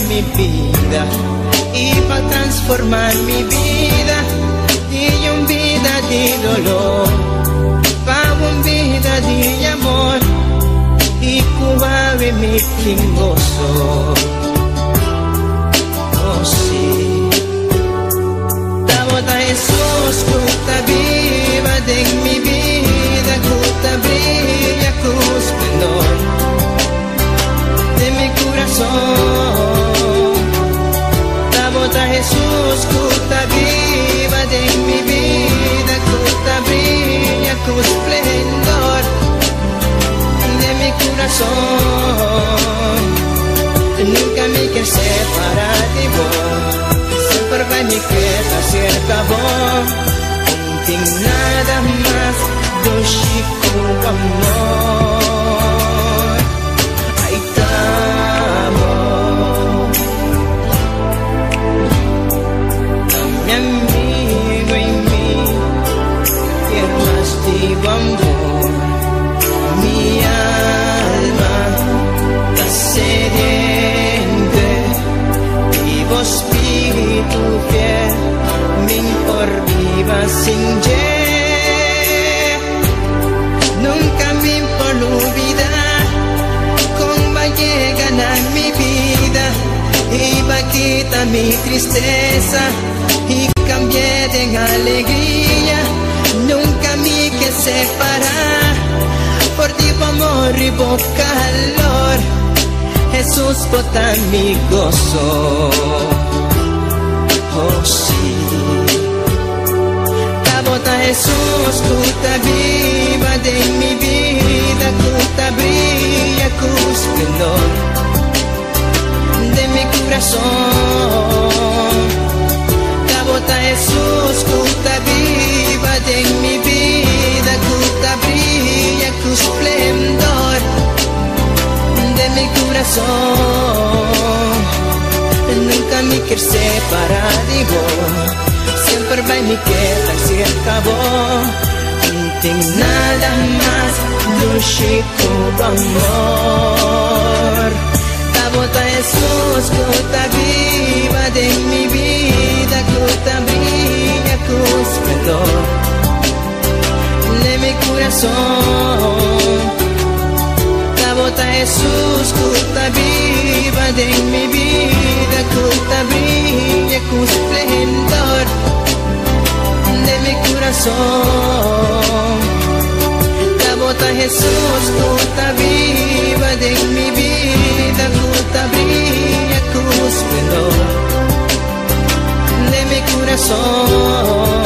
mi bida y pa transformar mi vida di un bida di dolor pa un bida di amor y cu awe mi tin goso. Oh sí. Tabata Jesús cu ta biba den mi bida, cu ta briya cu esplendor de mi corazón. Tabata Jesús cu ta biba den mi bida, cu ta briya cu esplendor de mi corazón. Nunca mi kier separa di bo, semper bay mi keda cerca bo. No tin nada mas dushi cu amor. Ay, t'abo. Mi amigo y mi kier mas di bo amor. Mi alma ta sediente di bo spirito fiel, mi'n por biba sin dje. Nunca mi por lubida con b'a yega na mi bida y b'a kita mi tristeza y cambi'e den alegria. Nunca mi kier separa for di bo amor y bo calor. Jesús, bo ta mi goso. Oh sí. T'abo ta Jesús cu ta biba den mi bida, cu ta briya cu esplendor de mi corazón. T'abo ta Jesús cu ta biba den mi bida, cu ta briya cu esplendor de mi corazón. Nunca mi kier separa di bo, semper bay mi keda cerca bo. No tin nada mas dushi cu amor. T'abo ta Jesús cu ta biba den mi bida, cu ta briya cu esplendor de mi corazón. T'abo ta Jesús cu ta biba den mi bida, cu ta briya cu esplendor de mi corazón. T'abo ta Jesús cu ta biba den mi bida, cu ta briya cu esplendor de mi corazón.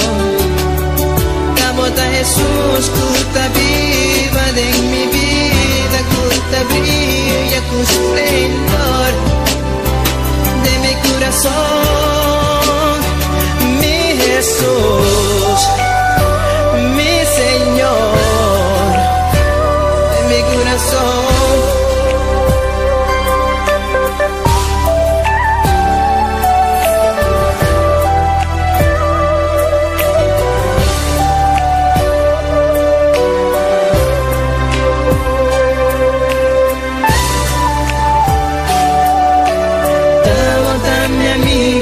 T'abo ta Jesús cu ta biba den mi bida, cu ta briya cu esplendor de mi corazón. Mi Jesús, mi Señor, de mi corazón. T'abo ta mi amigo.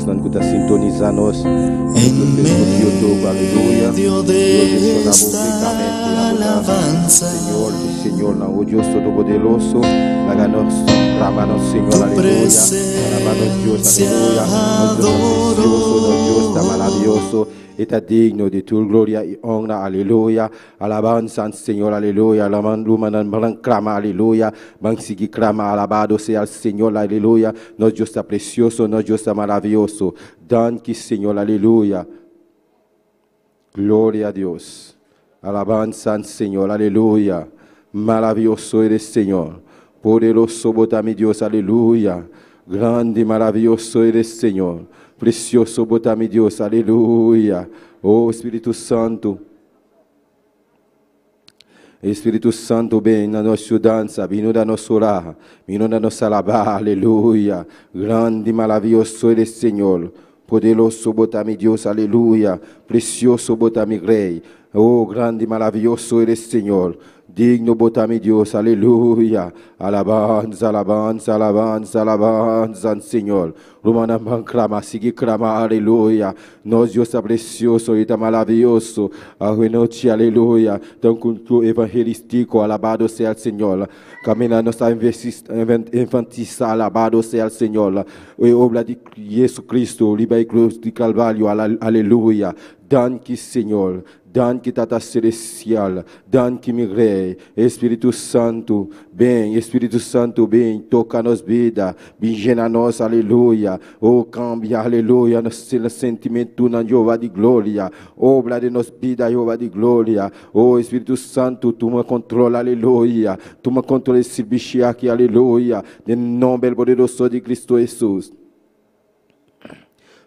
esnan ku ta sintonisá nos pa En medio Facebook, YouTube, aleluya. medio Dios de bendishoná bo esta rikamente. Abo ta alabanza, Señor di señornan, o Dios Todopoderoso, laga nos clama nos tu Señor, aleluya. Alabá nos Dios, presencia aleluya. Nos Dios ta precioso, nos Dios ta adoro. maravilloso, e ta digno di tur gloria i honra, aleluya. Alabanza al Señor, aleluya. Laman lumanan ban clama, aleluya. Ban sigui clama, alabado sea el Señor, aleluya. Nos Dios ta precioso, nos Dios ta maravilloso. Danki, Señor, aleluya. Gloria a Dios. Alabanza al Señor, aleluya. Maravilloso eres, Señor. Poderoso bo ta mi Dios, aleluya. Grande y maravilloso eres, Señor. Precioso bo ta mi Dios, aleluya. Oh Spiritu Santu. Spiritu Santu, bin na nos yudansa, bin na nos ora, bin na nos alabá, aleluya. Grande y maravilloso eres, Señor. Poderoso bo ta mi Dios, aleluya. Precioso bo ta mi Rei. Oh, grande y maravilloso eres, Señor. Digno bo ta mi Dios, aleluya. Alabanza, alabanza, alabanza, alabanza, Señor. Rumannan ban clama, sigui clama, aleluya. Nos Dios ta precioso y ta maravilloso. Anochi, aleluya. Den culto evangelístico, alabado sea el Señor. Camina nos a enfatisa, alabado sea el Señor. E obra di Jesucristo, riba e cruz di Calvario, aleluya. Danki, Señor. Danki, Tata Celestial. Danki, mi Rei. Spiritu Santu, bin. Spiritu Santu, bin. Toca nos bida. Bin yena nos, aleluya. Oh, cambia, aleluya, nos sentimento na Jehová di gloria. Obra den nos bida, Jehová di gloria. Oh, Spiritu Santu, tuma control, aleluya. Tuma control di e servicio aki, aleluya. Den nomber poderoso di Cristo Jesus.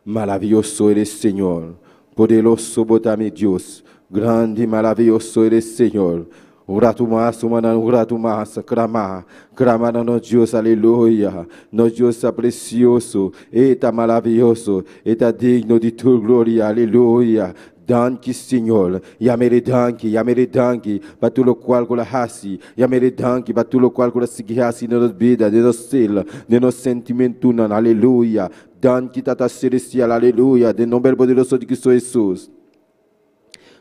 Maravilloso eres, Señor. Poderoso bo ta mi Dios. Grande y maravilloso eres, Señor. Un rato mas, un rato mas, clama, clama na nos Dios, aleluya. Nos Dios ta precioso, ta maravilloso, ta digno di tur gloria, aleluya. Danki, Señor. Yam'É danki, yam'É danki, pa tur loke cu El a hasi. Yam'É danki, pa tur loke cu El a sigui hasi den nos bida, den nos ser, den nos sentimento, aleluya. Danki, Tata Celestial, aleluya. Den nomber poderoso di Cristo Jesus.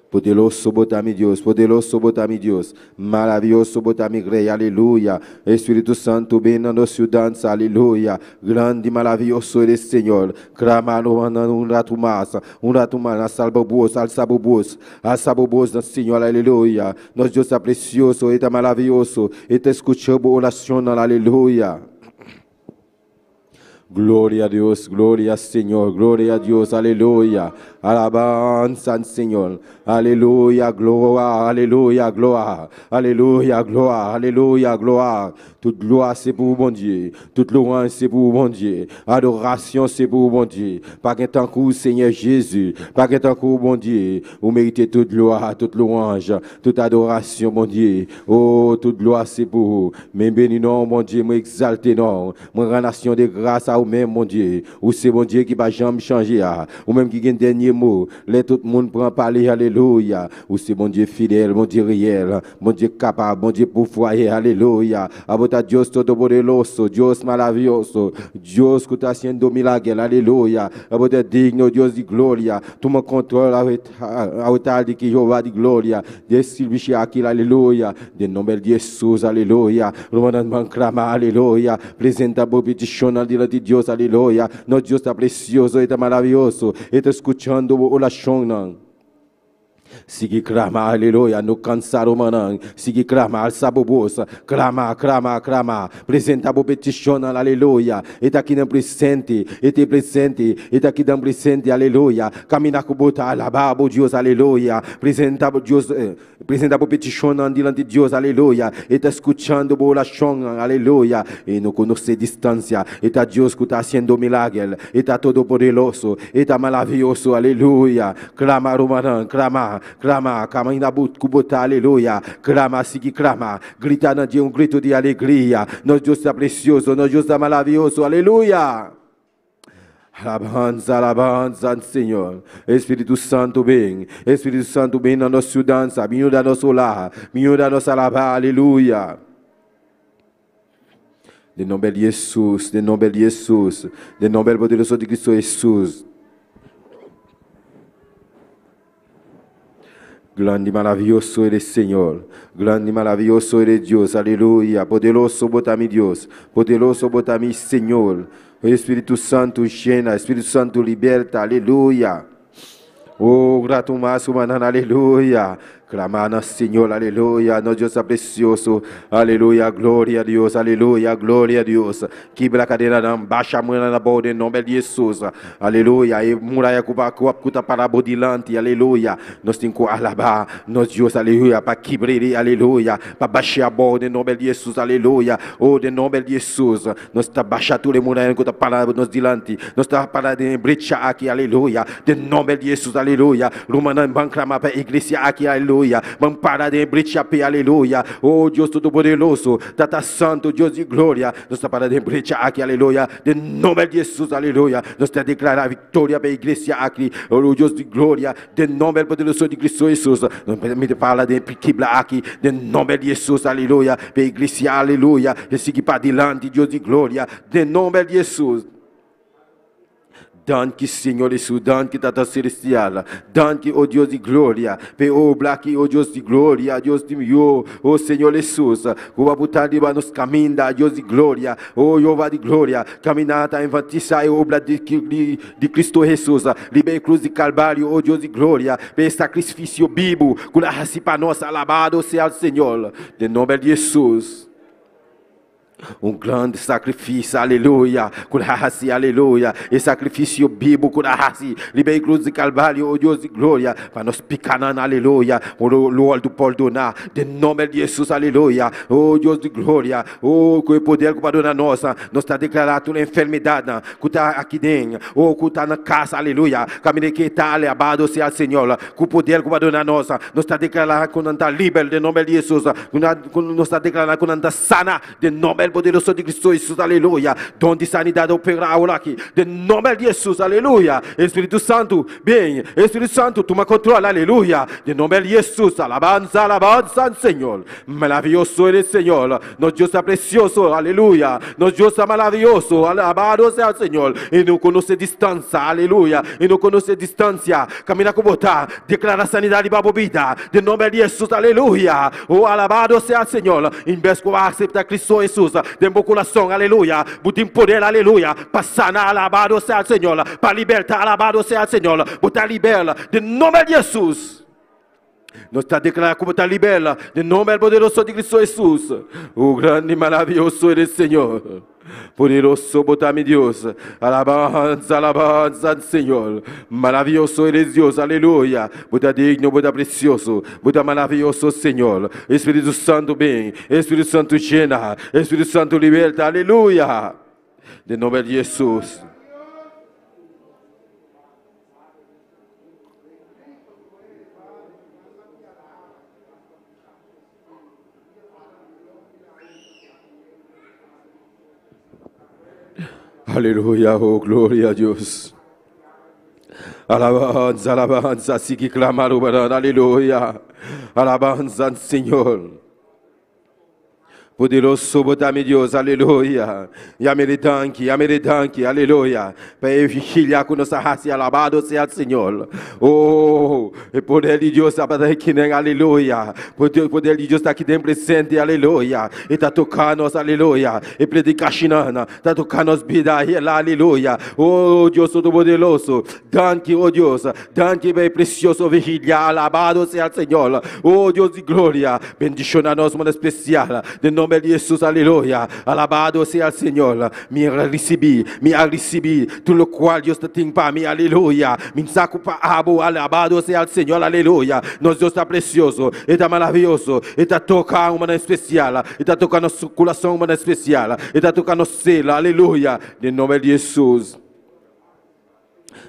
Poderoso bo ta mi Dios, poderoso bo ta mi Dios, maravilloso bo ta mi Rei, aleluya. Spiritu Santu, bin na nos yudansa, aleluya. Grande y maravilloso eres, Señor. Clama un rato mas, un rato mas, salba bos, alsa bos, alsa bos, Señor, aleluya. Nos Dios ta precioso, ta maravilloso, ta scuchando oracion, aleluya. Gloria a Dios, gloria al Señor, gloria a Dios, aleluya. Alabanza al Señor, aleluya, gloria, aleluya, gloria, aleluya, gloria, aleluya, gloria. Toute gloire, c'est pour bon Dieu, toute louange, c'est pour bon Dieu, adoration, c'est pour bon Dieu. Pa gen tankou w, Seyè Jezi, pa gen tankou w, bon Dye. Ou merite tout glwa, tout louanj, tout adorasyon, bon Dye. Oh, tout glwa se pou ou. Mwen beni non, bon Dye, mwen egzalte non. Mwen rann aksyon de gras a ou menm, bon Dye. Ou se bon Dye ki pa janm chanje. Ou menm ki gen dènye mo. Lè tout moun pran pale, aleluya. Ou se bon Dye fidèl, bon Dye reyèl, bon Dye kapab, bon Dye pourvoyeur, aleluya. Abo ta Dios todopoderoso, Dios maravilloso, Dios que está haciendo milagre, aleluya. Abo ta digno, Dios di gloria. Tuma control altar di Jehová di gloria. Di servicio aki, aleluya. Den nomber di Jesus, aleluya. Rumannan clama, aleluya. Presenta bo peticion dilanti di Dios, aleluya. Nos Dios ta precioso, ta maravilloso. Ta scuchando oracion. Sigui clama, aleluya. No cansa, rumannan. Sigui clama, alsa bo bos. Clama, clama, clama. Presenta bo peticion, aleluya. Ta aki den presente, ta presente, ta aki den presente, aleluya. Camina cu bo ta alaba Dios, aleluya. Presenta Dios, presenta bo peticion dilanti di Dios, aleluya. Ta scuchando bo oracion, aleluya. E no conoce distancia. Ta Dios cu ta haciendo milager. Ta todopoderoso, ta maravilloso, aleluya. Clama, rumannan, clama, clama, camina cu bo ta, aleluya. Clama, sigui clama. Grita na Dios un grito di alegria. Nos Dios ta precioso, nos Dios ta maravilloso, aleluya. Alabanza, alabanza al Señor. Spiritu Santu, bin. Spiritu Santu, bin na nos yudansa, bin na nos ora, bin na nos alaba, aleluya. Den nomber di Hesus, den nomber di Hesus, den nomber poderoso di Cristo Hesus. Grande y maravilloso eres, Señor. Grande y maravilloso eres, Dios. Aleluya. Poderoso bo ta mi Dios. Poderoso bo ta mi Señor. Espíritu Santo llena. Espíritu Santo liberta. Aleluya. Oh, grato mas, aleluya. Clama na Señor, aleluya. Nos Dios precioso. Aleluya, gloria a Dios. Aleluya, gloria a Dios. Kibra kadenanan, basha murayanan abou den nomber di Hesus. Aleluya. E muraya ku ku ta para bo dilanti. Aleluya. Nos tin ku alabá nos Dios, aleluya, pa kibr'é, aleluya. Pa bash'é abou den nomber di Hesus, aleluya. Oh, den nomber di Hesus. Nos ta basha tur e murayanan ku ta para nos dilanti. Nos ta para den e brecha aki, aleluya. Den nomber di Hesus, aleluya. Rumannan, ban klama pa e iglesia aki, aleluya. Ban para den e brecha p'e, aleluya. Oh, Dios Todopoderoso, Tata Santu, Dios di gloria, nos ta para den e brecha aki, aleluya. Den nomber di Hesus, aleluya. Nos ta deklará viktoria pa e iglesia aki, oh, Dios di gloria. Den nomber poderoso di Cristo Hesus, mi ta fala den e kibla aki, den nomber di Hesus, aleluya, pa e iglesia, aleluya, e sigui padilanti, Dios di gloria, den nomber di Hesus. Danki Señor Hesus, danki Tata Celestial, danki, o Dios di gloria, pa e obra aki, o Dios di gloria, Dios di mihó, o Señor Hesus, ku bo a buta riba nos kaminda, Dios di gloria, o Jehová di gloria, kaminda ta enfatisa e obra di di Cristo Hesus riba e cruz di Calvario, o Dios di gloria, pa e sacrificio bibu cu lo a haci pa nos, alabado sea el Señor, den nomber di Hesus. Un grandi sacrificio, aleluya, cu lo a haci, aleluya, e sacrificio bibu cu lo a haci riba e cruz di Calvario, o Dios di gloria, pa nos picanan, aleluya, lo wordo pordona, den nomber di Hesus, aleluya, o Dios di gloria, o cu e poder cu bo a duna nos, nos ta declara tur enfermedadnan, ku ta aki den, o ku ta na kas, aleluya, kaminda ke ta, alabado sea Señor, ku poder ku bo a duna nos, nos ta deklará ku nan ta liber den nomber di Hesus, ku nos ta deklará ku nan ta sana den nomber poderoso di Cristo Hesus, aleluya, don di sanidat opera awor aki den nomber di Hesus, aleluya, Espíritu Santu, bin, Espíritu Santu tuma kontrol, aleluya, den nomber di Hesus, alabansa, alabansa al Señor, maraviyoso eres Señor. Nos Dios ta precioso, aleluya. Nos Dios ta maravilloso, alabado sea el Señor. E no conoce distancia, aleluya. E no conoce distancia. Camina cu bo ta, declara sanidad riba bo bida. Den nomber di Jesús, aleluya. Oh, alabado sea el Señor. En bes cu bo a acepta Cristo Jesús den bo corazon, aleluya. Bo tin poder, aleluya, pa sana, alabado sea el Señor. Pa liberta, alabado sea el Señor. Bo ta liber den nomber di Jesús. Nos ta declara cu bo ta liber den nomber poderoso di Cristo Jesús. Oh, grande y maravilloso eres, Señor. Poderoso bo ta, mi Dios. Alabanza, alabanza al Señor. Maravilloso eres, Dios. Aleluya. Bo ta digno, bo ta precioso. Bo ta maravilloso, Señor. Espíritu Santo, bin. Espíritu Santo, llena. Espíritu Santo, liberta. Aleluya. Den nomber di Jesús. Aleluya, oh gloria a Dios. Alabanza, alabanza, sigui clama, aleluya. Alabanza al Señor. Poderoso bo ta mi Dios, aleluya. Yam'e danki, yam'e danki, aleluya. Pa e vigilia ku nos a hasi, alabado sea el Señor. Oh, e poder di Dios tabata aki den, aleluya. Poder di Dios ta aki den presente, aleluya. E ta toka nos, aleluya. E predikashonnan ta toka nos bida, aleluya. Oh, Dios Todopoderoso, danki, oh Dios. Danki pa e presioso vigilia, alabado sea el Señor. Oh Dios di gloria, bendiciona nos modo especial. Den nomber di Jesús, aleluya. Alabado sea el Señor. Mi a ricibi, mi a ricibi tur locual Dios ta tin pa mi, aleluya. Mi sa cu pa abo, alabado sea el Señor, aleluya. Nos Dios ta precioso, E ta maravilloso, E ta toca un manera especial, E ta toca nos curason un manera especial, E ta toca nos ser, aleluya. Den nomber di Jesús.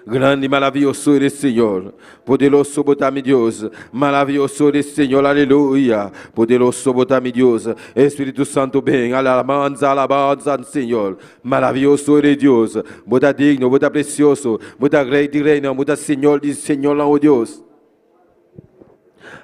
Grande y maravilloso eres, Señor. Poderoso bo ta mi Dios. Maravilloso eres, Señor. Aleluya. Poderoso bo ta mi Dios. Espíritu Santo, ven. Alabanza, alabanza al Señor. Maravilloso eres, Dios. Bo ta digno, bo ta precioso. Bo ta Rey di reynan, bo ta Señor di señornan, oh Dios.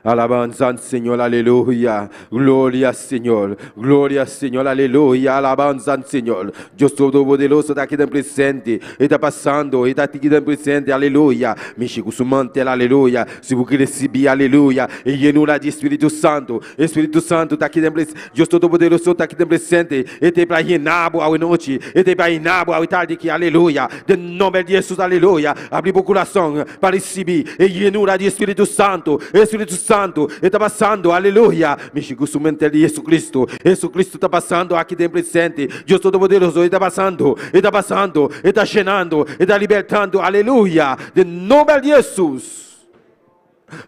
Alabanza al Señor, aleluya. Gloria al Señor, gloria al Señor, aleluya. Alabanza al Señor. Dios Todopoderoso ta aki den presente. E ta pasando, e ta aki den presente, aleluya. Mishi ku su mantel, aleluya. Si bo ke risibí, aleluya. E yenura di Spiritu Santu. E Spiritu Santu ta aki den presente. Dios Todopoderoso ta aki den presente. E ta pa yena bo awe nochi. E ta pa yena bo awe tardi aki, aleluya. Den nomber di Hesus, aleluya. Abri bo kurason pa risibí e yenura di Spiritu Santu. E Spiritu Santu, e ta pasando, aleluya. Mishi ku su mantel di Jesucristo. Jesucristo ta pasando aki den presente. Dios Todopoderoso, e ta pasando, e ta pasando, e ta shenando, e ta libertando, aleluya. Den nomber di Hesus.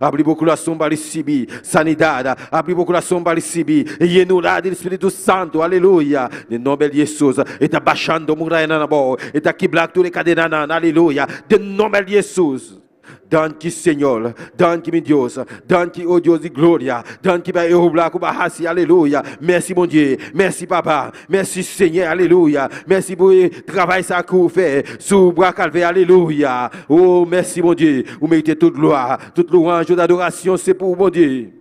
Abri bo kurason pa risibí sanidat. Abri bo kurason pa risibí e yenura di Spiritu Santu. Aleluya. Den nomber di Hesus. E ta bashando murayanan abou. E ta kibra tur e kadenanan. Aleluya. Den nomber di Hesus. Danki Señor, danki mi Dios, danki o Dios di gloria, danki pa e obra ku bo a hasi, aleluya. Mèsi Bondye, mèsi Papa, mèsi Señè, aleluya. Mèsi pou e travay sa ke ou fè sou bwa Kalvè, aleluya. O mèsi Bondye, ou merite tout glwa, tout louwanj, tout adorasyon se pou ou Bondye.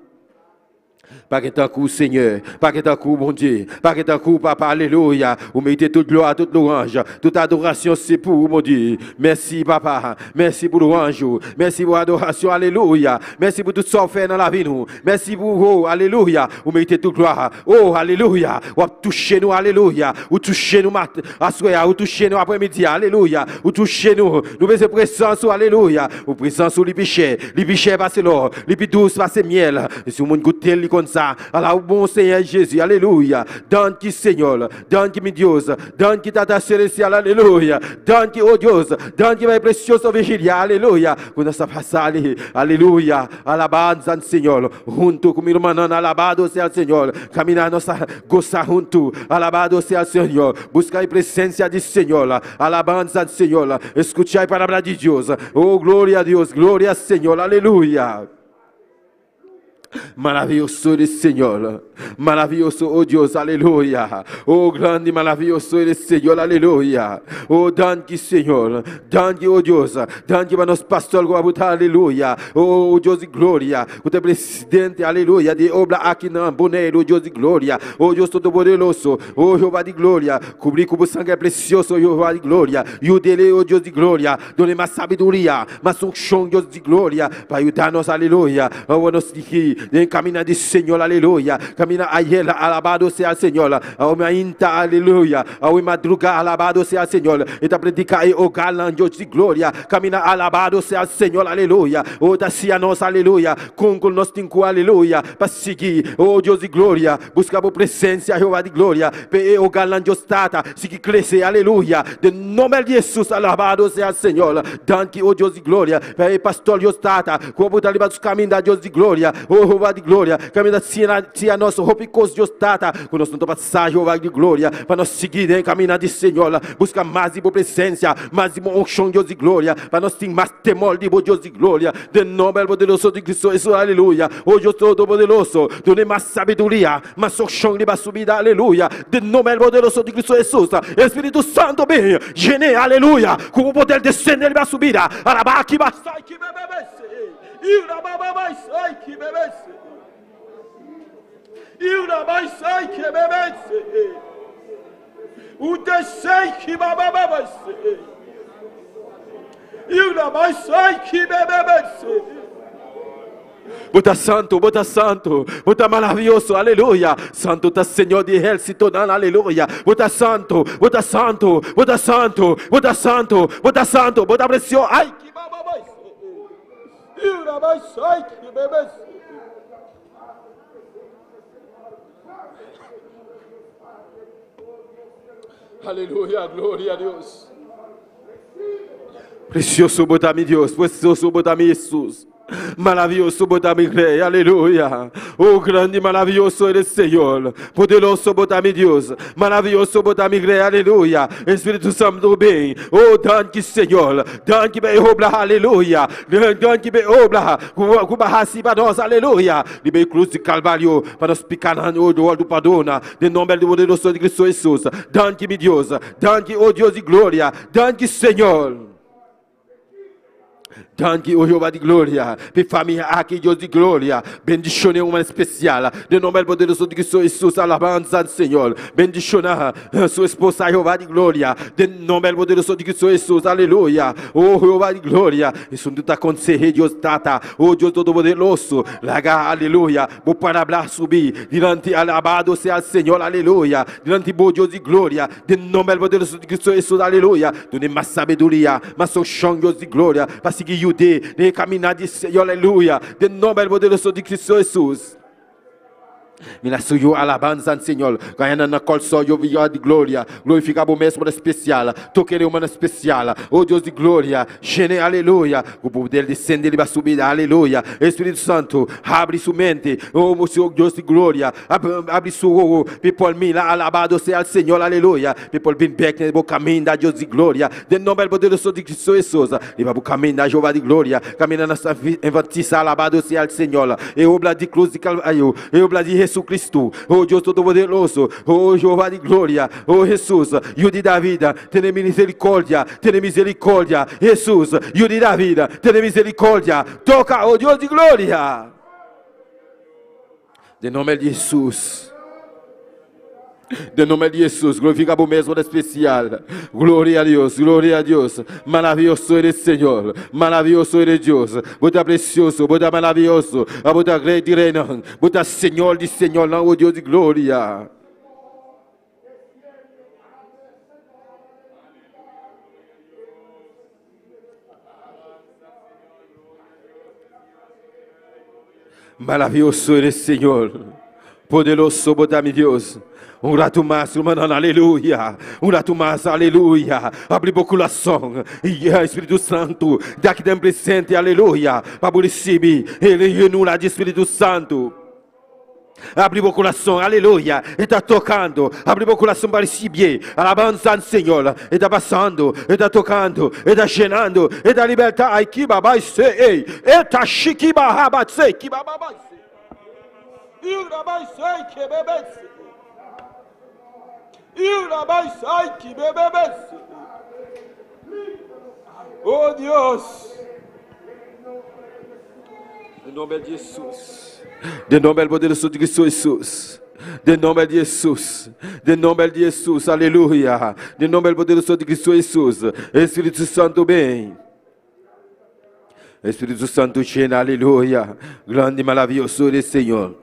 Pa gen tankou w Senyè, pa gen tankou w Bondye, pa gen tankou w Papa alelouya, ou merite tout glwa, tout louwanj, tout adorasyon se pou ou Bondye. Mèsi Papa, mèsi pou louwanj ou, mèsi pou adorasyon alelouya, mèsi pou tout sa ou fè nan lavi nou, mèsi pou oh alelouya, ou merite tout glwa, oh alelouya, wap touche nou alelouya, ou touche nou mat aswè a, ou touche nou aprè midi a alelouya, ou touche nou, nou bezwen prezans ou alelouya, ou prezans ou li pi chè, li pi chè pase lò, Li pi dous pase myèl. Si yon moun goute l, li konn sa. Ala ou bon Senyè Jezi, alelouya. Danki Señor, danki mi Dios, danki Tata Selestial, alelouya. Danki, o Dios, danki pa e presioso vigilia, alelouya, ku nos a pasa ali, alelouya. Alabanza al Señor, huntu ku mi rumannan, alabado sea el Señor. Kamina nos a gosa huntu, alabado sea el Señor. Buska e presensia di Señor, alabanza al Señor. Escucha e palabra di Dios. Oh, gloria a Dios, gloria al Señor, aleluya. Maravilloso eres, Señor. Maravilloso, oh Dios, aleluya. Oh, grande y maravilloso eres, Señor, aleluya. Oh, danki, Señor. Danki, oh Dios. Danki pa nos pastor, aleluya. Oh, Dios di gloria. Ku ta presidente, aleluya, di obra aki na Boneiru, Dios di gloria. Oh, Dios Todopoderoso. Oh, Jehová di gloria. Kubrí ku bo sanger presioso, Jehová di gloria. Yud'é, oh Dios di gloria. Dun'é mas sabiduria, mas unkshon, Dios di gloria, pa yuda nos, aleluya. Awor nos diki den kamina di Señor, aleluya. Kamina ayer, alabado sea el Señor. Awe mainta, aleluya. Awe madruga, alabado sea el Señor. E ta prediká e hogarnan, Dios di gloria. Kamina, alabado sea el Señor, aleluya. Oh, ta siña nos, aleluya, kon ku nos tin ku, aleluya, pa sigui, oh Dios di gloria. Buska bo presensia, Jehová di gloria, p'e e hogarnan Dios Tata sigui krese, aleluya, den nomber di Hesus, alabado sea Señor. Danki, o Dios di gloria, pa e pastor Dios Tata, ku bo ta riba su kaminda, Dios di gloria, o Jehová di gloria, kaminda siña nos hopi kos, Dios Tata, ku nos no ta pasa, Jehová di gloria, pa nos sigui den e kaminda di Señor, buska mas di bo presensia, mas di bo unshon, Dios di gloria, pa nos tin mas temor di bo, Dios di gloria, den nomber poderoso di Cristo Hesus, aleluya. O Dios Todopoderoso, dun'é mas sabiduria, mas unshon riba su bida, aleluya, den nomber poderoso di Cristo Hesus. Espíritu Santo bin, yen'é, aleluya, ku bo poder desende riba su bida. Alabá ki ba sai ki bebe se, ira ba ba bai sai ki bebe se, ira bai sai ki bebe se, u te sei ki ba ba ba bai se, ira bai sai ki bebe se. Bo ta santu, bo ta santu, bo ta maravioso, aleluya. Santu ta Señor di ehérsitonan, aleluya. Bo ta santu, bo ta santu, bo ta santu, bo ta santu, bo ta santu, bo ta presio. Ai ki baba bai se, ira bai sai ki bebe se. Aleluya, gloria a Dios. Precioso bo ta mi Dios, precioso bo ta mi Jesús. Maravioso bo ta mi Rey, aleluya. Oh, grande y maravioso eres Señor. Poderoso bo ta mi Dios. Maravioso bo ta mi Rey, aleluya. Espíritu Santo bin. Oh, danki Señor. Danki pa e obra, aleluya. Danki pa e obra ku bo a hasi pa nos, aleluya. Riba e krus di Kalvario, pa nos pikanan oh, wòrdu pardona. Den nomber di poderoso di Cristo Hesus. Danki mi Dios. Danki, oh Dios di gloria. Danki Señor. Danki, o Jehová di gloria, p'e famia aki, Dios di gloria. Bendiciona un man special. Den nomber poderoso di Cristo Jesus, alabanza al Señor. Bendiciona su esposa, Jehová di gloria. Den nomber poderoso di Cristo Jesus, aleluya. O Jehová di gloria, esun ta consehe Dios Tata, o Dios Todopoderoso. Laga, aleluya, bo palabra subi dilanti, alabado sea el Señor, aleluya. Dilanti bo Dios di gloria, den nomber poderoso di Cristo Jesus, aleluya. Duna mas sabiduria, mas unshon, Dios di gloria, pa sigui yud'é den e kaminá di Señor, aleluya. Den nomber poderoso di Cristo Jesus. Mira su yu alabansa al Señor. Kaya na Kòrsou yo Dios di gloria. Glorifiká bo mes manera spesial. Toka e manera spesial. O Dios di gloria. Yena, aleluya. Ku poder desendé riba su bida, aleluya. Spiritu Santu, habri su mente. O Dios di gloria. Habri su wowo. People mira, alabado sea el Señor, aleluya. People bin bèk na bo kaminda, Dios di gloria. Den nòmber poderoso di Cristo Jesus. Riba bo kaminda, Jehová di gloria. Kaminda na enfatisa, alabado sea el Señor. E obra di krus di Kalvario. E obra di Jesucristo. O Dios Todopoderoso. O Jehová di gloria. O Jesus, Yu di David, tene miserikòrdia, tene miserikòrdia. Jesus, Yu di David, tene miserikòrdia. Toka, o Dios di gloria. Den nòmber di Jesus. Den nòmber di Jesus, glorifiká bo mes spesial. Gloria a Dios, gloria a Dios. Maravioso eres, Señor. Maravioso eres, Dios. Bo ta presioso, bo ta maravioso. Bo ta Rei di reinan. Bo ta Señor di Señor, o Dios di gloria. Maravioso eres, Señor. Poderoso bo ta mi Dios. Un ratu mas, rumannan, aleluya. Un ratu mas, aleluya. Habri bo kurason. I Spiritu Santu, ta aki den presente, aleluya. Pa risibí e yenura di Spiritu Santu. Habri bo kurason, aleluya. E ta tokando. Habri bo kurason pa risibí. Alabansa al Señor. E ta pasando, e ta tokando, e ta yenando, e ta libertá. Ai, ki babai se, ei. E ta shiki bahaba se, ki baba se. Irabai se, ki bebe se. Irabai se, ki bebe se. Oh Dios. Den nòmber di Jesus. Den nòmber poderoso di Cristo Jesus. Den nòmber di Jesus. Den nòmber di Jesus. Aleluya. Den nòmber poderoso di Cristo Jesus. Spiritu Santu, bin. Spiritu Santu, yena, aleluya. Grandi, maravioso eres, Señor.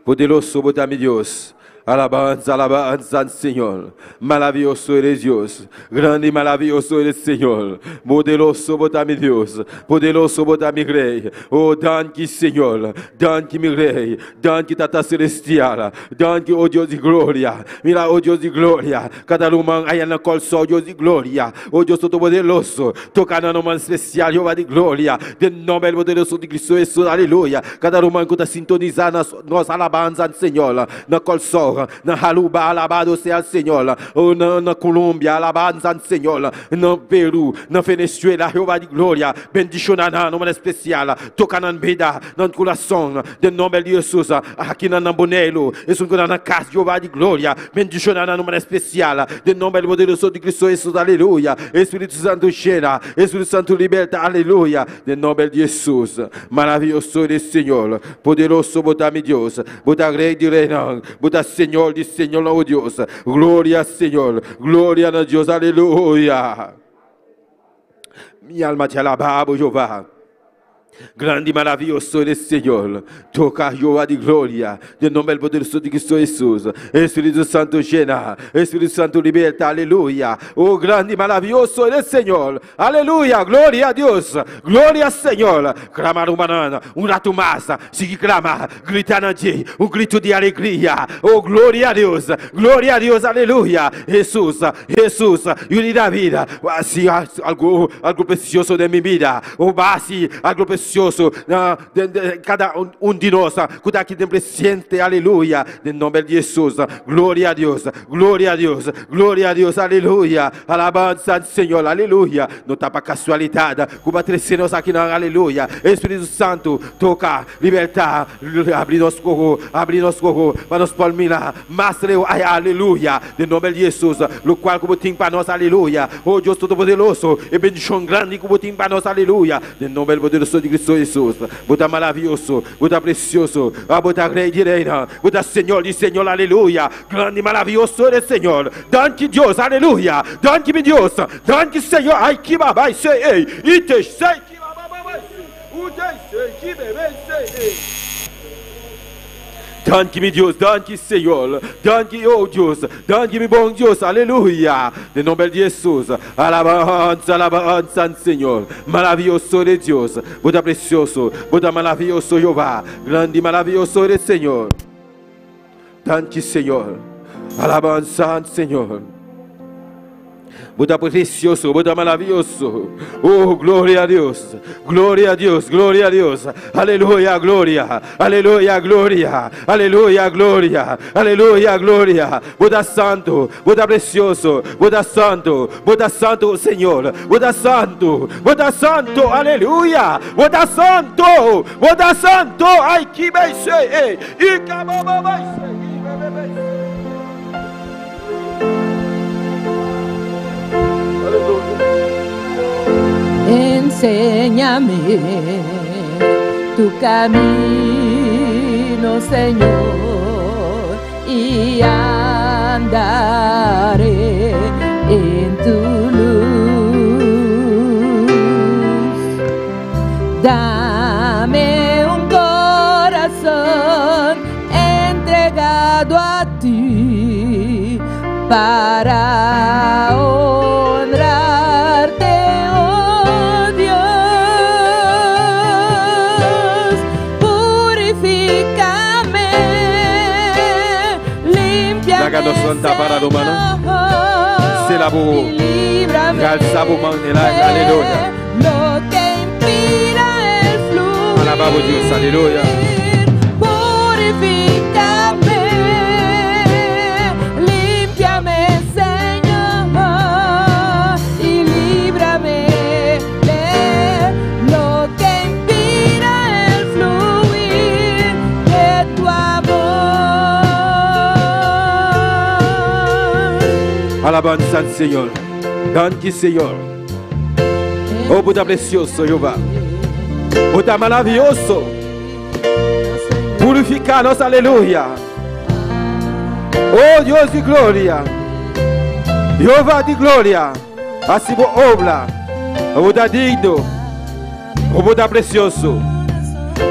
Poderoso, bo ta mi Dios. Alabansa, alabansa al Señor. Maravioso eres Dios. Grande y maravilloso eres Señor. Poderoso bo ta mi Dios. Poderoso bo ta mi Rei. Oh, danki Señor. Danki mi Rei. Danki Tata Selestial. Danki, oh Dios di gloria. Mira, oh Dios di gloria. Kada ruman aya na Kòrsou, Dios di gloria. Oh Dios Todopoderoso. Toka nan manera spesial, Jehová di gloria. Den nòmber poderoso di Cristo Jesus. Aleluya. Kada ruman ku ta sintonisá nos alabansa, Señor. Na Kòrsou, na Aruba, alabado sea el Señor. Oh, na Colombia, alabansa, Señor. Na Peru, na Venezuela, Jehová di gloria. Bendishoná nan manera spesial. Toka nan bida, nan kurason. Den nòmber di Jesus. Aki na Boneiru, esun ku na kas, Jehová di gloria. Bendishoná nan manera spesial. Den nòmber poderoso di Cristo Jesus, aleluya. Spiritu Santu yena, Spiritu Santu libertá, aleluya. Den nòmber di Jesus. Maravioso eres, Señor. Poderoso bo ta mi Dios. Bo ta Rei di reinan. Bo ta Señor di Señor, oh Dios. Gloria, Señor. Gloria na Dios. Aleluya. Mi alma ta alabá, Jehová. Grandi i maravioso eres, Señor. Toka Jehová di gloria. Den nòmber poderoso di Cristo Jesus. Spiritu Santu yena. Spiritu Santu libertá. Aleluya. Oh, grandi i maravioso eres, Señor. Aleluya. Gloria a Dios. Gloria Señor. Klama rumannan. Un ratu mas. Sigui klama. Grita na dje. Un gritu di alegria. Oh, gloria a Dios. Gloria a Dios. Aleluya. Jesus. Jesus. Yu di David. Hasi algu, algu presioso den mi bida. Oh, hasi algu presioso. precioso na den cada un di nos cu ta aki den presente, aleluya, den nomber di Jesus. Gloria a Dios, gloria a Dios, gloria a Dios, aleluya. Alabanza al Señor, aleluya. No ta pa casualidad cu bo a trece nos akinan, aleluya. Espíritu Santo, toca, liberta, habri nos coho, habri nos coho, pa nos por mira mas leu aya, aleluya. Den nomber di Jesus, locual cu bo tin pa nos, aleluya. Oh Dios Todopoderoso, e bendicion grandi cu bo tin pa nos, aleluya. Den nomber poderoso di Cristo Jesus. Bo ta maravioso, bo ta precioso, bo ta Rey di reynan, bo ta Señor di señor, aleluya. Grandi maravioso eres Señor. Danki Dios, aleluya. Danki mi Dios, danki Señor. Ay ki baba se ey, ite se ki baba baba se, ute se ki bebe se ey. Danki mi Dios, danki Señor, danki oh Dios, danki mi bon Dios, aleluya. Den nomber di Jesus, alabanza, alabanza al Señor. Maravioso eres Dios, bo ta precioso, bo ta maravioso Jehová, grandi maravioso eres Señor. Danki Señor, alabanza al Señor. Bo ta precioso, bo ta maravilloso. Oh, gloria a Dios, gloria a Dios, gloria a Dios. Aleluya, gloria, aleluya, gloria, aleluya, gloria, aleluya, gloria. Bo ta santo, bo ta precioso, bo ta santo, bo ta santo, Señor. Bo ta santo, bo ta santo, aleluya. Bo ta santo, bo ta santo. Ay, ki bay se, eh, i ka ba ba bay se, i be be bay se. Enséñame tu camino, Señor, y andaré en tu luz. Dame un corazón entregado a ti para honrarte, oh Dios. Purifícame, límpiame, Laga nos lanta para ruman. Señor, Se la bo. y líbrame Galsa bo man en la- aleluya. de lo que impida el fluir. Alabamos Dios, aleluya. Purifícame, límpiame, Señor, y líbrame de lo que impida el fluir de tu amor. Alabanza al Señor. Danki Señor. Oh, bo ta precioso, Jehová. Bo ta maravilloso. Purificanos, aleluya. Oh Dios di gloria. Jehová di gloria. Haci bo obra. Bo ta digno. Bo ta precioso.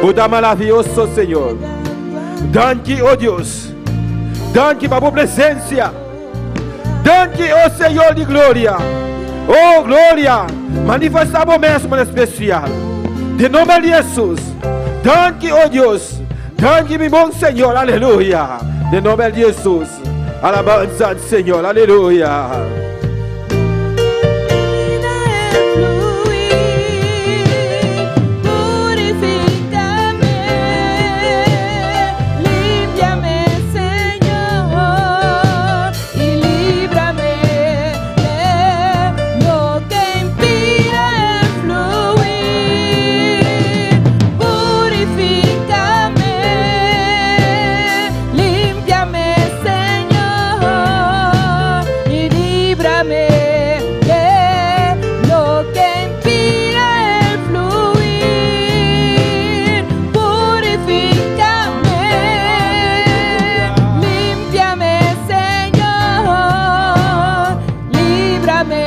Bo ta maravilloso, Señor. Danki, oh Dios. Danki pa bo presencia. Danki, oh Señor di gloria. Oh gloria. Manifesta bo mes en especial. Den nomber di Jesus. Danki, oh Dios. Danki, mi bon Señor. Aleluya. Den nomber di Jesus. Alabanza al Señor. Aleluya. Fluir, purifícame, límpiame, Señor, y líbrame de lo que impida el fluir. Purifícame, límpiame, Señor, y líbrame de lo que impida el fluir. Purifícame, límpiame, Señor, líbrame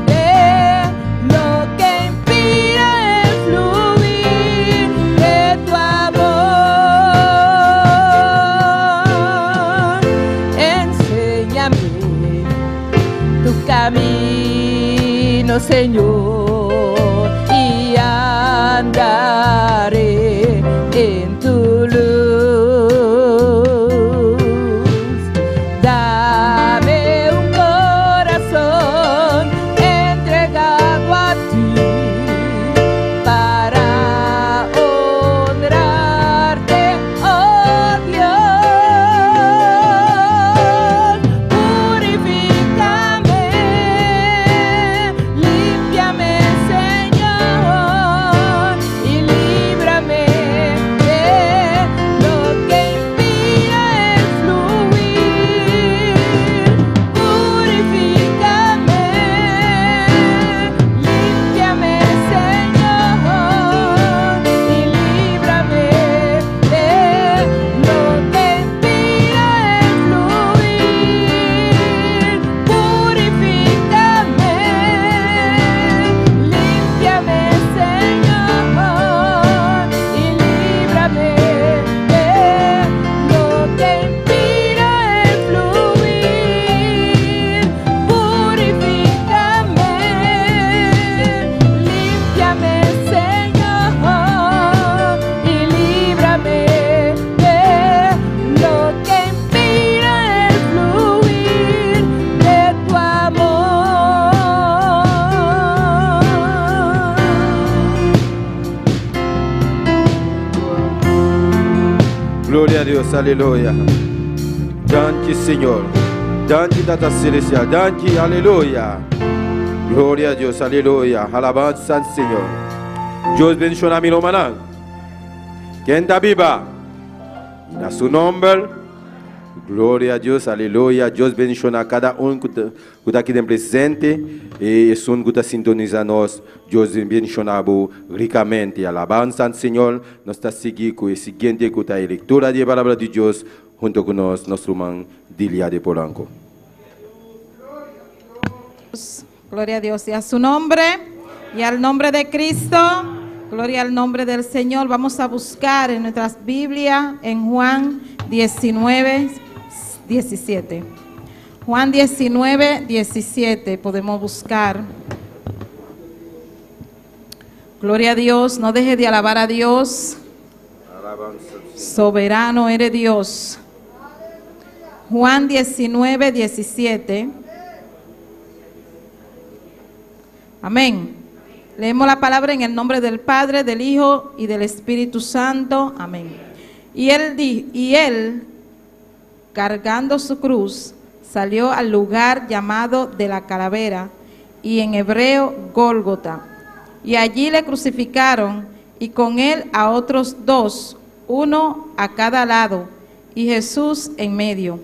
de lo que impida el fluir de tu amor. Enséñame tu camino, Señor, y andaré en tu luz. Dame un corazón entregado a ti para Dios, aleluya. Danki Señor. Danki Tata Celestial. Danki, aleluya. Gloria a Dios, aleluya. Alabanza al Señor. Dios bendiciona mi rumannan. Ken ta biba? Na su nomber. Gloria a Dios, aleluya. Dios bendiciona cada un cu ta aki den presente y esun cu ta sintoniza nos. Dios bendiciona bo ricamente. Alabanza al Señor. Nos ta sigui cu e siguiente cu ta e lectura di e palabra di Dios hunto cu nos, nos ruman Dilia de Polanco. Gloria a Dios y a su nombre y al nombre de Cristo. Gloria al nombre del Señor. Vamos a buscar en nuestras Biblias en Juan 19, 17. Juan 19, 17. Podemos buscar. Gloria a Dios. No deje de alabar a Dios. Soberano eres Dios. Juan 19, 17. Amén. Leemos la palabra en el nombre del Padre, del Hijo y del Espíritu Santo. Amén. Y él, cargando su cruz, salió al lugar llamado de la Calavera, y en hebreo Gólgota. Y allí le crucificaron, y con él a otros dos, uno a cada lado, y Jesús en medio.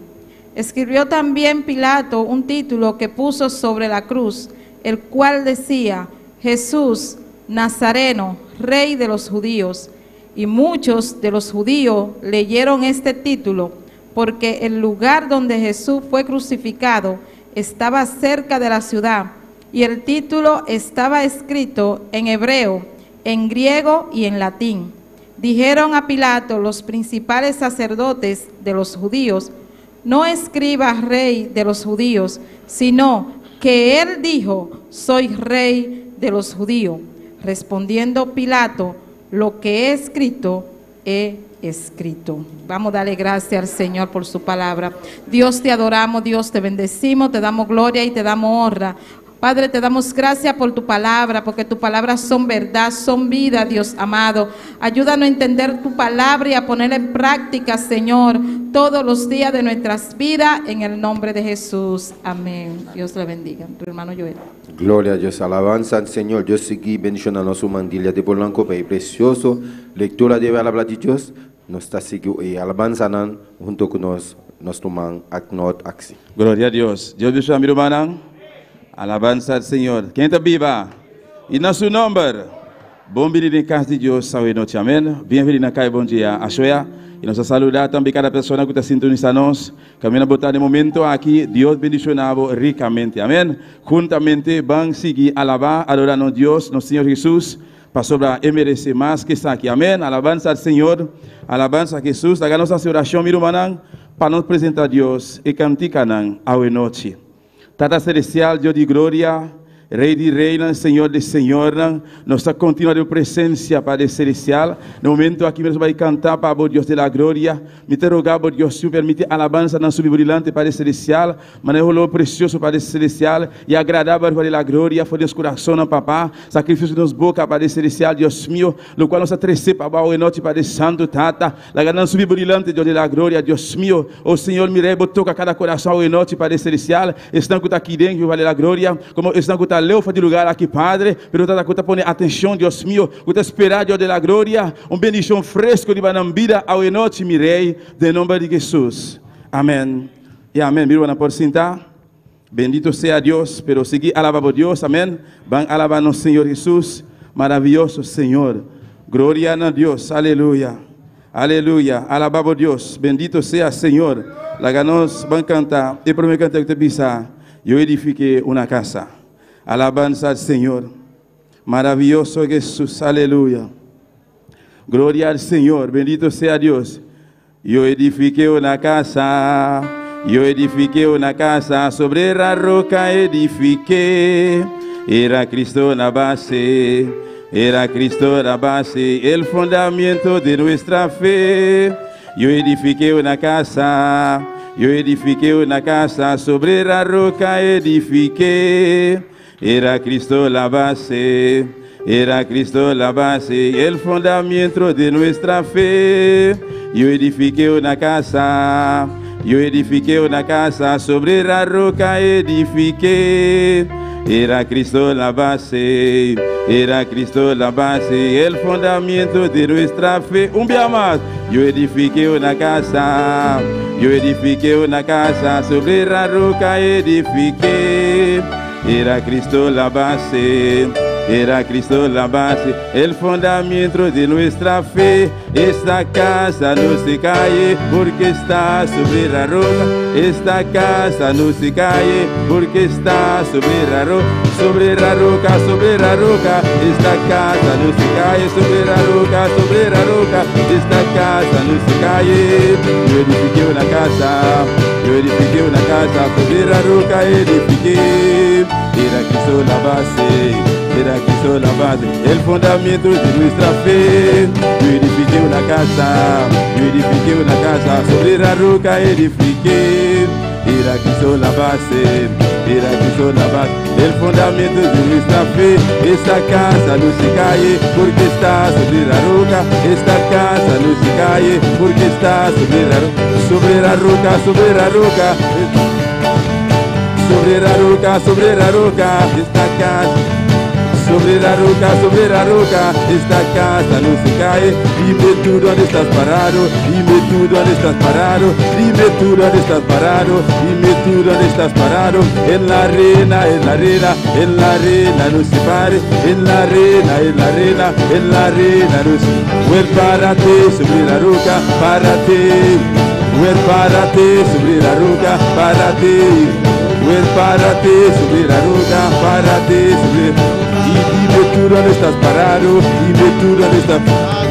Escribió también Pilato un título que puso sobre la cruz, el cual decía: Jesús Nazareno, Rey de los judíos. Y muchos de los judíos leyeron este título, porque el lugar donde Jesús fue crucificado estaba cerca de la ciudad, y el título estaba escrito en hebreo, en griego y en latín. Dijeron a Pilato los principales sacerdotes de los judíos: No escriba Rey de los judíos, sino que él dijo: Soy Rey de los judíos. Respondiendo Pilato: Lo que he escrito, he escrito. Vamos a darle gracias al Señor por su palabra. Dios, te adoramos, Dios, te bendecimos, te damos gloria y te damos honra. Padre, te damos gracias por tu palabra, porque tus palabras son verdad, son vida, Dios amado. Ayúdanos a entender tu palabra y a ponerla en práctica, Señor, todos los días de nuestras vidas, en el nombre de Jesús. Amén. Dios le bendiga. Tu hermano Joel. Gloria a Dios, alabanza al Señor. Dios sigue bendiciendo a nuestro mandilia de Polanco, pero precioso. Lectura de la palabra de Dios. Nos está siguiendo y alabanza junto con nuestro hermano Agnot Axi. Gloria a Dios. Dios bendiga a mi hermano. Alabanza al Señor. ¿Quién está viva? Y no su nombre. Bom venir en casa de Dios, hoy noche. Amén. Bienvenido acá y buen día. Ashoya. Y nos saluda también cada persona que está sintonizando. Camina botar de momento aquí. Dios bendicionado ricamente. Amén. Juntamente van a seguir alabar, adorar a Dios, nuestro Señor Jesús. Para sobre merece más que está aquí. Amén. Alabanza al Señor. Alabanza a Jesús. Háganos hacer oración, mi hermano, para nos presentar a Dios y canticanan a hoy noche. Tata Celestial, Dios de gloria, Rey de reina, Señor de Señor, nuestra continua de presencia, Padre Celestial. No momento aquí mesmo vai cantar para o Dios de la gloria. Me te rogar, por Dios, se permite alabanza na sua brilhante, Padre Celestial. Manejo lo precioso, Padre Celestial, e agradável, Padre de la gloria, foi Deus coração, papá. Sacrifício de nos boca, Padre Celestial, Dios mío, lo cual nos atrece, papá, hoy noche, Padre Santo, Tata. La gran sua brilhante, Dios de la gloria, Dios mío. O Señor, mi rei, toca cada coração hoy noche, Padre Celestial. Estão que está aqui dentro, Padre de la gloria, como estão que está leu de lugar aqui, Padre, pero tata que pone atenção, Dios mío, que esperar, Dios de la gloria, um bendição fresco de banambida ao noite, mi rei, de nome de Jesus. Amém. E amém. Mira, por sentar. Bendito sea Dios, pero seguir alabando a Dios, amém. Van alabar nosso Senhor Jesus, maravilhoso Senhor. Glória a Dios, aleluia. Aleluia, alabamos a Dios, bendito sea Señor. La ganos van cantar, e primeiro cantar que te pisa, eu edifiquei uma casa. Alabanza al Señor. Maravilloso Jesús, aleluya. Gloria al Señor, bendito sea Dios. Yo edifiqué una casa, yo edifiqué una casa, sobre la roca edifiqué. Era Cristo la base, era Cristo la base, el fundamento de nuestra fe. Yo edifiqué una casa, yo edifiqué una casa, sobre la roca edifiqué. Era Cristo la base, era Cristo la base, el fundamento de nuestra fe. Yo edifiqué una casa, yo edifiqué una casa sobre la roca edifiqué. Era Cristo la base, era Cristo la base, el fundamento de nuestra fe. Un día más, yo edifiqué una casa, yo edifiqué una casa sobre la roca edifiqué. Era Cristo la base, era Cristo la base, el fundamento de nuestra fe. Esta casa no se cae porque está sobre la roca. Esta casa no se cae porque está sobre la roca. Sobre la roca, sobre la roca. Esta casa no se cae sobre la roca, sobre la roca. Esta casa no se cae. Yo edifiqué una casa, yo edifiqué una casa sobre la roca edifiqué. Era Cristo la base, era Cristo la base, el fundamento de nuestra fe. Yo edifiqué una casa, yo edifiqué una casa sobre la roca edifiqué. Era Cristo la base, era Cristo la base, el fundamento de nuestra fe. Esta casa no se cae porque está sobre la roca. Esta casa no se cae porque está sobre la roca, sobre la roca, sobre la roca. Sobre la roca, sobre la roca, esta casa. Sobre la roca, sobre la roca, esta casa no se cae. Dime tú dónde estás parado, dime tú dónde estás parado, dime tú dónde estás parado, dime tú dónde estás parado. En la arena, en la arena, en la arena no se pare, en la arena, en la arena, en la arena no se. Pues párate sobre la roca, párate. Pues párate sobre la roca, párate. Pues párate sobre la roca, párate sobre. Y dime tú dónde estás parado, dime tú dónde estás.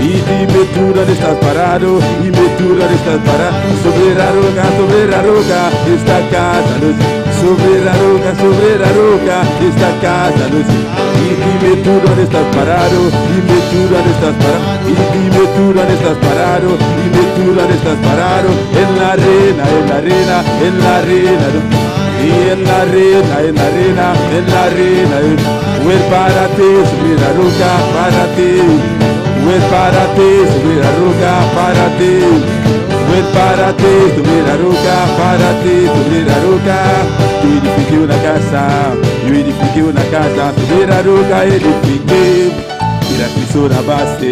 Y dime tú dónde estás parado, dime tú dónde estás parado. Sobre la roca, sobre la roca, esta casa no se. Sobre la roca, sobre la roca, esta casa no se. Y dime tú dónde estás parado, dime tú dónde estás parado. Y dime tú dónde estás parado, dime tú dónde estás parado. En la arena, en la arena, en la arena. Y en la arena, en la arena, en la arena. Pues párate sobre la roca, párate. Pues párate sobre la roca, párate. Pues párate sobre la roca, párate sobre la roca. Yo edifiqué una casa, yo edifiqué una casa sobre la roca edifiqué. Era Cristo la base,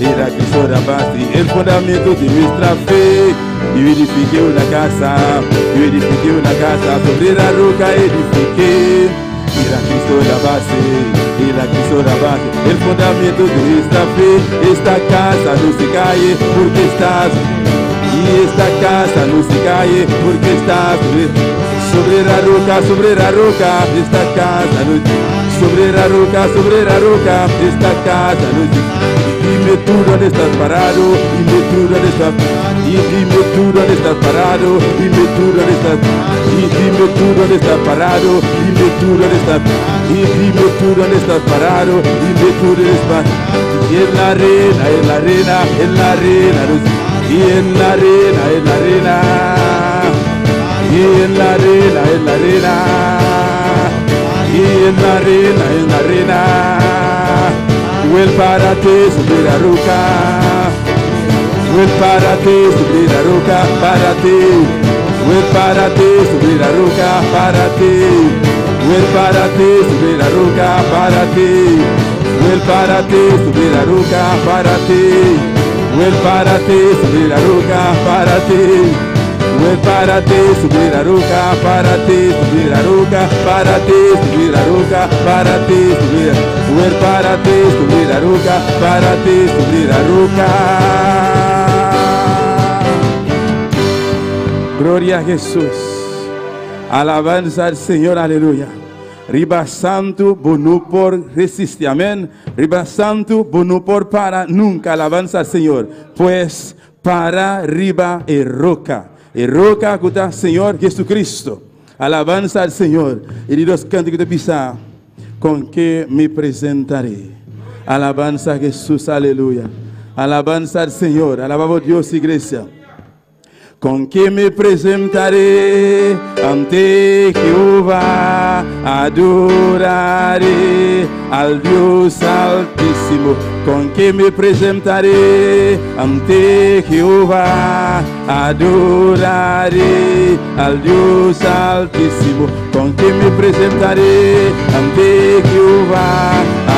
era Cristo la base, el fundamento de nuestra fe. Yo edifiqué una casa, yo edifiqué una casa sobre la roca edifiqué. Era Cristo la base, era Cristo la base, el fundamento de nuestra fe. Esta casa no se cae porque estás, y esta casa no se cae porque estás sobre la roca, sobre la roca, esta casa no se. Sobre la roca, sobre la roca, esta casa no se. Dime tú dónde estás parado, dime tú dónde estás. Y dime tú dónde estás parado, dime tú dónde estás. Y dime tú dónde estás parado, dime tú dónde estás. Y dime tú dónde estás parado, dime tú dónde estás. Y en la arena, en la arena, en la arena, y en la arena, en la arena, y en la arena, en la arena, y en la arena, en la arena. Pues párate sobre la roca, pues párate sobre la roca, párate. Pues párate sobre la roca, párate. Pues párate sobre la roca, párate. Pues párate sobre la roca, párate. Pues párate sobre la roca, párate. Pues párate sobre la roca, párate sobre la roca, párate sobre la roca, párate sobre la. Pues párate sobre la roca, párate sobre la roca. Gloria a Jesús. Alabanza al Señor, aleluya. Riba santo, bono por resistir, amén. Riba santo, bono por para nunca. Alabanza al Señor. Pues para riba e roca. E roca que Señor Jesucristo. Alabanza al Señor. Y Dios cántico de pisa. ¿Con qué me presentaré? Alabanza a Jesús, aleluya. Alabanza al Señor. Alabamos a Dios, iglesia. ¿Con qué me presentaré ante Jehová? Adoraré, Al Dios Altísimo, con que me presentaré ante Jehová, adoraré al Dios Altísimo, con que me presentaré ante Jehová,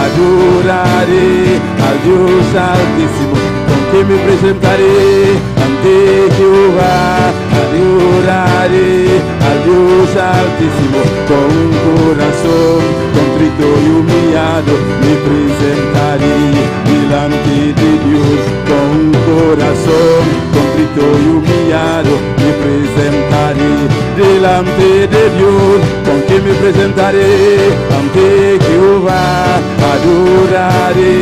adoraré al Dios Altísimo, con que me presentaré ante Jehová, adoraré al Dios Altísimo, con un corazón contrito y humillado me presentaré delante de Dios, con un corazón contrito y humillado me presentaré delante de Dios, con que me presentaré ante Jehová, adoraré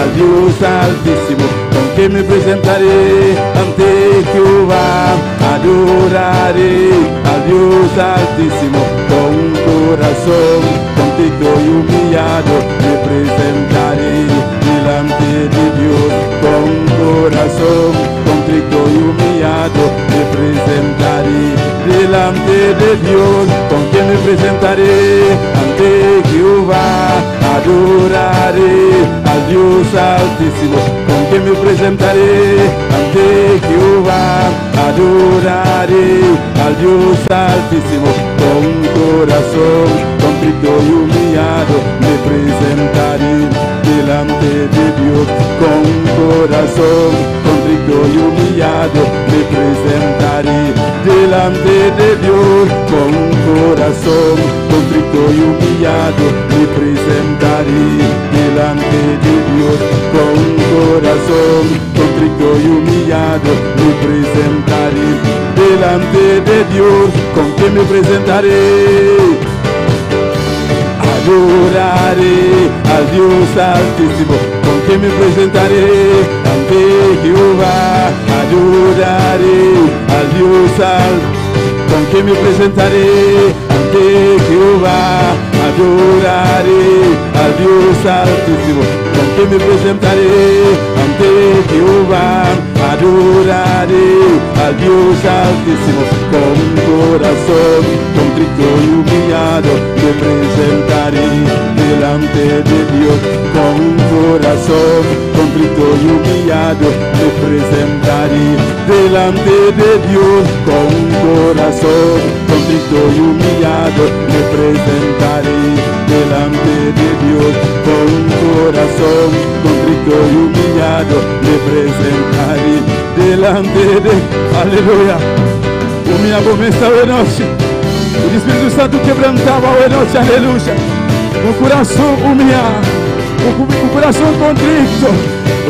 al Dios Altísimo, con que me presentaré ante Jehová, adoraré al Dios Altísimo, con un corazón contrito y humillado me presentaré delante de Dios, con un corazón contrito y humillado me presentaré delante de Dios, con quien me presentaré ante Jehová, adoraré al Dios Altísimo, con quien me presentaré ante Jehová, adoraré al Dios Altísimo, con un corazón contrito y humillado me presentaré delante de Dios, con un corazón contrito y humillado me presentaré delante de Dios, con un corazón contrito y humillado me presentaré delante de Dios, con un corazón contrito y humillado me presentaré delante de Dios, con quien me presentaré. Adoraré al Dios Altísimo, con quien me presentaré ante Jehová. Adoraré al Dios Altísimo, con quien me presentaré ante Jehová. Adoraré al Dios Altísimo, con quien me presentaré ante Jehová. Adoraré al Dios Altísimo, con un corazón contrito y humillado me presentaré delante de Dios, con un corazón contrito y humillado me presentaré delante de Dios, con un corazón contrito y humillado me presentaré delante de Dios, con un corazón contrito y humillado me presentaré delante de... Aleluya. Humilla por esta noche. O Espírito Santo quebrantava a noite, aleluia. O coração humilhado, o coração contrito,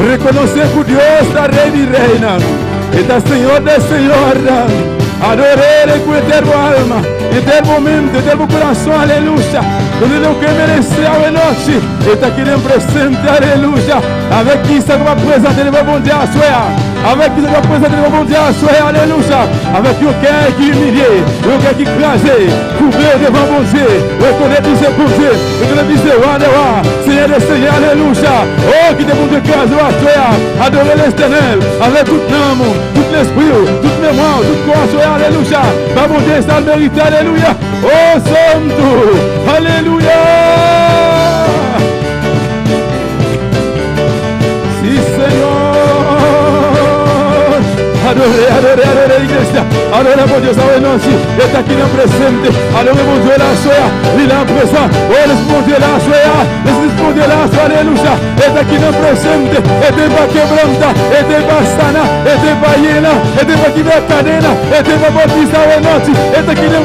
reconhecer que Deus está rei e reina, está Senhor da Senhora. Adoraré com eterno alma, eterno mente, eterno coração, aleluia. Donde não que merecer a noite, está aqui em presente, aleluia. Avec qui ça va présenter le bon Dieu à soi. Avec qui ça va présenter le bon Dieu à soi, aleluia. Avec un cœur qui humilié, un cœur qui crasé, couvert devant bon Dieu, reconnaître c'est bon Dieu, reconnaître c'est roi des rois, Seigneur des seigneurs, alléluia. Oh, qui te bon Dieu crasé à soi, adorer l'Éternel, avec toute l'âme, tout l'esprit, toute mémoire, tout coração, aleluia. Va bon Dieu, ça le mérite, alléluia. Oh, Santo, alléluia. Sí, Señor. Adoré, adoré, adoré, iglesia. Adoré, bon Dieu, ça noche. Está aquí en presente. Adoré, bon Dieu, la soya. Il est présent. Oh, le bon Dieu, la soya. Le bon Dieu, la soya, aleluya. Está aquí en presente. Este va quebranta. Este va sana. Este va llena. Este va quitar cadena. Este va bautizar de noche. Está aquí en...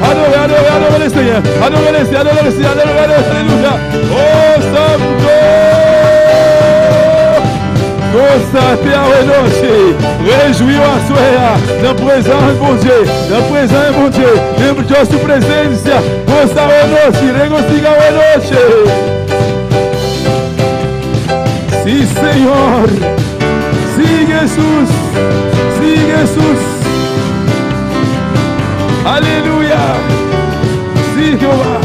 Adoré, adoré, adoré le Seigneur. Adoré le Seigneur, adoré le Seigneur, adoré, adoré, alléluia. Oh Santo. Constatez à noche. Réjouis-toi, dans la présence de bon Dieu, dans la présence de bon Dieu, dans sua presença. Constatez noche, regocija noche. Sí, Señor. Sí, Jesús. Sí, Jesús. Aleluya. Sí, Jehová.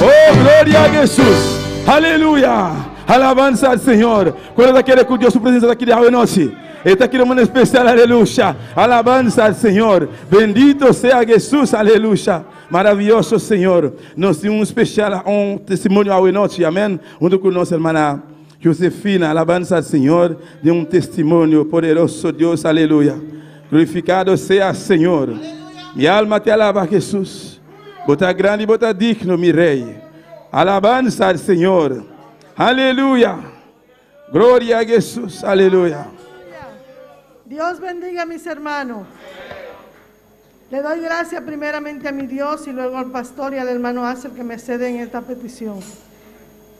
Oh, gloria a Jesús. Aleluya. Alabanza al Señor. Kuantu ta kere ku Dios su presensia ta aki di awe nochi? E ta aki di un manera espesial. Aleluya. Alabanza al Señor. Bendito sea Jesús. Aleluya. Maraviyoso Señor. Nos tin un espesial un testimonio awe nochi. Amén. Huntu ku nos hermana Josefina. Alabanza al Señor. Den un testimonio poderoso Dios. Aleluya. Glorificado sea Señor. Mi alma te alaba Jesús. Bo ta grandi, bo ta digno, mi Rey. Alabanza al Señor. Aleluya. Gloria a Jesús. Aleluya. Dios bendiga a mis hermanos. Le doy gracias primeramente a mi Dios y luego al pastor y al hermano Acer que me ceden esta petición.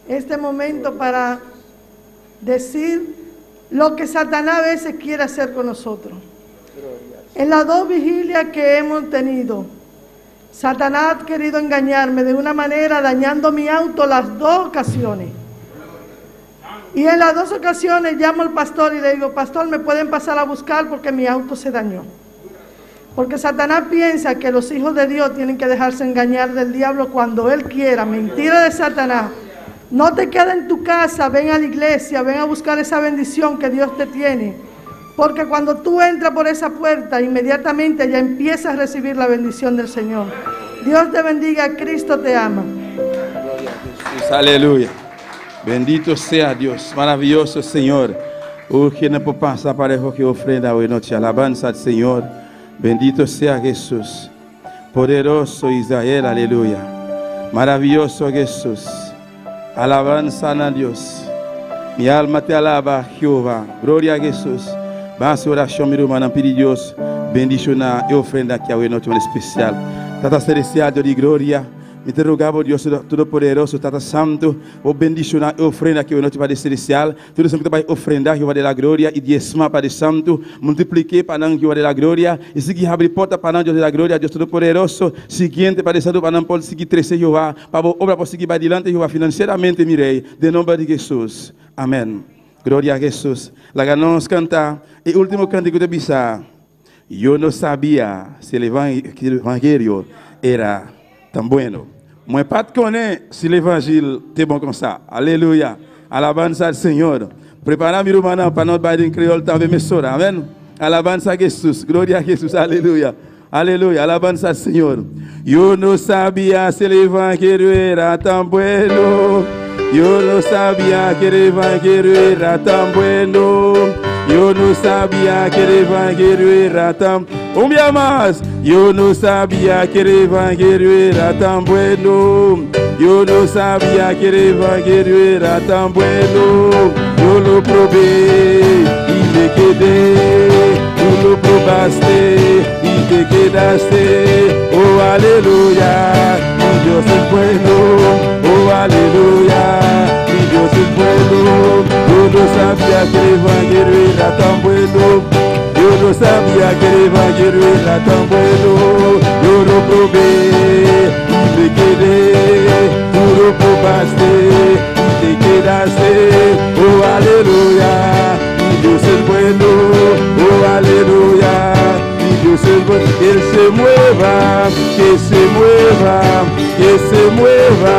Este momento para decir lo que Satanás a veces quiere hacer con nosotros. En las dos vigilias que hemos tenido, Satanás ha querido engañarme de una manera dañando mi auto las dos ocasiones. Y en las dos ocasiones llamo al pastor y le digo, pastor, me pueden pasar a buscar porque mi auto se dañó. Porque Satanás piensa que los hijos de Dios tienen que dejarse engañar del diablo cuando él quiera. Mentira de Satanás. No te quedes en tu casa, ven a la iglesia, ven a buscar esa bendición que Dios te tiene. Porque cuando tú entras por esa puerta, inmediatamente ya empiezas a recibir la bendición del Señor. Dios te bendiga, Cristo te ama. Jesús, aleluya. Bendito sea Dios, maravilloso Señor. Oh, que no puede pasar para que ofrenda hoy noche. Alabanza al Señor. Bendito sea Jesús. Poderoso Israel, aleluya. Maravilloso Jesús. Alabanza a Dios. Mi alma te alaba, Jehová. Gloria a Jesús. Va a oración, mi hermana, pide Dios bendición y ofrenda que hoy noche especial. Tata Celestial, Dios de gloria. Me te rogamos, Dios Todopoderoso, Tata Santo, o bendición y ofrenda que hoy noche Padre Celestial. Todo santo vai ofrendar, Jehová de la gloria, y diezma, Padre Santo, multiplique para nós, Jehová de la gloria, y sigue abrir porta para nós, Dios de la gloria, Dios Todopoderoso, siguiente, Padre Santo, para nós, pode seguir crescer, Jehová, para a obra, pode seguir adelante, Jehová, financeiramente, mi rei, de nome de Jesus. Amém. Glória a Jesus. Laga nos canta, e último cântico de Bisa. Yo no sabía si el evangelio era tan bueno. Mwen pa t konnen si levanjil te bon konsa. Aleluya. Alabanza al Señor. Prepara mi rumannan pa nos bai den kreyòl tambe mesora. Amèn. Alabanza a Jesús. Gloria a Jesús. Aleluya. Aleluya. Alabanza al Señor. Yo no sabía si el evangelio era tan bueno. Yo no sabía que el evangelio era tan bueno. Yo no sabía que el evangelio era tan... Un día más. Yo no sabía que el evangelio era tan bueno. Yo no sabía que el evangelio era tan bueno. Yo lo probé y me quedé. Tú lo probaste y te quedaste. Oh, aleluya, mi Dios es bueno. Oh, aleluya, mi Dios es bueno. Yo no sabía que el evangelio era tan bueno. Yo no sabía que el evangelio era tan bueno. Yo lo probé y me quedé. Tú lo probaste y te quedaste. Oh, aleluya, mi Dios es bueno. Oh, aleluya, mi Dios es bueno. Que se mueva, que se mueva, que se mueva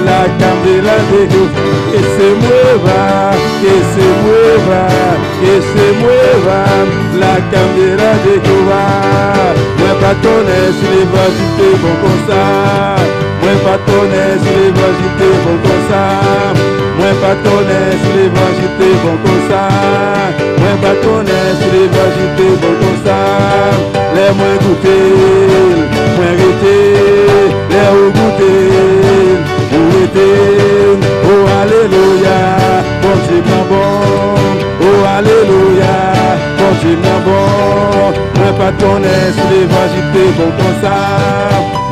la candela de Dios. Que se mueva, que se mueva, que se mueva la candela de Jehová. Mwen pa konnen si levanjil te bon konsa. Mwen pa konnen si levanjil te bon konsa. Mwen pa konnen si levanjil te bon konsa. Mwen pa konnen si levanjil te bon konsa. Lè mwen goute, mwen rete. Lè ou goute, ou rete. Oh aleluya, Bondye mwen bon. Oh aleluya, Bondye mwen bon. Mwen pa konnen si levanjil te bon konsa.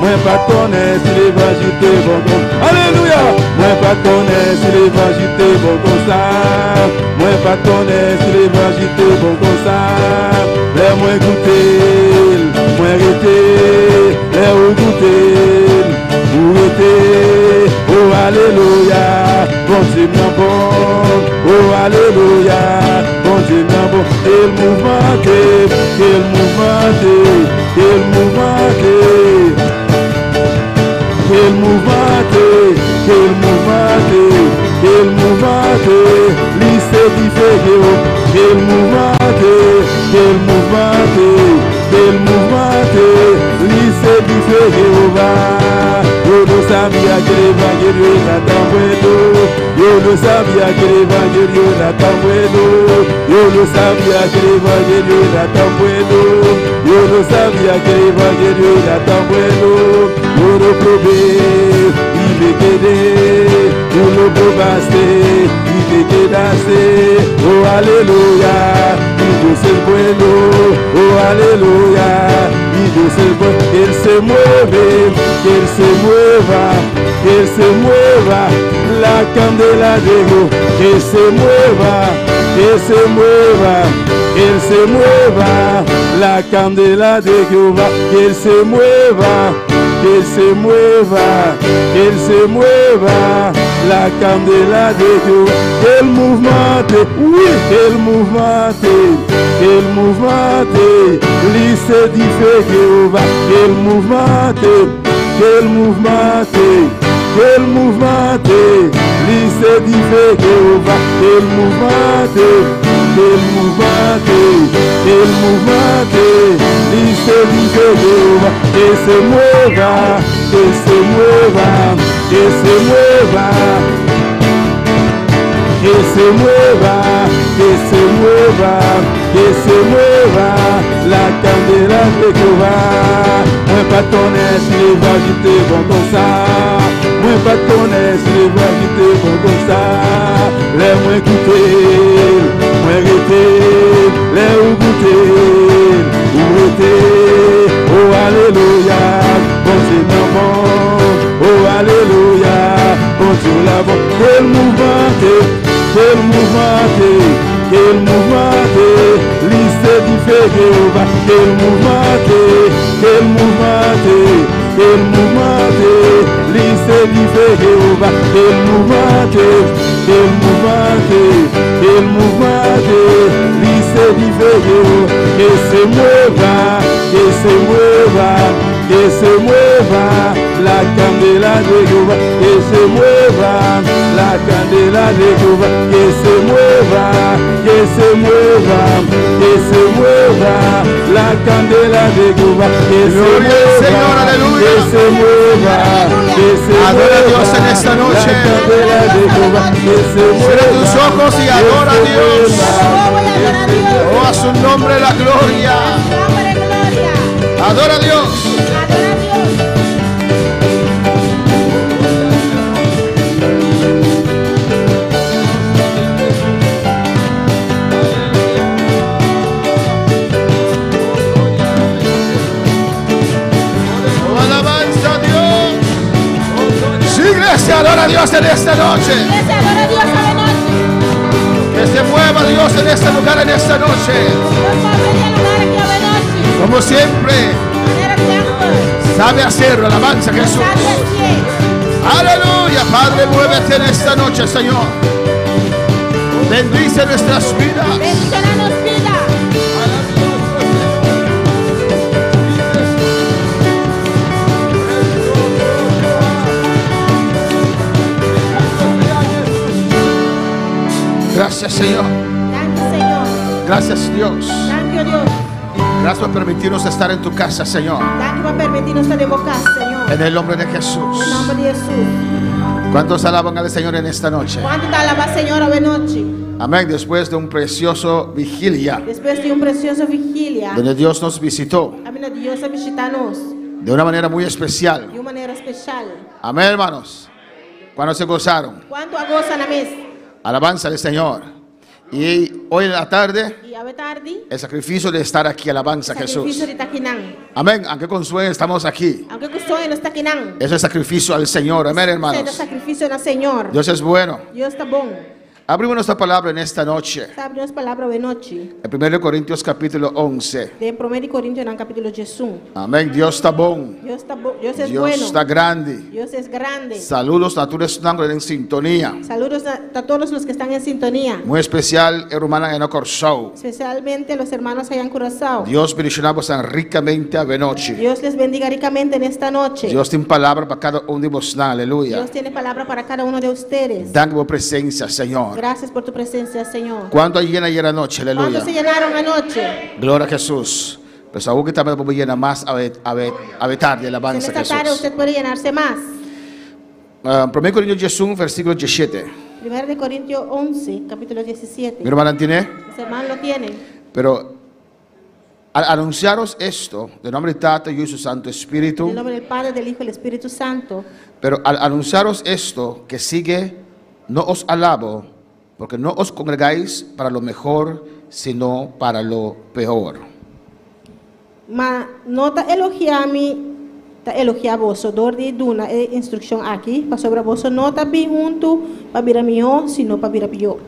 Mwen pa konnen si levanjil te bon konsa. Aleluya! Mwen pa konnen si levanjil te bon konsa. Mwen pa konnen si levanjil te bon konsa. Lè mwen goute, mwen rete. Lè ou goute, ou rete. Oh aleluya, Bondye mwen bon. Oh aleluya, Bondye mwen bon. El mouvante, el mouvante, el mouvante. El mouvante, el mouvante. mouvante, lycée dife Quel mouvante, quel mouvante, quel mouvante, lycée dife Jéhovah. Yo no sabía que el evangelio era tan bueno. Yo no sabía que el evangelio era tan bueno. Yo no sabía que el evangelio era tan bueno. Yo no sabía que el evangelio era tan bueno. Yo lo probé y me quedé. Tú lo probaste y te quedaste. Oh, aleluya, mi Dios es bueno. Oh, aleluya, mi Dios es bueno. Él se mueve, que Él se mueva, que Él se mueva. La candela llegó, que se mueva, que se mueva, que Él se mueva. La candela de Jehová, que Él se mueva, que Él se mueva, que Él se mueva. La candela de Jehová, el mouvement, oui, el mouvement, el mouvement, lycée dife Jéhovah, el mouvement, el mouvement, el mouvement, lycée dife Jéhovah, el mouvement, el mouvement, el mouvement, lycée dife Jéhovah, que se mueva, que se mueva, que se mueva, que se mueva, que se mueva, que se mueva la candela de Jehová. Mwen pa konnen si levanjil te bon konsa. Mwen pa konnen si levanjil te bon konsa. Lè mwen koute, mwen rete, lè ou goute, ou rete. Oh alelouya, Bondye nan bon. Oh alelouya, Bondye la bon. Quel mouvement, quel mouvement, quel mouvement, lycée dife Jéhovah. Quel mouvement, quel mouvement, quel mouvement, lycée dife Jéhovah. Quel mouvement, quel mouvement, quel mouvement, lycée dife Jéhovah. Que se mueva, que se mueva, que se mueva la candela de Jehová. Que se mueva la candela de Jehová. Que se mueva, que se mueva, que se mueva la candela de Jehová. Que se Gloria al mueva, Señor, aleluya. que se mueva, que se Adora a Dios mueva en esta noche. la candela de Jehová. Que se Cierra tus mueva, ojos y que adora a se Dios. mueva. Oh, a su nombre la gloria. Adora a Dios. Oh, alabanza a Dios. Sí, iglesia, adora a Dios en esta noche. Que se mueva Dios en este lugar en esta noche. Como siempre, sabe hacerlo. Alabanza a Jesús. Aleluya, Padre, muévete en esta noche, Señor. Bendice nuestras vidas. Gracias, Señor. Gracias, Dios. Gracias por permitirnos estar en tu casa, Señor. En el nombre de Jesús. ¿Cuántos alaban al Señor en esta noche? Kuantu ta alabá Señor awe nochi? Amén. Después de un precioso vigilia, Despues di un presioso vigilia, donde Dios nos visitó kaminda Dios a bishitá nos de una manera muy especial. di un manera spesial. Amén, hermanos. Cuando se gozaron, Kuantu a gosa nan mes? alabanza al Señor. Y hoy en la tarde, I awe tardi, el sacrificio de estar aquí, alabanza a sakrifisio Jesús. di ta akinan. Amén. Aunque con sueño estamos aquí. Aunke ku soño nos ta akinan. Eso es sacrificio al Señor. Amén, Esei ta hermanos. sakrifisio na Señor. Dios es bueno. Dios ta bon. Abrimos nuestra palabra en esta noche. Nos ta habri nos palabra awe nochi. En 1 Corintios capítulo 11. Den Promé di Korintionan kapítulo 11. Amén. Dios ta bon. Dios ta bo, Dios es Dios bueno. ta grandi. Dios es grande. Saludos na tur esnan ku ta den sintonia. Saludos a, a todos los que están en sintonía. Muy especial e rumannan na Kòrsou. Especialmente los hermanos allá en Curazao. Dios bendishoná boso rikamente awe nochi. Dios les bendiga ricamente en esta noche. Dios tin palabra pa kada un di boso. Aleluya. Dios tiene palabra para cada uno de ustedes. Danki pa bo presensia, Señor. Gracias por tu presencia, Señor. Kuantu a yena ayera nochi? Aleluya. ¿Cuántos se llenaron anoche? Gloria a Jesús. Pero awor ku tambe bo por yena mas awe awe awe tardi En alabanza esta tarde Jesús. usted puede llenarse más. Uh, 1 Corintios 11, versíkulo 17. Primera de Corintios 11, capítulo 17. Mi rumannan tin'é? Mis hermanos lo tienen. Pero al anunciaros esto, de nombre del Tata, y su Santo Espíritu, En el nombre del Padre, del Hijo y del Espíritu Santo. pero al anunciaros esto que sigue, no os alabo, porque no os congregáis para lo mejor, sino para lo peor. Ma no ta elogiá mi ta elogiá boso dor di duna e instrukshon aki, pasobra boso no ta bin huntu pa bira mihó, sino pa bira pió.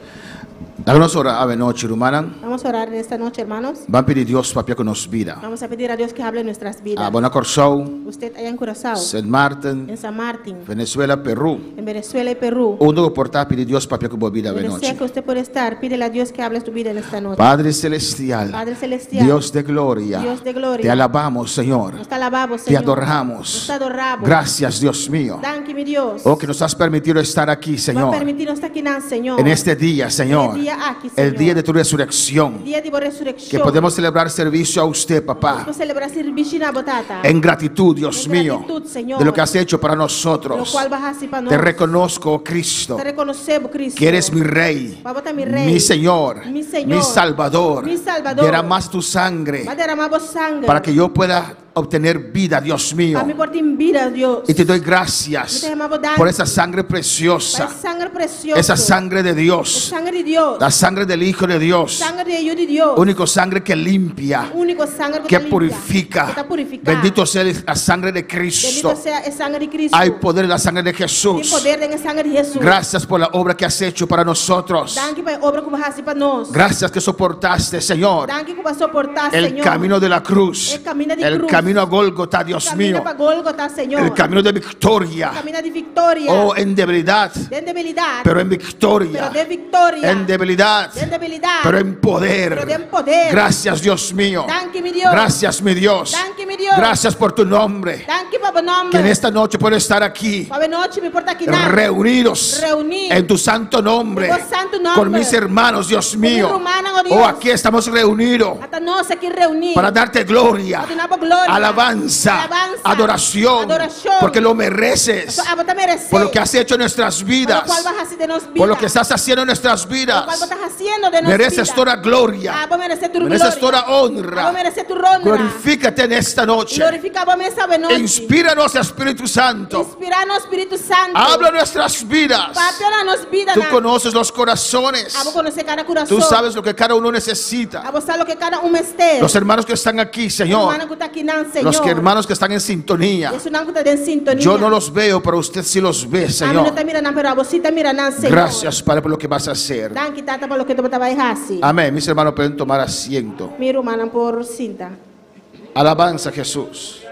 Laga nos ora awe nochi, rumannan. Vamos a orar en esta noche, hermanos. Ban pidi Dios papia ku nos bida. Vamos a pedir a Dios que hable en nuestras vidas. Abo na Kòrsou, Usted allá en Curazao, Sint Maarten, en San Martín, Venezuela, Perú. en Venezuela y Perú. Unda ku por ta pidi Dios papia ku bo bida awe Donde sea nochi. que usted puede estar, pídele a Dios que hable tu vida en esta noche. Padre Celestial, Padre Celestial, Dios de gloria, Dios de gloria, te alabamos, Señor. Nos te alabamos, Te Señor. adoramos. Nos te adoramos. Gracias, Dios mío. Danki, mi Dios. Oh, que nos has permitido estar aquí, Señor. Permití nos ta akinan, Señor. En este día, Señor. E dia aki, El Señor. día de tu resurrección. Dia di bo resurekshon. Que podemos celebrar servicio a usted, papá. Nos por selebrá servisio na bo Tata. En gratitud, Dios En mío. gratitud, Señor. De lo que has hecho para nosotros. Lokual bo a hasi pa nos. Te reconozco, oh Cristo. Ta rekonosé bo, Kristu. Que eres mi rey, Pa bo ta mi rei. mi Señor, Mi Señor. mi Salvador. Mi Salvador. Derramas tu sangre Bo a deramá bo sanger. para que yo pueda obtener vida, Dios mío. Pa mi por tin bida, Dios. Y te doy gracias Mi ta yama bo danki. por esa sangre preciosa, Pa e sanger presioso. esa sangre de Dios, Sanger di Dios. la sangre del Hijo de Dios, Sanger di Yu di Dios. único sangre que limpia, Úniko sanger ku que ta limpia, purifica. Ku ta purifiká. Bendito sea la sangre de Cristo. Bendito sea e sanger di Kristu. Hay poder en la sangre de Tin Jesús. poder den e sanger di Hesus. Gracias por la obra que has hecho para nosotros. Danki pa e obra ku bo a hasi pa nos. Gracias que soportaste, Señor, Danki ku bo a soportá, el Señor. camino de la cruz, El camino de el cruz. camino a Gólgota, Dios Kaminda mío, pa Gólgota, Señor. el camino de victoria. Kaminda di viktoria. Oh, en debilidad, Den debilidat. pero en victoria. Pero den viktoria. En debilidad, Den debilidat. pero en poder. Pero den poder. Gracias, Dios mío. Danki, mi Dios. Gracias, mi Dios. Danki, mi Dios. Gracias por tu nombre. Danki pa bo nòmber. Que en esta noche puedo estar aquí, Awe nochi mi por ta akinan. reunidos Reuní. en tu santo nombre, En tu santo nombre. con mis hermanos, Dios mi mío. rumannan, oh Dios. Oh, aquí estamos reunidos Ata nos aki reuní. para darte gloria, Pa duna bo gloria. alabanza, Alabanza. adoración, Adorashon. porque lo mereces, Abo ta meresé. por lo que has hecho en nuestras vidas, Por lokual bo a hasi den nos bida. por lo que estás haciendo en nuestras Por lokual vidas. bo ta hasiendo den nos Mereces bida. toda gloria, Abo meresé tur mereces gloria. toda honra. Abo meresé tur honra. Glorifícate en esta noche. Glorifiká bo mes awe nochi. Inspíranos, Espíritu Santo. Inspirá nos, Spiritu Santu. Habla nuestras vidas. Papia na nos bida. Tú conoces los corazones. Abo konosé kada kurason. Tú sabes lo que cada uno necesita. Abo sa loke kada un mester. Los hermanos que están aquí, Señor. Rumannan ku ta akinan, Señor. Los que hermanos que están en sintonía. Esunnan ku ta den sintonia. Yo no los veo, pero usted sí los ve, Ami no Señor. ta mira nan, pero abo sí ta mira nan, Señor. Gracias, Padre, por lo que vas a hacer. Danki, Tata, pa loke bo ta bai hasi. Amén. Mis hermanos pueden tomar asiento. Mi rumannan por sinta. Alabanza a Jesús.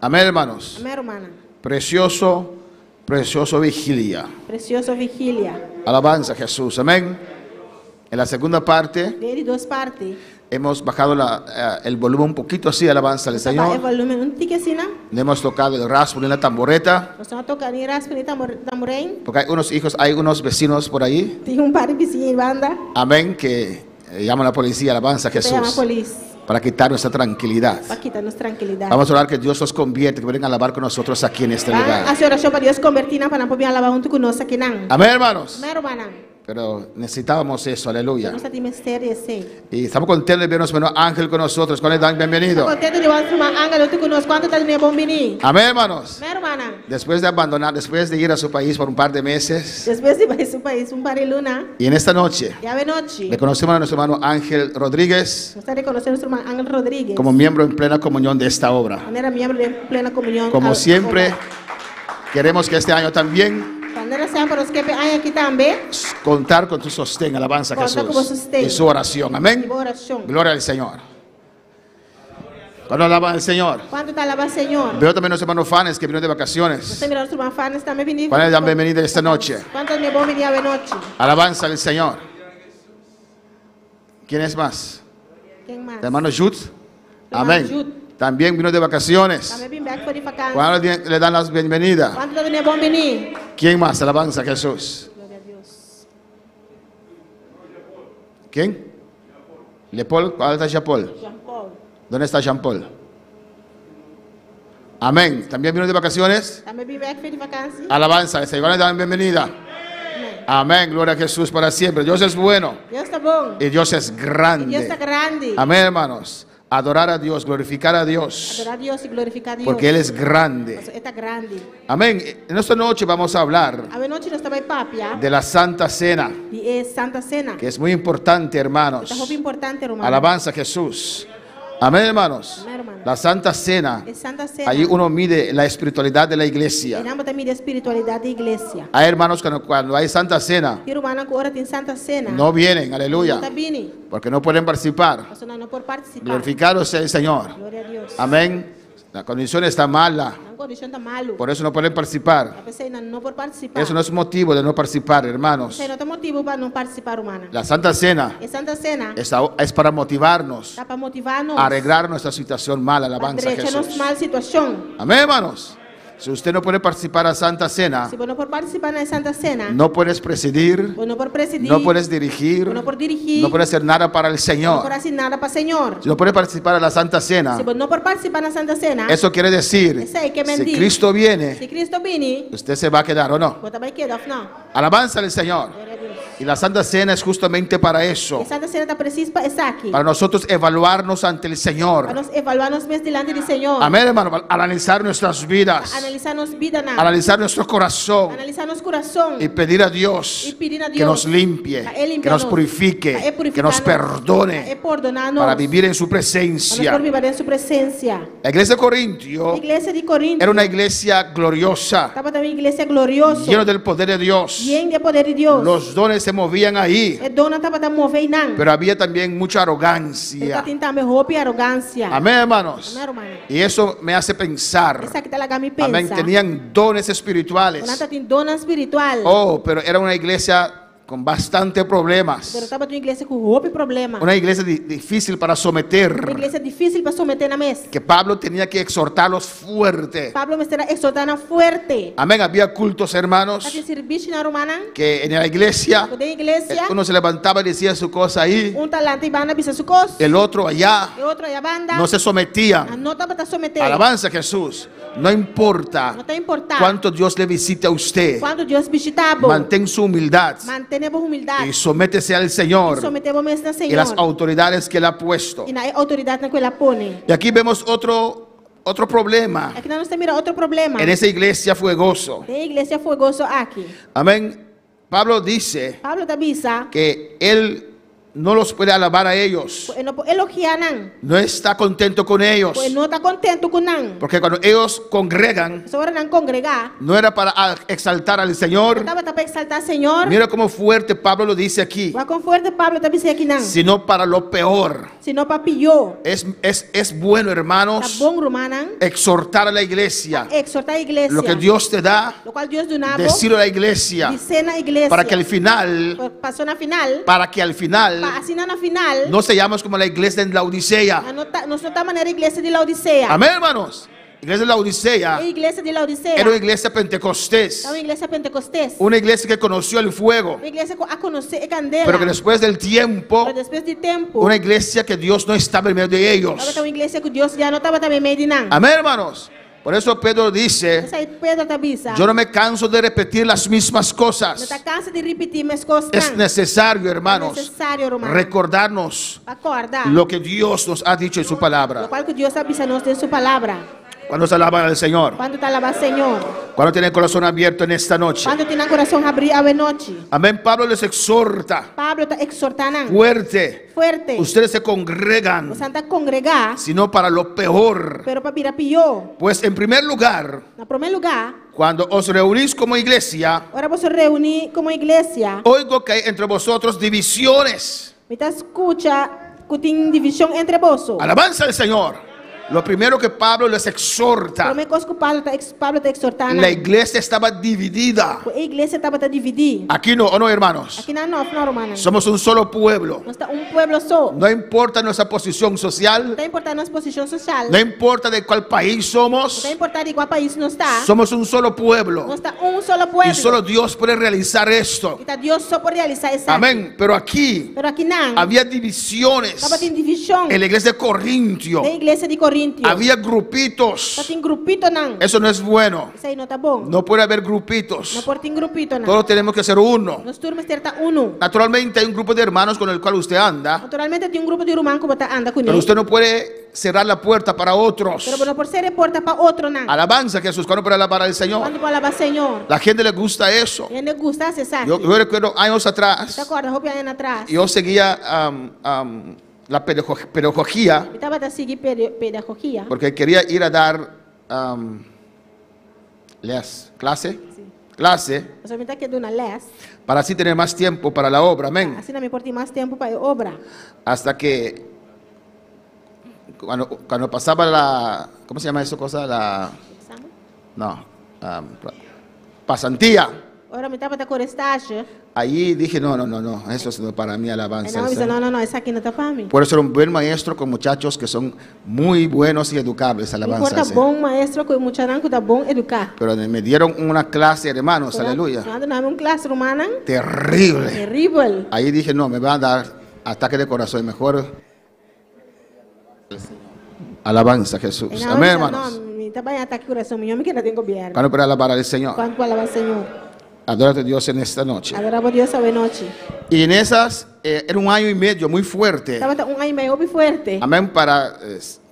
Amén, hermanos. Amèn, rumannan. Precioso, precioso vigilia. Presioso vigilia. Alabanza a Jesús. Amén. En la segunda parte Den di dos parti. hemos bajado el volumen un poquito así, alabanza al Nos a Señor. baha e volumen un tiki asina. No hemos tocado el raspo ni la tamboreta, Nos no a toka ni raspa ni tamborin. porque hay unos hijos, hay unos vecinos por ahí. Tin un par di bisiña eibanda. Amén, que llaman a la policía, alabanza a Ta yama Jesús, polis para quitar nuestra tranquilidad. Pa kita nos trankilidat. Vamos a orar que Dios los convierte, que vengan a alabar con nosotros aquí en este Ban lugar. hasi orashon pa Dios konvertí nan pa nan por bin alabá huntu ku nos akinan. Amén, hermanos. Amèn, rumannan. Pero necesitábamos eso, aleluya. Nos tabatin mester di esei. Y estamos contentos de ver a nuestro hermano Ángel con nosotros. ¿Cuál le dan bienvenido? Kontentu di wak ruman Angel huntu ku nos. Kuantu ta dun'é bon biní? Amén, hermanos. Amèn, rumannan. Después de abandonar, después de ir a su país por un par de meses, Despues di bai su pais un par di luna. y en esta noche I awe nochi. le conocemos a nuestro hermano Ángel Rodríguez Nos ta rekonosé nos ruman Angel Rodríguez. como miembro en plena comunión de esta obra. Manera miembro den plena komunion. Como siempre, queremos que este año también Manera semper nos ke pa e aña aki tambe. Contar con tu sostén, alabanza a Conta ku bo Jesús. sosten. Y su oración. Amén. I bo orashon. Gloria al Señor. Cuando alaban al Señor. Kuantu ta alabá Señor? Veo también a los hermanos Fanes que vinieron de vacaciones. Nos ta mira nos ruman Fanes tambe bini. ¿Cuáles dan bienvenida esta noche? Kuantu ta bon biní awe nochi? Alabanza al Señor. ¿Quién es más? Ken mas? El hermano Jude. Hermano Amén. Jude. También vino de vacaciones. Tambe a bin bèk for di vakansi. ¿Cuándo le dan las bienvenidas? Kuantu ta dun'é bon biní? ¿Quién más? Alabanza a Jesús. Gloria a Dios. ¿Quién? Lepol. ¿Cuál está Jean Paul? Jean Paul. ¿Dónde está Jean Paul? Amén. También vino de vacaciones. Tambe a bin bèk for di vakansi. Alabanza. al Señor. Le dan bienvenida. Amèn. Amén. Gloria a Jesús para siempre. Dios es bueno Dios ta bon. y Dios es I Dios ta grande. grandi. Amén, hermanos. Adorar a Dios, glorificar a Dios, Adorá Dios i glorifiká Dios. porque Él es grande. E ta grandi. Amén. En esta noche vamos a hablar Awe nochi nos ta bai papia de la Santa Cena, di e Santa Sena. que es muy importante, hermanos. Ta hopi importante, ruman. Alabanza a Jesús. Amén, hermanos. Amén, hermano. La Santa Cena, E Santa Sena. ahí uno mide la espiritualidad de la iglesia. Einan bo ta midi espiritualidat di iglesia. Hay hermanos que cuando hay Santa Cena Tin rumannan ku ora tin Santa Sena. no vienen, No aleluya, ta bini. porque no pueden participar. Pasobra nan no por partisipá. Glorificado sea el Señor. Gloria a Dios. Amén. La condición está mala, Nan kondishon ta malu. por eso no pueden participar. P'esei nan no por partisipá. Eso no es motivo de no participar, hermanos. Esei no ta motibu pa no partisipá, rumannan. La Santa Cena E Santa Sena es para motivarnos ta pa motivá nos. a arreglar nuestra situación mala, Pa alabanza a drecha nos Jesús. mal situashon. Amén, hermanos. Si usted no puede participar a Santa Cena, Si bo no por partisipá na Santa Sena, no puedes presidir, bo no por presidí, no puedes dirigir, no por dirigí, no puedes hacer nada para el no por Señor. hasi nada pa Señor. Si no puedes participar a la Santa Cena, Si bo no por partisipá na Santa Sena, eso quiere decir, Esei ke men si di. Cristo viene, si Kristo bini, usted se va a quedar o no. bo ta bai keda òf no. Alabanza al Señor. Gloria a Dios. Y la Santa Cena es justamente para eso, E Santa Sena ta presis pa esaki. para nosotros evaluarnos ante el Pa Señor. nos evaluá nos mes dilanti di Señor. Amén, hermano, para analizar nuestras vidas, Analisá nos bidanan. analizar nuestro corazón Analisá nos kurason. y pedir a Dios I pidi na que Dios nos limpie, pa E limpia que nos nos, pa E purifique, purifiká que nos nos, pa E perdone pordoná nos, para vivir en su pa nos presencia. por biba den su presensia. La iglesia de Corintio Iglesia di Korinto era una iglesia gloriosa, tabata un iglesia glorioso, llena del poder de Dios. yen di poder di Dios. Los dones se movían ahí, E donnan tabata move einan. pero había también mucha Pero arrogancia. tabatin tambe hopi arogansia. Amén, hermanos. Amèn, ruman. Y eso me hace pensar. Esaki ta laga mi pensa. Amén. Tenían dones espirituales. Nan tabatin donnan spiritual. Oh, pero era una iglesia con bastante problemas. Pero tabata un iglesia ku hopi problema. Una iglesia difícil para someter. Un iglesia difísil pa someté nan mes. Que Pablo tenía que exhortarlos fuerte. Pablo mester a ekshortá nan fuerte. Amén. Había cultos, hermanos, Tabatin servisio, rumannan. que en la iglesia Den iglesia, uno se levantaba y decía su cosa ahí, un ta lanta i banda bisa su kos. el otro allá. E otro aya banda. No se sometían. No tabata someté. Alabanza a Jesús. No importa No ta importá cuánto Dios le visite a usted. kuantu Dios bishitá bo. Mantén su humildad Mantené bo humildat. y sométese al Señor Someté bo mes na y las Señor. autoridades que él ha puesto. I na e outoridatnan ku El a pone. Y aquí vemos otro problema Aki nos ta mira otro problema. en esa iglesia fuegoso. Den e iglesia fuegoso aki. Amén. Pablo dice Pablo ta bisa, que él no los puede alabar a ellos. e no por elogiá nan. No está contento con ellos. E no ta kontentu ku nan. Porque cuando ellos congregan, Ora nan kongregá. no era para exaltar al Señor. No tabata pa eksaltá Señor. Mira cómo fuerte Pablo lo dice aquí. Wak kon fuerte Pablo ta bisa akinan. Sino para lo peor. Sino pa pió. Es bueno, Ta hermanos, bon, rumannan. exhortar a la iglesia. Ekshortá iglesia. Lo que Dios te da, Lokual Dios duna bo. decirlo a la iglesia. Bis'é na iglesia. Para que al final, Paso na final. para que al final Pa asina na final. no seamos como la iglesia en Laodicea. Nos no ta manera iglesia di Laodisea. Amén, hermanos. Iglesia de Laodicea E iglesia di Laodisea. era una iglesia pentecostés, Ta un iglesia pentekostés. una iglesia que conoció el fuego, Un iglesia ku a konosé e kandela. pero que después del tiempo, Pero despues di tempu. una iglesia que Dios no estaba en medio de ellos. Tabata un iglesia ku Dios ya no tabata meimei di nan. Amén, hermanos. Por eso Pedro dice, P'esei Pedro ta bisa. yo no me canso de repetir las mismas No cosas. ta kansa di ripití mes kosnan. Es necesario, hermanos, Ta nesesario, ruman. recordarnos Pa kòrda. lo que Dios nos ha dicho en su palabra. Lokual ku Dios a bisa nos den su palabra. Cuando se alaban al Señor, Kuantu ta alabá Señor. cuando tienen el corazón abierto en esta noche. Kuantu tin nan kurason habrí awe nochi. Amén. Pablo les exhorta Pablo ta ekshortá nan. fuerte. Fuerte. Ustedes se congregan, Boso ta kongregá. sino para lo peor. Pero pa bira pió. Pues en primer lugar, Na promé lugá. Cuando os reunís como iglesia, Ora boso reuní komo iglesia, oigo que hay entre vosotros divisiones. Mi ta skucha ku tin divishon entre boso. Alabanza al Señor. Lo primero que Pablo les exhorta, Promé kos ku Pablo ta Pablo ta ekshortá la nan, iglesia estaba dividida. ku e iglesia tabata dividí. Aquí no, ¿o no, hermanos? Akinan no, òf no, rumannan? Somos un solo pueblo. Nos ta un pueblo so. No importa nuestra posición social, No ta importá nos posishon sosial. no importa de cuál país No somos, ta importá di kua pais nos ta. somos un solo pueblo. Nos ta un solo pueblo. Y solo Dios puede realizar esto. I ta Dios so por realisá esaki. Amén. Pero aquí Pero akinan había divisiones. tabatin divishon. En la iglesia de Corintio Den iglesia di Korintio. había grupitos. Tabatin grupitonan. Eso no es bueno. Esei no ta bon. No puede haber No grupitos. por tin grupitonan. Todos tenemos que ser uno. Nos tur mester ta unu. Naturalmente hay un grupo de hermanos con el cual usted anda, Naturalmente tin un grupo di ruman ku bo ta anda kuné. pero usted no puede cerrar la puerta para otros. Pero bo no por sera e porta pa otronan. Alabanza a Jesús. ¿Cuándo puede alabar al Señor? Kuantu por alabá Señor? La gente le gusta eso. Hende gusta esaki. Yo recuerdo años atrás, Ta kòrda hopi aña atras. yo seguía la pedagogía Mi tabata sigui pedagogia. porque quería ir a dar les, clase, clase, Pasobra mi ta ke duna lès. para así tener más tiempo para la obra, amén. Asina mi por tin mas tempu pa e obra. Hasta que cuando pasaba la, ¿cómo se llama eso cosa? La, no, pasantía. Ora mi tabata kore stage. Allí dije, no, no, no, no, eso es no para mí, alabanza E al nan a bisa, Señor. no, no, no, esaki no ta pa mi. Puedo ser un buen maestro con muchachos que son muy buenos y educables, alabanza Mi al por ta Señor. bon maestro ku muchanan ku ta bon eduká. Pero me dieron una clase, hermanos, aleluya. Nan a duna mi un klas, rumannan. Terrible. Teribel. Ahí dije, no, me va a dar ataque de corazón, mejor. Alabanza a Jesús. E nan a Amén, bisa, hermanos. No, mi ta bai atake kurason, mihó mi keda den gobièrnu. Para poder alabar al Señor. Kuantu por alabá Señor? Adórate a Dios en esta noche. Adorá bo Dios awe nochi. Y en esas, era un año y medio muy fuerte. Tabata un aña i mei hopi fuerte. Amén, para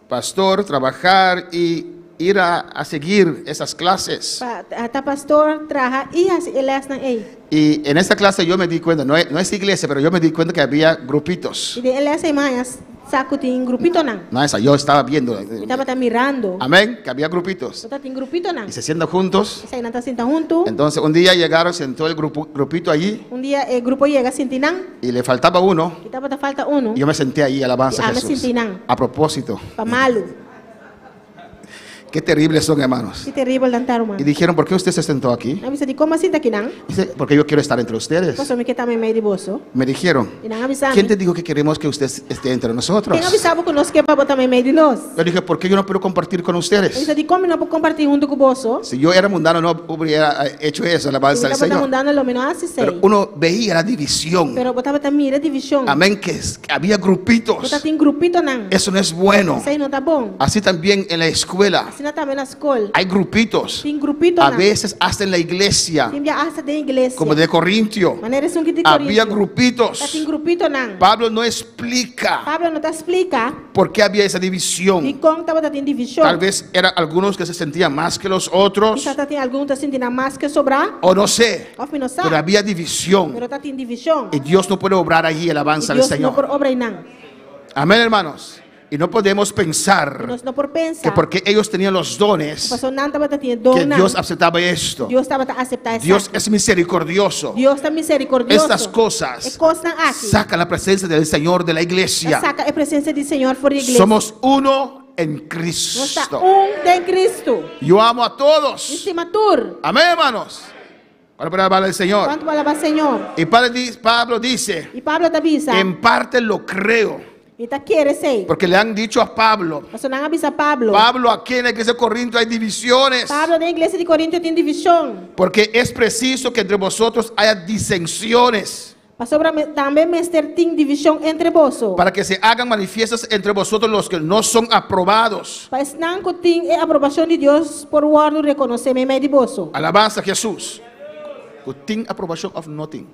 pastor, trabajar y ir a seguir esas clases. Pa ta pastor, traha i hasi e lèsnan ei. Y en esta clase yo me di cuenta, no es, no es iglesia, pero yo me di cuenta que había grupitos. I den e lès ei mi a haña sa ku tin grupitonan. No, esa, yo estaba viendo. Mi tabata mirando. Amén, que había grupitos. Tabatin grupitonan. Y se sientan juntos. P'esei nan ta sinta huntu. Entonces un día llegaron, sentó el grupo, grupito allí Un dia e grupo yega sinta einan. y le faltaba uno. I tabata falta unu. Y yo me senté allí, alabanza a I ami Jesús. sinta einan. A propósito. Pa malu. Qué terribles son, hermanos. Ki teribel nan ta, ruman. Y dijeron, ¿por qué usted se sentó aquí? Nan a bisa, dikon bo a sinta akinan. Dice, porque yo quiero estar entre ustedes. Pasobra mi ke ta meimei di boso. Me dijeron, I nan a bisa mi. ¿quién te dijo que queremos que usted esté entre nosotros? Ken a bisa bo ku nos ke pa bo ta meimei di nos? Yo dije, ¿por qué yo no puedo compartir con ustedes? Mi a bisa, dikon mi no por kompartí huntu ku boso. Si yo era mundano, no hubiera hecho eso, alabanza Si al mi tabata Señor. mundano, lo mi no a hasi esei. Pero uno veía la división. Pero bo tabata mira divishon. Amén, que había grupitos. Tabatin grupitonan. Eso no es bueno. Esei no ta bon. Así también en la escuela Asina tambe na skol. hay grupitos. Tin grupitonan. A veces hasta en la iglesia, Tin bia asta den iglesia. como de Corintio, Manera esun di había Korintio. grupitos. Tabatin grupitonan. Pablo no explica Pablo no ta splika por qué había esa división. dikon tabatin divishon. Tal vez eran algunos que se sentían más que los otros, Kisas tabatin algun ta sinti nan mas ku sobrá. o no sé, Òf mi no sa. pero había división. Pero tabatin divishon. Y Dios no puede obrar allí, alabanza I al Dios no Señor. por obra einan. Amén, hermanos. Y no podemos pensar Nos no por pensa. que porque ellos tenían los dones, Pasobra nan tabatin que donnan. Dios aceptaba esto. Dios tabata aseptá esaki. Dios es misericordioso. Dios ta miserikordioso. Estas cosas E kosnan aki. sacan la presencia del Señor de la iglesia. Saka e presensia di Señor for di iglesia. Somos uno en Nos ta Cristo. un den Kristu. Yo amo a todos. Mi stima tur. Amén, hermanos. Para alabar al Señor. Kuantu por alabá Señor? Y Pablo dice, I Pablo ta bisa. en parte lo creo. Mi ta kere esei. Porque le han dicho a Pablo, Pasobra nan a bisa Pablo. Pablo, aquí en la iglesia de Corinto hay divisiones. Pablo, den iglesia di Korintio tin divishon. Porque es preciso que entre vosotros haya disensiones. Pasobra tambe mester tin divishon entre boso. Para que se hagan manifiestas entre vosotros los que no son aprobados. Pa esnan ku tin e aprobashon di Dios por wòrdu rekonosé meimei di boso. Alabanza a Jesús. Tin aprobación of nothing.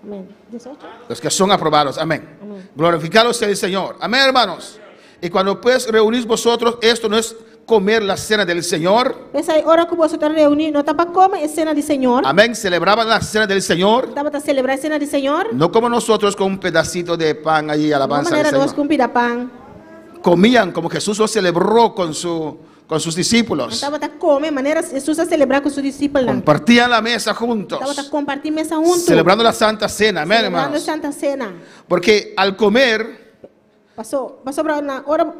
Amèn. 18? Los que son aprobados. Amén. Amén. Glorificado sea el Señor. Amén, hermanos. Y cuando pues reunís vosotros, esto no es comer la cena del Señor. P'esei ora ku boso ta reuní, no ta pa kome e sena di Señor. Amén. Celebraban la cena del Señor. Tabata selebrá e sena di Señor. No como nosotros con un pedacito de pan allí, No alabanza al manera nos Señor. ku un pida pan. Comían como Jesús lo celebró con su, con sus discípulos. Tabata kome manera Hesus a selebrá ku su disipelnan. Compartían la mesa juntos. Tabata kompartí mesa huntu. Celebrando la Santa Cena. Amén, Selebrando hermanos. Santa Sena. Porque al comer, Paso, pasobra na ora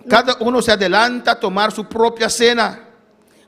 cada uno se adelanta a tomar su propia cena.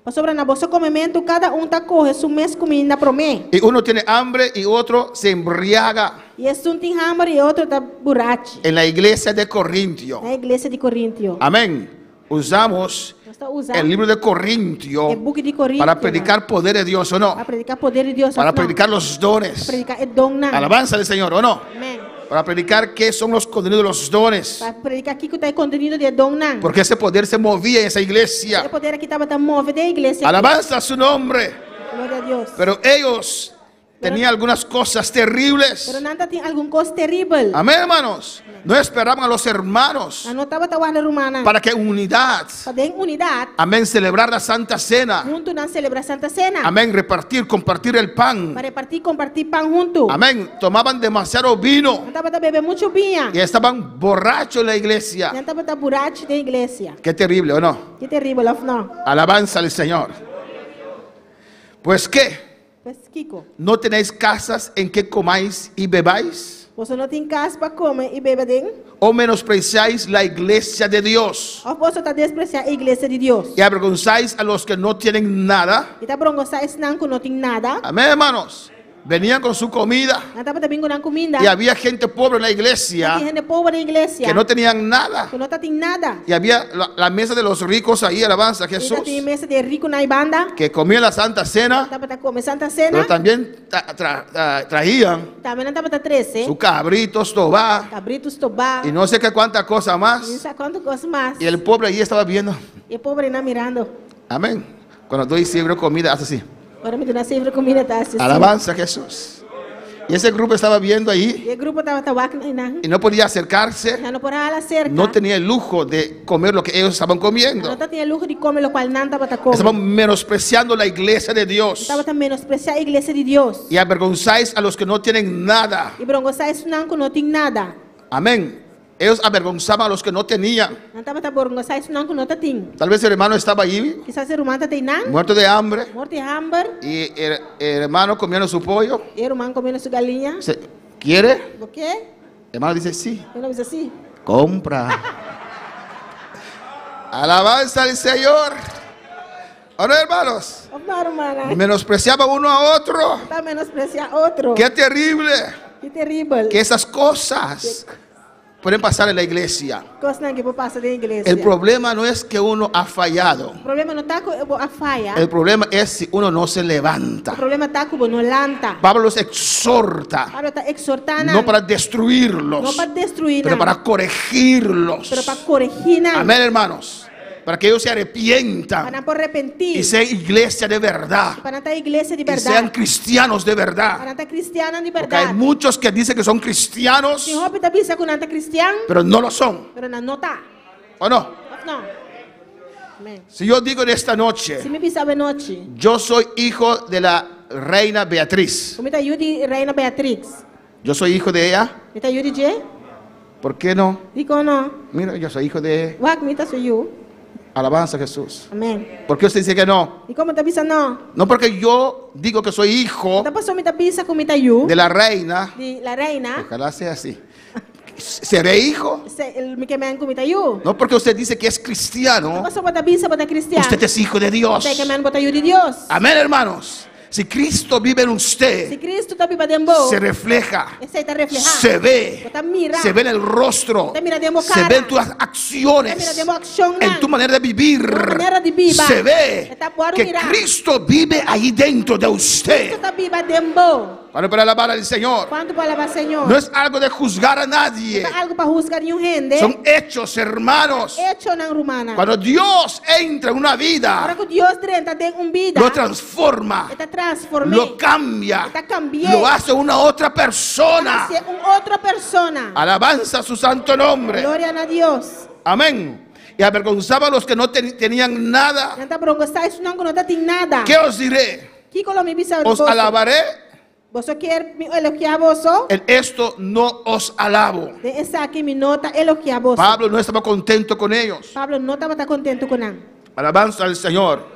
pasobra na boso komementu kada un ta kohe su mes kuminda promé. Y uno tiene hambre y otro se embriaga. I esun tin hamber i otro ta burachi. En la iglesia de Corintio. Na iglesia di Korintio. Amén. Usamos Nos ta usa el libro de Corintio e buki di Korintio para predicar poder de Dios o no. pa prediká poder di Dios. Para òf no? predicar los dones. Prediká e donnan. Alabanza del Señor o no. Amèn. Para predicar qué son los contenidos de los dones. Pa prediká kiko ta e kontenido di e donnan. Porque ese poder se movía en esa E iglesia. poder aki tabata move den e iglesia. Alabanza a su nombre. Gloria na Dios. Pero ellos tenían algunas cosas terribles. Pero nan tabatin algun kos teribel. Amén, hermanos. No esperaban a los hermanos Nan no tabata warda rumannan. para que en unidad, Pa den unidat, amén, celebrar la Santa Cena. huntu nan selebrá Santa Sena. Amén, repartir, compartir el pan. Pa repartí, kompartí pan huntu. Amén. Tomaban demasiado vino Nan tabata bebe muchu biña. y estaban borrachos en la iglesia. Nan tabata burachi den iglesia. Qué terrible, ¿o no? Ki teribel, òf no? Alabanza al Señor. Pues qué, Pues kiko, ¿no tenéis casas en que comáis y bebáis? Boso no tin kas pa kome i bebe aden? ¿O menospreciáis la iglesia de Dios? Òf boso ta despresiá e iglesia di Dios? ¿Y avergonzáis a los que no tienen nada? I ta brongosá esnan ku no tin nada? Amén, hermanos. Venían con su comida Nan tabata bin ku nan kuminda. y había gente pobre en la iglesia Tin hende pober den iglesia. que no tenían nada. Ku no tabatin nada. Y había la mesa de los ricos ahí, alabanza a Jesús, I tabatin mesa di rikunan eibanda. que comían la Santa Cena, Tabata kome Santa Sena. pero también traían Tambe nan tabata trese. su cabrito, stobá, Kabritu stobá. y no sé qué cuánta cosa I más. sa kuantu kos mas. Y el pobre allí estaba viendo. E pobernan mirando. Amén. Cuando doy siempre comida, hace así. Ora mi duna semper kuminda ta hasi. Alabanza a Jesús. Y ese grupo estaba viendo ahí I e grupo tabata wak einan. y no podía acercarse. Nan no por a hala serka. No tenía el lujo de comer lo que ellos estaban comiendo. No tabatin luho di kome lokual nan tabata kome. Estaban menospreciando la iglesia de Dios. Tabata menospresiá e iglesia di Dios. Y avergonzáis a los que no tienen nada. I brongosá esnan ku no tin nada. Amén. Ellos avergonzaban a los que no tenían. Nan tabata brongosá esnan ku no tabatin. Tal vez el hermano estaba allí, Kisas e ruman tabata einan. muerto de hambre, Morto di hamber. y el hermano comiendo su pollo. E ruman komiendo su galiña. ¿Quiere? Bo ke? El hermano dice, sí. E ruman bisa sí. Compra. Alabanza al Señor. Ahora, hermanos, Òf no, rumannan. menospreciaba uno a otro. Ta menospresiá otro. Qué terrible Ki teribel. que esas cosas pueden pasar en la iglesia. Kosnan aki por pasa den iglesia. El problema no es que uno ha fallado. Problema no ta ku bo a faya. El problema es si uno no se levanta. Problema ta ku bo no lanta. Pablo los exhorta, Pablo ta ekshortá nan. no para destruirlos, No pa destruí pero nan. para corregirlos. Pero pa koregí nan. Amén, hermanos. Para que ellos se arrepientan Pa nan por arepentí. y sean iglesia de verdad. Pa nan ta iglesia di Y sean berdat. cristianos de verdad. Pa nan ta kristiannan di Porque hay berdat. muchos que dicen que son cristianos, Tin hopi ta bisa ku nan ta kristian, pero no lo son. pero nan no ta. ¿O no? Òf no? Amèn. Si yo digo en esta noche, Si mi bisa awe nochi, yo soy hijo de la reina Beatriz. ku mi ta yu di Reina Beatrix. Yo soy hijo de ella. Mi ta yu di dje? ¿Por qué no? Dikon no? Mira, yo soy hijo de Wak mi ta su yu. Alabanza a Jesús. Amèn. ¿Por qué usted dice que no? Dikon bo ta bisa no? No porque yo digo que soy hijo Ta paso mi ta bisa ku mi ta yu de la reina. di la reina. Ojalá sea así. ¿Seré hijo? Se, mi ke men ku mi ta yu. No porque usted dice que es cristiano. Paso bo ta bisa bo ta kristian. Usted es hijo de Dios. Esei ke men bo ta yu di Dios. Amén, hermanos. Si Cristo vive en Si usted, Kristu ta biba den bo, se refleja, esei ta reflehá. se ve, Bo ta mira. se ve en el rostro, Ta mira den bo se kara. ve en tus acciones, Ta mira den bo akshonnan. en tu manera de vivir, Bo manera di biba. se ve Ta por que mira. Cristo vive ahí dentro de usted. Kristu ta biba den bo. Para para alabar al Señor, Kuantu por alabá Señor? no es algo de juzgar a nadie, No ta algu pa husga ningun hende. son hechos, hermanos. Echonan rumannan. Cuando Dios entra en una Ora vida, ku Dios drenta den un bida, lo transforma, E ta transform'é. lo cambia, E ta kambi'é. lo hace una otra persona. Hasié un otro persona. Alabanza a su santo nombre. Gloria na Dios. Amén. Y avergonzaba a los que no tenían nada. Nan ta brongosá esnan ku no tabatin nada. ¿Qué os diré? Kiko lo mi bisa Os boso? alabaré. Boso ke mi elogiá boso? En esto no os alabo. Den esaki mi no ta elogiá boso. Pablo no estaba contento con ellos. Pablo no tabata kontentu ku nan. Alabanza al Señor.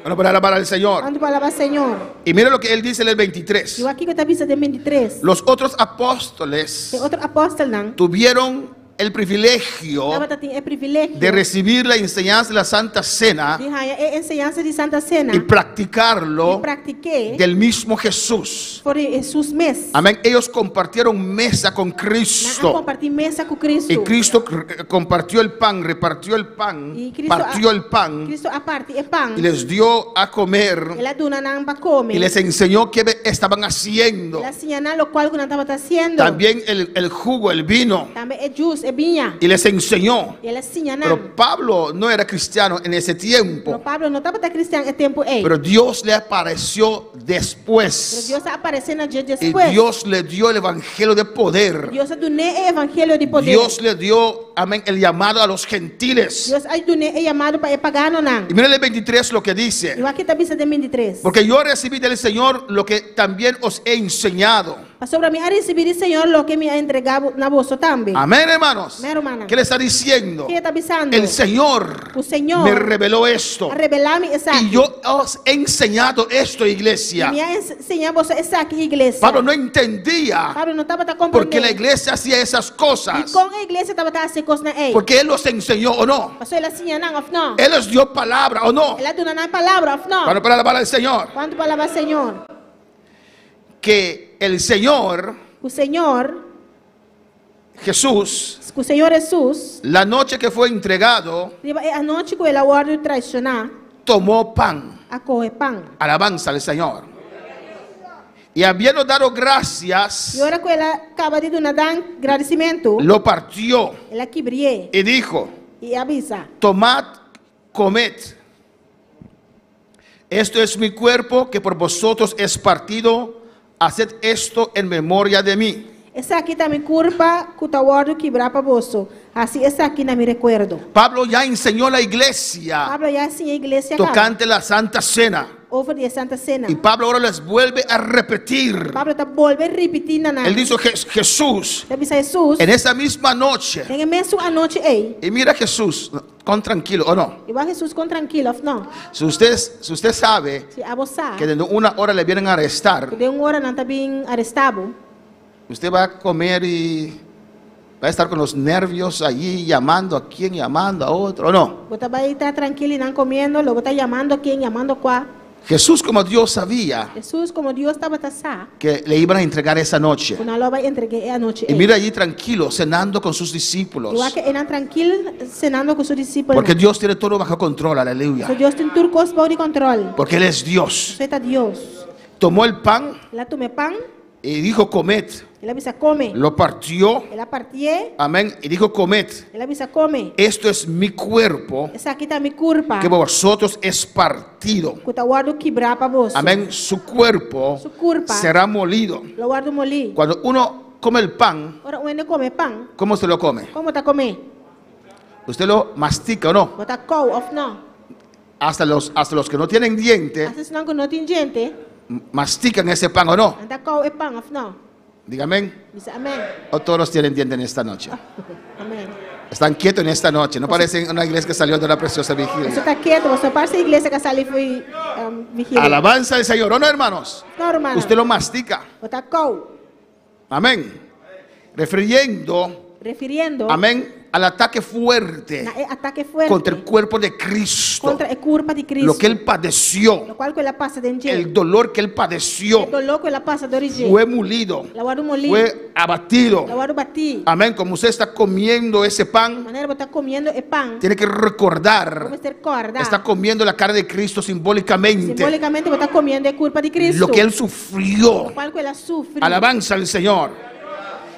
Bueno, para alabar al Señor. Kuantu por alabá Señor? Y mira lo que él dice en el 23. I wak kiko e ta bisa den 23. Los otros apóstoles E otro apòstelnan tuvieron el privilegio tabatin e privilegio de recibir la enseñanza de la Santa Cena di haña e enseñansa di Santa Sena y i practicarlo praktik'é del mismo Jesús. for di Hesus mes. Amén. Ellos compartieron mesa con Nan a Cristo. kompartí mesa ku Kristu. Y Cristo compartió el pan, repartió el pan, I Kristu partió el pan Kristu a parti e pan. y les dio a comer El a duna nan pa kome. y les enseñó qué estaban haciendo. El a siña nan lokual ku nan tabata hasiendo. También el jugo, el vino. Tambe e juice, e biña. Y les enseñó. I el a siña nan. Pero Pablo no era cristiano en ese Pero tiempo. Pablo no tabata kristian e tempu ei. Pero Dios le apareció Pero después. Dios a aparesé na dje Y despues. Dios le dio el evangelio de poder. Dios a dun'é e evangelio di poder. Dios le dio, amén, el llamado a los gentiles. Dios a dun'é e yamado pa e paganonan. Y miren el 23 lo que dice. I wak kiko e ta bisa den 23. Porque yo recibí del Señor lo que también os he enseñado. Pasobra mi a risibí di Señor loke mi a entregá na boso tambe. Amén, hermanos. Amén, hermana. ¿Qué le está diciendo? Kiko e ta bisando? El Señor E Señor me reveló esto. a revelá mi esaki. Y yo os he enseñado esto, iglesia. I mi a siña boso esaki, iglesia. Pablo no entendía Pablo no tabata por qué la komprondé. iglesia hacía esas cosas. Dikon e iglesia tabata hasi e kosnan ei. Porque Él los enseñó o no. Pasobra el a siña nan òf no. Él les dio palabra o no. El a duna nan palabra òf no. Para alabar al Señor. Kuantu por alabá Señor? Que el Señor Ku Señor, Jesús, ku Señor Hesus, la noche que fue entregado, riba e anochi ku el a wòrdu traishoná, tomó pan. a kohe pan. Alabanza al Señor. Y habiendo dado gracias, I ora ku el a kaba di duna dan gradisimentu, lo partió el a kibr'é y dijo, i a bisa. tomad, comed. Esto es mi cuerpo que por vosotros es partido. Haced esto en memoria de mí. Esaki ta mi kurpa ku ta wòrdu kibrá pa boso. Hasi esaki na mi rekuerdo. Pablo ya enseñó a la iglesia Pablo ya a siña e iglesia kaba tocante la Santa Cena. over di e Santa Sena. Y Pablo ahora les vuelve a repetir. Pablo ta bolbe ripití na nan. Él dijo, Jesús, El a bisa Hesus, en esa misma noche. den e mesun anochi ei. Y mira a Jesús, con tranquilo, ¿o no? I wak Hesus kon trankil, òf no? Si usted, si usted sabe Si abo sa, que dentro de una hora le vienen a arrestar, ku den un ora nan ta bin arestá bo. usted va a comer y va a estar con los nervios allí llamando a quién, llamando a otro, ¿o no? Bo ta bai ta trankil einan komiendo, lo bo ta yamando ken, yamando kua. Jesús, como Dios sabía Hesus, komo Dios tabata sa, que le iban a entregar esa noche. ku nan lo bai entreg'é e anochi Y ei. mira allí tranquilo, cenando con sus discípulos. I wak einan trankil senando ku su disipelnan. Porque Dios tiene todo bajo control, aleluya. So Dios tin tur kos bou di kontròl. Porque Él es Dios. Pasobra e ta Dios. Tomó el pan El a tuma e pan, y dijo, comed. el a bisa kome. Lo partió, El a partié, amén. Y dijo, comed. el a bisa kome. Esto es mi cuerpo Esaki ta mi kurpa. que por vosotros es partido. Ku ta wòrdu kibrá pa boso. Amén. Su cuerpo Su kurpa. será molido. Lo wòrdu molí. Cuando uno come el pan, Ora un hende kome pan, ¿cómo se lo come? kon bo ta kom'é? Usted lo mastica o no. Bo ta kou òf no? Hasta los que no tienen diente Asta esnan ku no tin djente, mastican ese pan o no. nan ta kou e pan òf no? Dígame. Bisa amèn. O todos los tienen diente en esta noche. Amèn. Están quietos en esta noche. No parecen una iglesia que salió de la preciosa vigilia. Boso ta ketu, boso no parse iglesia ku a sali for di un, vigilia. Alabanza al Señor. ¿O no, hermanos? No, ruman. Usted lo mastica. Bo ta kou. Amén. Refiriendo, Refiriendo amén, al ataque fuerte na e atake fuerte contra el cuerpo de Cristo. kontra e kurpa di Kristu. Lo que él padeció, Lokual ku el a pasa den dje. el dolor que él padeció, E doló ku el a pasa dor di dje. fue molido, El a wòrdu molí. fue abatido. El a wòrdu batí. Amén. Como usted está comiendo ese pan, Manera bo ta komiendo e pan. tiene que recordar, Bo mester kòrda. está comiendo la carne de Cristo simbólicamente, Simbólikamente bo ta komiendo e kurpa di Kristu. lo que él sufrió. Lokual ku el a sufri. Alabanza al Señor.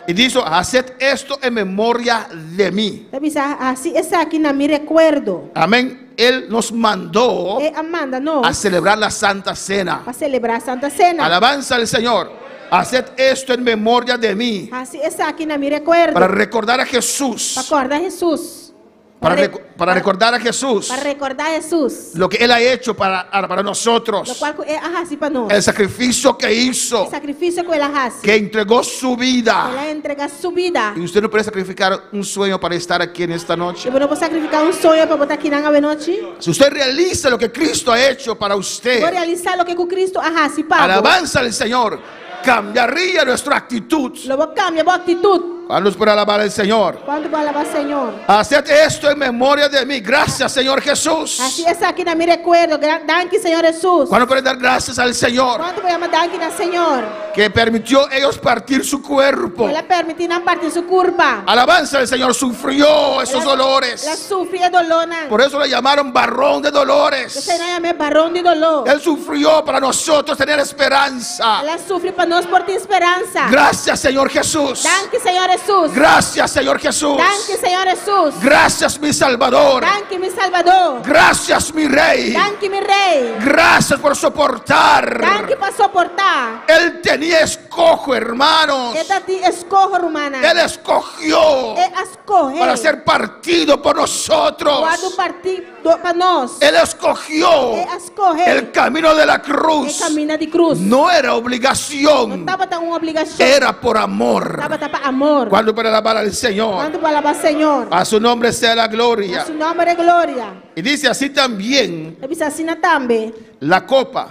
Y dice, haced esto en memoria de mí. E ta bisa hasi esaki na mi rekuerdo. Amén. Él nos mandó El a manda nos a celebrar la Santa Cena. pa selebrá Santa Sena. Alabanza al Señor. Haced esto en memoria de mí. Hasi esaki na mi rekuerdo. Para recordar a Jesús. Pa kòrda Hesus. Para, para recordar a Jesús Pa rekordá Hesus. lo que Él ha hecho para nosotros. Lokual ku El a hasi pa nos. El sacrificio que hizo, E sakrifisio ku El a hasi. Que entregó su El vida. a entregá su bida. Y usted no puede sacrificar un sueño para estar aquí en esta noche. I bo no por sakrifiká un soño pa bo ta akinan awe nochi. Si usted realiza lo que Cristo ha hecho para Bo usted, realisá loke ku Kristu a hasi pa bo. Alabanza al Señor, cambiaría nuestra actitud. Lo bo kambia bo aktitut. ¿Cuántos pueden alabar al Señor? Kuantu por alabá Señor? Haced esto en memoria de mí. Gracias, Señor Jesús. Hasi esaki na mi rekuerdo. Danki, Señor Hesus. ¿Cuántos pueden dar gracias al Señor Kuantu por yama danki na Señor? Que permitió ellos partir su cuerpo? El a permití nan parti su kurpa. Alabanza al Señor, sufrió esos El a dolores. sufri e dolónan. Por eso le llamaron varón de dolores. P'esei nan a yam'é varón di doló. Él sufrió para nosotros tener esperanza. El a sufri pa nos por tin speransa. Gracias, Señor Jesús. Danki, Señor Hesus. Gracias, Señor Jesús. Danki, Señor Hesus. Gracias, mi Salvador. Danki, mi Salbadó. Gracias, mi Rey. Danki, mi Rei. Gracias por soportar. Danki pa soportá. Él tenía escojo, hermanos. E tabatin eskoho, rumannan. Él escogió El a skohe. Para ser partido por nosotros. Wòrdu partí pa nos. Él escogió El a skohe. El camino de la E cruz. kaminda di krus. No era No obligación, tabata un obligashon. Era por amor. Tabata pa amor. ¿Cuánto para alabar al Señor? Kuantu por alabá Señor? A su nombre sea la gloria. Na su nòmber gloria. Y dice así también E ta bisa asina tambe. La copa,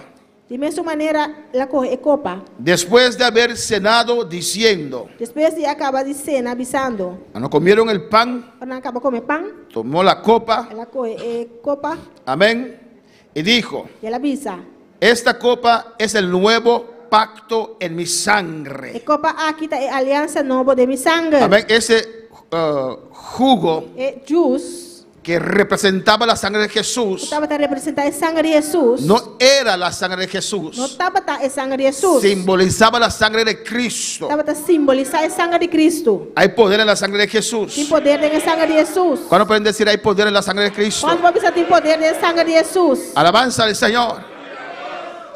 Di mesun manera, el a kohe e kopa. Después de haber cenado, diciendo, Despues di a kaba di sena, bisando. Cuando comieron el pan, Ora nan a kaba kome pan, tomó la copa, el a kohe e kopa. Amén, y dijo, I el a bisa. Esta copa es el nuevo pacto en mi E sangre. kopa aki ta e aliansa nobo den mi sanger. Amén, ese jugo E juice, que representaba la sangre de Jesús, tabata representá e sanger di Hesus. No era la sangre de No Jesús, tabata e sanger di Hesus. Simbolizaba la sangre de Cristo. Tabata simbolisá e sanger di Kristu. Hay poder en la sangre de Tin Jesús. poder den e sanger di Hesus. ¿Cuándo pueden decir hay poder en la sangre de Cristo? Kuantu por bisa tin poder den e sanger di Hesus? Alabanza al Señor.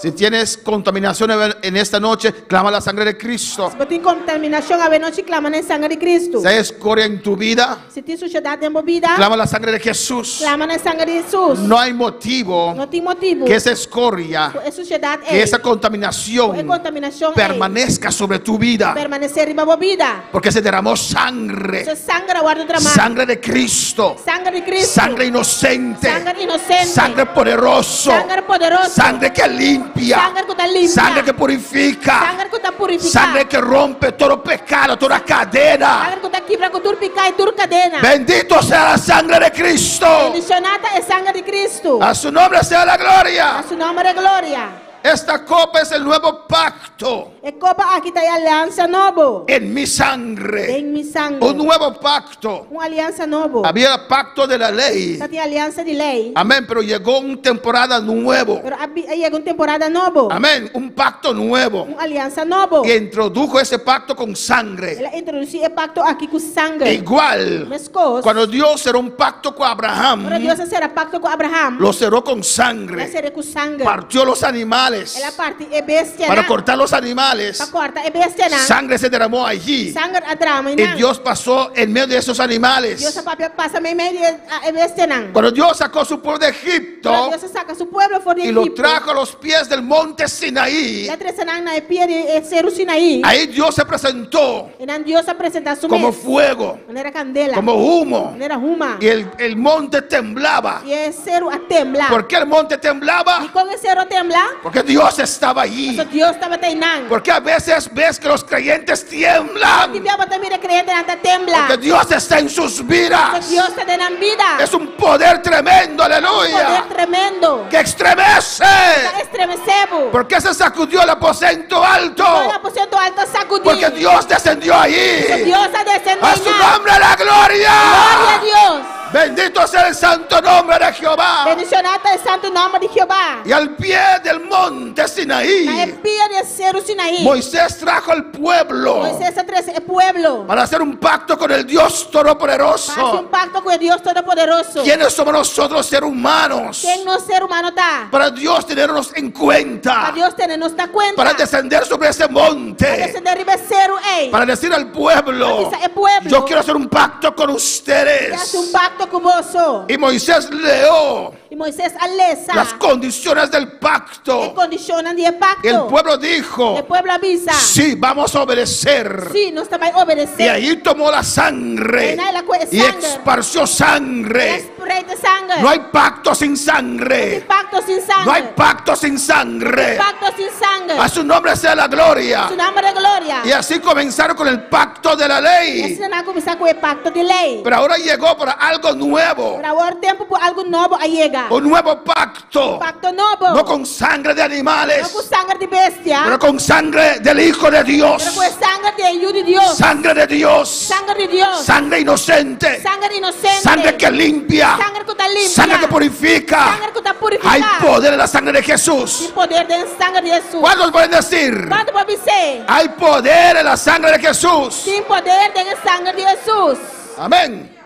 Si tienes contaminación en esta noche, clama la sangre de Cristo. Si bo tin kontaminashon awe nochi, klama na e sanger di Kristu. Si hay escoria en tu vida, Si tin sushedat den bo bida, clama la sangre de Jesús. Klama na e sanger di Hesus. No hay motivo No tin motibu. Que esa escoria, E sushedat que esa contaminación E kontaminashon permanezca sobre tu vida. Permanesé riba bo bida. Porque se derramó sangre. E sanger a wòrdu dramá. Sangre de Cristo. Sanger di Kristu. Sangre inocente. Sanger inosente. Sangre poderoso. Sanger poderoso. Sangre que limpia. Sanger ku ta limpia. Sangre que purifica. Sanger ku ta purifiká. Sangre que rompe todo pecado, toda cadena. Sanger ku ta kibra ku tur piká i tur kadena. Bendito sea la sangre de Cristo. Bendishoná ta e sanger di Kristu. A su nombre sea la gloria. Na su nòmber gloria. Esta copa es el nuevo pacto E kopa aki ta e aliansa nobo. En mi sangre. Den mi sanger. Un nuevo pacto. Un aliansa nobo. Había el pacto de la ley. Tabatin aliansa di lei. Amén. Pero llegó una temporada nuevo. Pero a yega un temporada nobo. Amén. Un pacto nuevo. Un aliansa nobo. Y introdujo ese pacto con sangre. El a introdusí e pakto aki ku sanger. Igual, Meskos. Cuando Dios cerró un pacto con Abraham, Ora Dios a sera pakto ku Abraham. Lo cerró con El a sangre. ser'é ku sanger. Partió los animales. El a parti e bestianan. Para cortar los animales. Pa kòrta e bestianan. Sangre se derramó allí. Sanger a drama. Y Dios pasó en medio de esos animales. Dios a papia pasa meimei di e bestianan. Cuando Dios sacó su pueblo de Egipto Ora Dios a saka su pueblo for di Y lo Egipto. trajo a los pies del monte Sinaí, El a trese nan na e pia di e seru Sinaí. Ahí Dios se presentó Einan Dios a presentá su como mes. fuego, Manera kandela. Como humo. Manera huma. Y el monte temblaba. I e seru a tembla. ¿Por qué el monte temblaba? I kon e seru a tembla? Porque Dios estaba allí. Pasobra Dios tabata einan. Porque a veces ves que los creyentes tiemblan. Tin bia bo ta mira kreyentenan ta tembla. Porque Dios está en sus vidas. Pasobra Dios ta den nan bida. Es un poder tremendo, Un aleluya. poder tremendo. Que estremece. Ta estremesé bo. ¿Por qué se sacudió el aposento alto? Kon e aposento alto a sakudí? Porque Dios descendió ahí. Dios a desendé. A su nombre la gloria. Gloria na Dios. Bendito sea el santo nombre de Jehová. Bendishoná ta e santu nòmber di Jehová. Y al pie del monte Sinaí, Na e pia di seru Sinaí. Moisés trajo al pueblo Moisés a trese e pueblo. Para hacer un pacto con el Dios Todopoderoso. Pa hasi un pakto ku Dios Todopoderoso. ¿Quiénes somos nosotros, seres humanos? Ken nos ser humano ta? Para Dios tenernos en cuenta. Pa Dios tene nos na kuenta. Para descender sobre ese Pa monte. desendé riba e seru ei. Para decir al pueblo: Pa bisa e pueblo. Yo quiero hacer un pacto con Mi ustedes. hasi un pakto pakto ku boso. Y Moisés leyó I Moises a lesa las condiciones del e pacto. kondishonnan di e pakto. El pueblo E dijo, pueblo a bisa. sí, vamos a obedecer. Sí, nos ta bai obedesé. Y ahí tomó la sangre Einan el a kue y sanger. esparció sangre. Sprei e sanger. No hay pacto sin Tin sangre. pakto sin sanger. No hay pacto sin sangre. Pakto sin sanger. A su nombre sea la gloria. Su nòmber ta gloria. Y así comenzaron con el pacto de la I ley. asina nan a kuminsá ku e pakto di lei. Pero ahora llegó para algo nuevo. Pero awor tempu pa algu nobo a yega. Un nuevo pacto. Pakto nobo. No con sangre de No ku animales, sanger di bestia. pero con sangre del Hijo de Pero Dios. ku sanger di Yu di Dios. Sangre de Dios. Sanger di Dios. Sangre inocente. Sanger inosente. Sangre que limpia. Sanger ku ta limpia. Sangre que purifica. Sanger ku ta purifiká. Hay poder en la sangre de Tin Jesús. poder den sanger di Hesus. ¿Cuántos pueden decir? Kuantu por bisa? Hay poder en la sangre de Jesús. Tin poder den sanger di Hesus. Amén.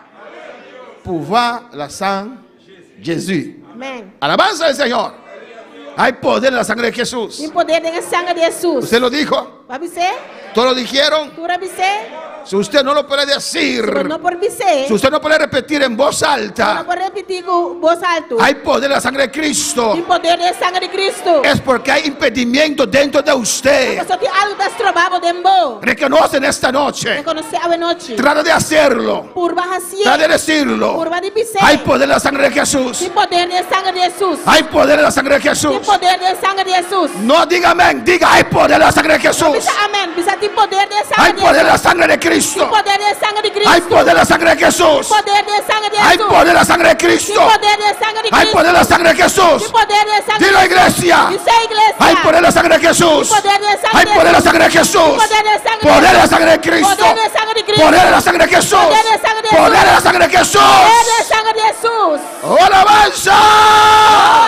Pouvoir la sangre Jesús. Amèn. Alabanza al Señor. Hay poder en la sangre de Jesús. Tin poder den sanger di Hesus. Usted lo dijo. Bo a bisa? Todos lo dijeron. Tur a bisa? Si usted no lo puede decir, Si no por bis'é. si usted no puede repetir en voz No alta, por ripití ku bos altu. hay poder en la sangre de Cristo. Tin poder den sanger di Kristu. Es porque hay impedimento dentro de usted. Pasobra tin algu ta stroba bo den bo. Reconoce en esta noche. Rekonosé awe nochi. Trata de hacerlo. Purba hasié. Trata de decirlo. Purba di bis'é. Hay poder en la sangre de Jesús. Tin poder den sanger di Hesus. Hay poder en la sangre de Tin Jesús. poder den sanger di Hesus. No diga amén, diga hay poder en la sangre de Jesús. Bisa amèn, bisa tin poder den sanger Hay di poder en Hesus. la sangre de Cristo. Tin poder den sanger di Kristu. Hay poder en la sangre de Jesús. Poder den sanger di Hay Hesus. poder en la sangre de Tin Cristo. poder den sanger di Hay Kristu. poder en la sangre de Jesús. Tin poder den sanger Dilo iglesia. Bisa iglesia. Hay poder en la sangre de Jesús. Tin poder den sanger Hay di poder en la Hesus. sangre de Jesús. Tin poder den sanger di Poder en la Hesus. sangre de Cristo. Poder den sanger di Kristu. Poder en la sangre de Jesús. Poder den sanger di Hesus. Poder en la sangre de Jesús. Poder den sanger di Hesus. ¡Alabanza!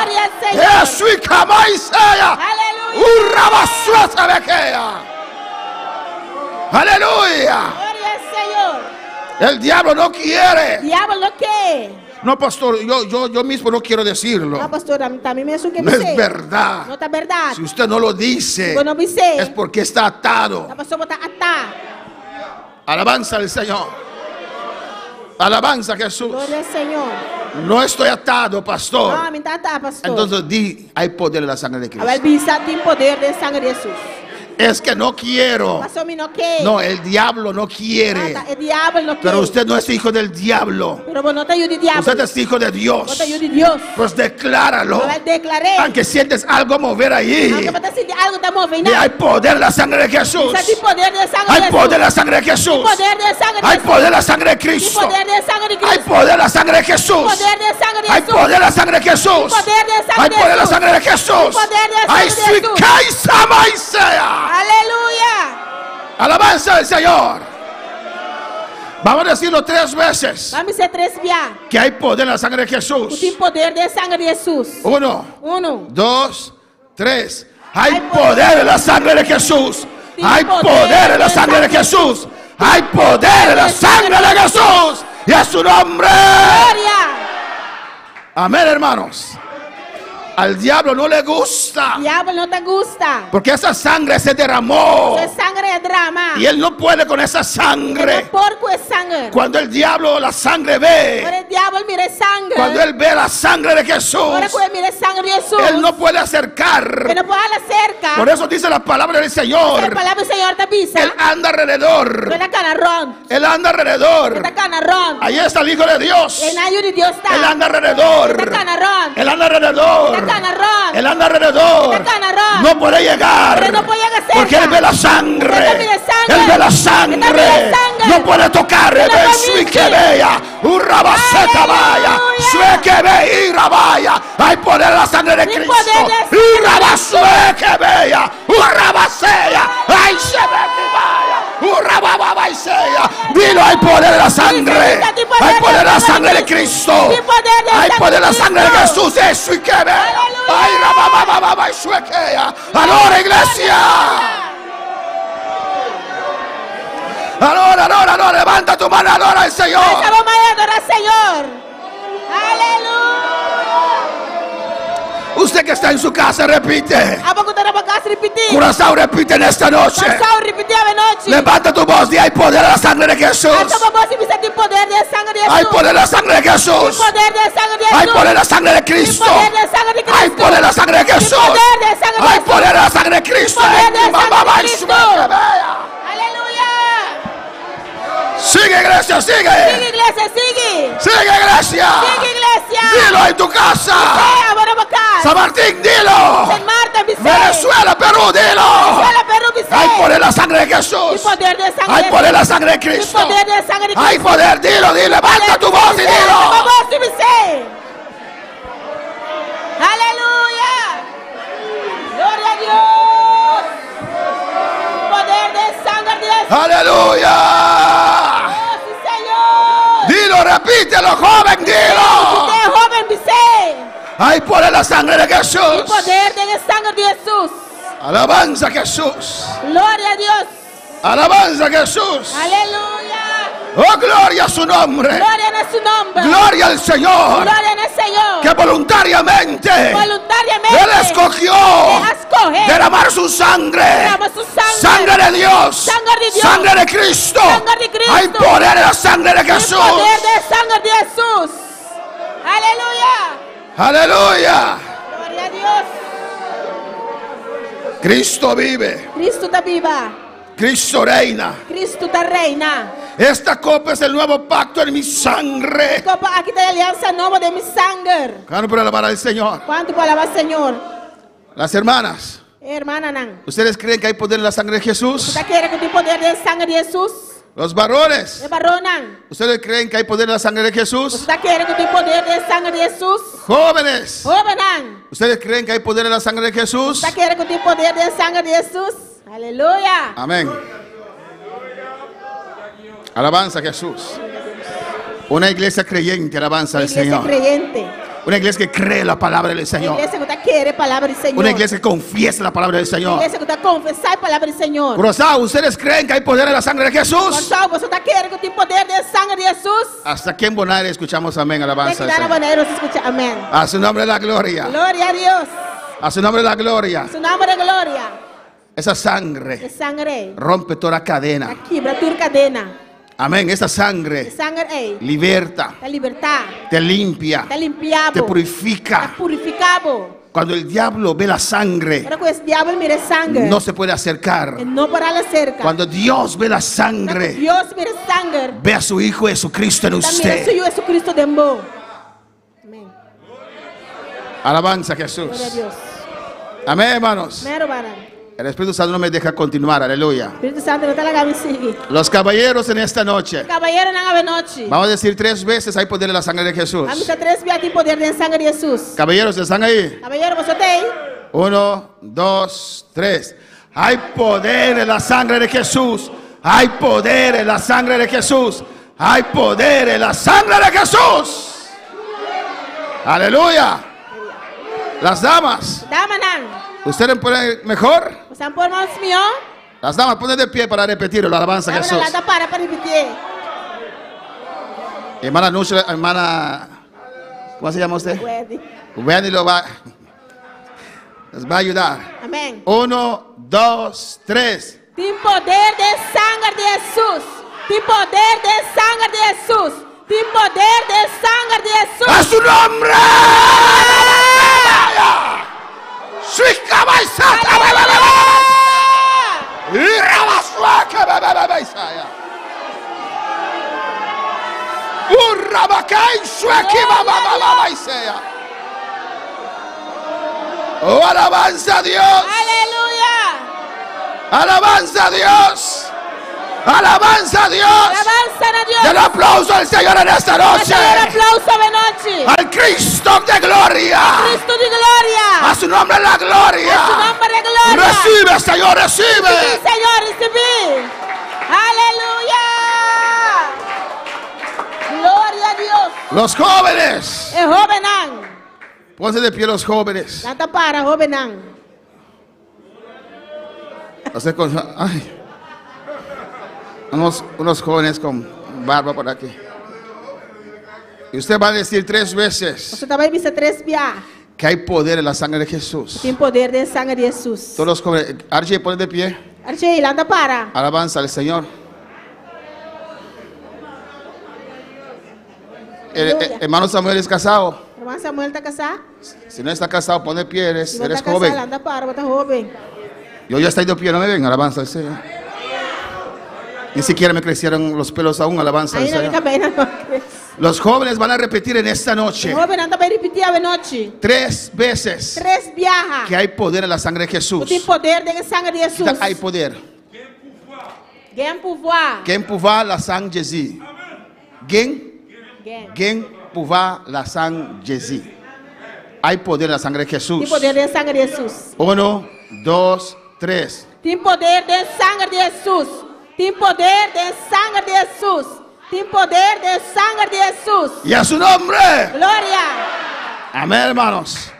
Gloria al Señor. Jesús y Camaisea. Aleluya. Urrabasuasa bequea. Aleluya. Gloria al Señor. El diablo no quiere. Diabel no ke. No, pastor, yo mismo no quiero decirlo. No, pastor, ami mes no ke No es verdad. No ta bèrdat. Si usted no lo dice, Bo no bis'é. es porque está atado. Ta pasobra bo ta atá. Alabanza al Señor. Alabanza a Jesús. Gloria al Señor. No estoy atado, pastor. No, mi n' ta atá, pastor. Entonces di, hay poder en la sangre de Awèl Cristo. bisa tin poder den sanger di Hesus. Es que no quiero. Pastor, mi no ke. No, el diablo no quiere. Ah, e diabel no ke. Pero usted no es hijo del diablo. Pero bo no ta yu di diabel. Usted es hijo de Bo Dios. ta yu di Dios. Pues decláralo. Awèl deklar'é. Aunque sientes algo mover ahí. Aunke bo ta sinti algu ta move. Y hay poder en la sangre de Jesús. Bisa tin poder den sanger di Hay Hesus. poder en la sangre de Jesús. Poder den sanger di Hay Hesus. poder en la sangre de Tin Cristo. poder den sanger di Hay Kristu. poder en la sangre de Jesús. Poder den sanger di Hay Hesus. poder en la sangre de Jesús. Poder den sanger Hay di poder en la Hesus. sangre de Jesús. Poder den Hay sanger di Hesus. suikaisa maisea. Aleluya. Alabanza al Señor. Vamos a decirlo tres veces. Ban bis'é tres bia. Que hay poder en la sangre de Jesús. Tin poder den sanger di Hesus. Uno, Unu. dos, tres. Hay Hay poder en la sangre de Jesús. Tiene Hay poder poder en la en sangre de Jesús. Hay poder en la sangre de Jesús. Y a su nombre. Gloria. Amén, hermanos. Al diablo no le gusta. Diabel no ta gusta. Porque esa sangre se derramó. E sanger a drama. Y él no puede con esa E sangre. no por ku e sanger. Cuando el diablo la sangre Ora ve. e diabel mira e sanger. Cuando él ve la sangre de Jesús. Ora ku e mira e sanger di Hesus. Él no puede acercar. E no por hala serka. Por eso dice la palabra del E Señor. palabra di Señor ta bisa. Él anda alrededor. E ta kana rònt. Él anda alrededor. E ta kana rònt. Ahí está el Hijo de Dios. Einan Yu di Dios ta. Él anda alrededor. E ta kana rònt. Él anda alrededor. E ta kana rònt. Él anda alrededor. E ta kana rònt. No puede llegar. Pero no puede llegar cerca. Porque él ve la sangre. E ta mira sanger. Él ve la E ta sangre. mira sanger. No puede tocar. No Ve puede su y que mira. vea. Urrabaceta vaya. Aleluya. Sue que ve y rabaya. Hay poder en la sangre de Ni Cristo. poder de Y rabasue que vea. Urrabasea. Ay, se ve que vaya. Urrabababaisea. Dilo, hay poder en la sangre. Hay poder en la sangre de Cristo. Hay poder en la sangre de Jesús. Eso y que vea. Ay, rababababa, y suequea. Adora, iglesia. Adora, adora, adora. Levanta tu mano, adora al Señor. Alsa bo man i adorá Señor. Aleluya. Usted que está en su casa, repite. Abo ku ta na bo kas ripití. Curazao, repite en esta noche. Kòrsou, ripití awe nochi. Levanta tu voz y hay poder en la sangre de Jesús. Alsa bo bos i bisa tin poder den sanger di Hay Hesus. poder en la sangre de de Jesús. Poder den sanger di Hay Hesus. poder en la sangre de Cristo. Poder den sanger di Hay Cristo. poder en la sangre de Jesús. Poder den sanger di Hay Hesus. poder en la sangre de Cristo. Poder den Ay, sanger mamá, di Cristo. Aleluya. Sigue, iglesia, Sigue, sigue. iglesia, sigue. Sigue, iglesia. Sigue, iglesia. Dilo en tu casa. Eh, awor den bo kas. San Martín, dilo. San Martin, bis'é. Venezuela, Perú, dilo. Venezuela, Perú, bis'é. Hay poder en la sangre de Tin Jesús. poder den sanger Hay di poder en Hesus. la sangre de Tin Cristo. poder den sanger di Hay Cristo. poder, dilo, dilo. Levanta tu voz y Lanta dilo. bo bos i bis'é. Aleluya. Gloria na Dios. Poder den sanger di Hesus. Aleluya. Oh, si, Señor. Dilo, repítelo, joven, dilo. Bis'é, hóben, bis'é. Hay poder en la sangre de Jesús. Poder den sanger di Hesus. Alabanza a Jesús. Gloria na Dios. Alabanza a Jesús. Aleluya. Oh, gloria a su nombre. Gloria na su nòmber. Gloria al Señor. Gloria na Señor. Que voluntariamente Voluntariamente. Él escogió El a skohe. derramar su sangre. Drama su sanger. Sangre de Dios. Sanger di Dios. Sangre de Cristo. Sanger di Cristo. Hay poder en la sangre de Tin Jesús. poder den sanger di Hesus. Aleluya. Aleluya. Gloria na Dios. Cristo vive. Cristo ta biba. Cristo reina. Cristo ta reina. Esta copa es el nuevo pacto en mi sangre. Kopa aki ta e aliansa nobo den mi sanger. ¿Cuánto para alabar al Señor? Kuantu por alabá Señor? Las hermanas, Rumannan. ¿ustedes creen que hay poder en la sangre de Jesús? Ta kere ku tin poder den sanger di Hesus? Los varones, E varonnan. ¿ustedes creen que hay poder en la sangre de Jesús? Ta kere ku tin poder den sanger di Hesus? Jóvenes, Hóbennan. ¿ustedes creen que hay poder en la sangre de Jesús? Ta kere ku tin poder den sanger di Hesus? Aleluya. Amén. Alabanza a Jesús. Una iglesia creyente, alabanza al Iglesia Señor. kreyente. Una iglesia que cree la palabra del Señor. Iglesia ku ta kere palabra di Señor. Una iglesia que confiesa la palabra del Señor. Iglesia ku ta konfesá e palabra di Señor. Curazao, ¿ustedes creen que hay poder en la sangre de Jesús? Kòrsou, boso ta kere ku tin poder den sanger di Hesus? Hasta aquí en Bonaire escuchamos amén, Tem alabanza que al dar a Señor. Bonaire se escucha amén. A su nombre la gloria. Gloria na Dios. A su nombre la gloria. Su nòmber gloria. Esa E sangre sanger rompe toda cadena. Ta kibra tur kadena. Amén. Esa sangre E sanger ei. liberta, Ta libertá. te limpia, Ta limpia bo. te Ta purifica. purifiká bo. Cuando el diablo ve la sangre, Ora ku diabel mira sanger. no se puede acercar. E no por aserká. Cuando Dios ve la sangre, Dios mira sanger. ve a su Hijo Jesucristo en Ta mira usted. su Yu Jesucristo den bo. Amèn. Alabanza a Gloria Jesús. na Dios. Amén, hermanos. Amèn, rumannan. El Espíritu Santo no me deja continuar. Aleluya. Spiritu Santu no ta laga mi sigui. Los caballeros en esta noche. Kabayeronan awe nochi. Vamos a decir tres veces hay poder en la sangre de Jesús. Ban bisa tres bia tin poder den sanger di Hesus. Caballeros, ¿están ahí? Kabayero, boso t'ei? Uno, dos, tres. Hay poder en la sangre de Jesús. Hay poder en la sangre de Jesús. Hay poder en la sangre de Jesús. Aleluya. Las damas, Damanan. ¿ustedes pueden mejor? Boso por mas mihó? Las damas, ponen de pie para repetirlo. La alabanza a Damanan Jesús. lanta para pa ripití. Hermana Nusra, hermana, ¿cómo se llama usted? Wendy. Wendy lo va, les va a ayudar. Amèn. Uno, dos, tres. Tin poder den sanger di Hesus. Tin poder den sanger di Hesus. Tin poder den sanger di Hesus. ¡A su nombre! ¡Oh, alabanza a Dios! Aleluya. ¡Alabanza a Dios! ¡Alabanza a Dios! Alabanza na Dios. ¡Den aplauso al Señor en esta noche! Un aplauso awe nochi. ¡Al Cristo de gloria! Cristo di gloria. ¡A su nombre la gloria! A su nòmber gloria. ¡Recibe, Señor, recibe! Sí, Señor, risibí. Aleluya. Gloria na Dios. Los jóvenes, E hóbennan. ponse de pie los jóvenes. Lanta para, hóbennan. Hacer con- ay. Unos jóvenes con barba por aquí. Y usted va a decir tres veces Bo ta bai bisa tres bia. que hay poder en la sangre de Jesús. Tin poder den sanger di Hesus. Todos los jóvenes, Archie, ponte de pie. Archie, lanta para. Alabanza al Señor. El, Aleluya. hermano Samuel es casado. Ruman Samuel ta kasá? Si no está casado, pone pie, eres, Si no eres ta kasá, joven. lanta para, bo ta hóben. Yo ya estoy de pie, no me ven, alabanza al Señor. Ni siquiera me crecieron los pelos aún, alabanza al Ainda mi Señor. kabei no a krese. Los jóvenes van a repetir en esta noche Hóbennan ta bai ripití awe nochi. tres veces Tres biaha. que hay poder en la sangre de Jesús. Tin poder den sanger di Hesus. Hay poder. Gen pouvoir. Gen pouvoir la sang Jésus. Gen, Gen. gen pouvoir la sang Jésus. Hay poder en la sangre de Jesús. Tin poder den sanger di Hesus. Uno, dos, tres. Tin poder den sanger di Hesus. Tin poder den sanger di Hesus. Tin poder den sanger di Hesus. Y a su nombre. Gloria. Amén, hermanos.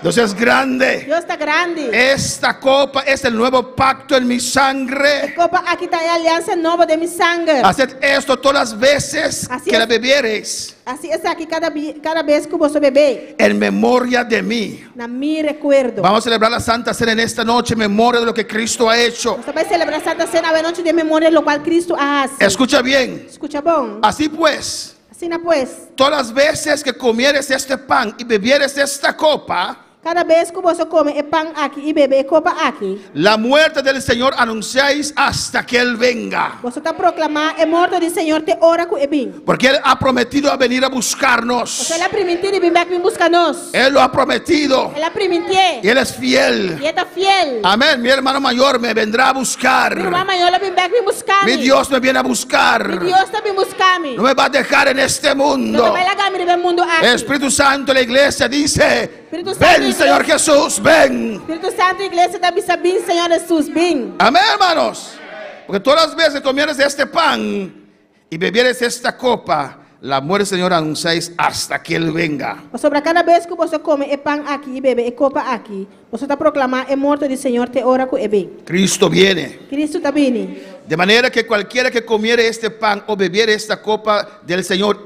Dios es grande. Dios ta grandi. Esta copa es el nuevo pacto en mi sangre. Kopa aki ta e aliansa nobo den mi sanger. Haced esto todas las veces Así que la es. bebiereis Hasi esaki kada kada bes ku boso bebe. en memoria de mí. Na mi rekuerdo. Vamos a celebrar la Santa Cena en esta noche en memoria de lo que Cristo ha hecho. Nos ta bai selebrá Santa Sena awe nochi den memoria di loke Kristu a hasi. Escucha bien. Skucha bon. Así pues, Asina pues, todas las veces que comieres este pan y bebieres esta copa, kada bes ku boso kome e pan aki i bebe e kopa aki, la muerte del Señor anunciáis hasta que Él venga. boso ta proklamá e morto di Señor te ora ku e bin. Porque Él ha prometido a venir a buscarnos. El a primintí di bin bèk bin buska nos. Él lo ha prometido. El a primintí. Y Él es fiel. I e ta fiel. Amén. Mi hermano mayor me vendrá a Mi ruman buscar. mayó lo bin bèk bin buska mi. Mi Dios me viene a Mi buscar. Dios ta bin buska mi. No me va a dejar en este No mundo. ta bai laga mi riba e mundu aki. Espíritu Santo, la iglesia dice, Espíritu Santo, ven Señor Jesús, ven. Spiritu Santu, iglesia ta bisa bin Señor Hesus, bin. Amén, hermanos. Porque todas las veces que comieres este pan y bebieres esta copa, la muerte del Señor anunciáis hasta que Él venga. Pasobra kada bes ku boso kome e pan aki i bebe e kopa aki, boso ta proklamá e morto di Señor te ora ku e bin. Cristo viene. Kristu ta bini. De manera que cualquiera que comiere este pan o bebiere esta copa del Señor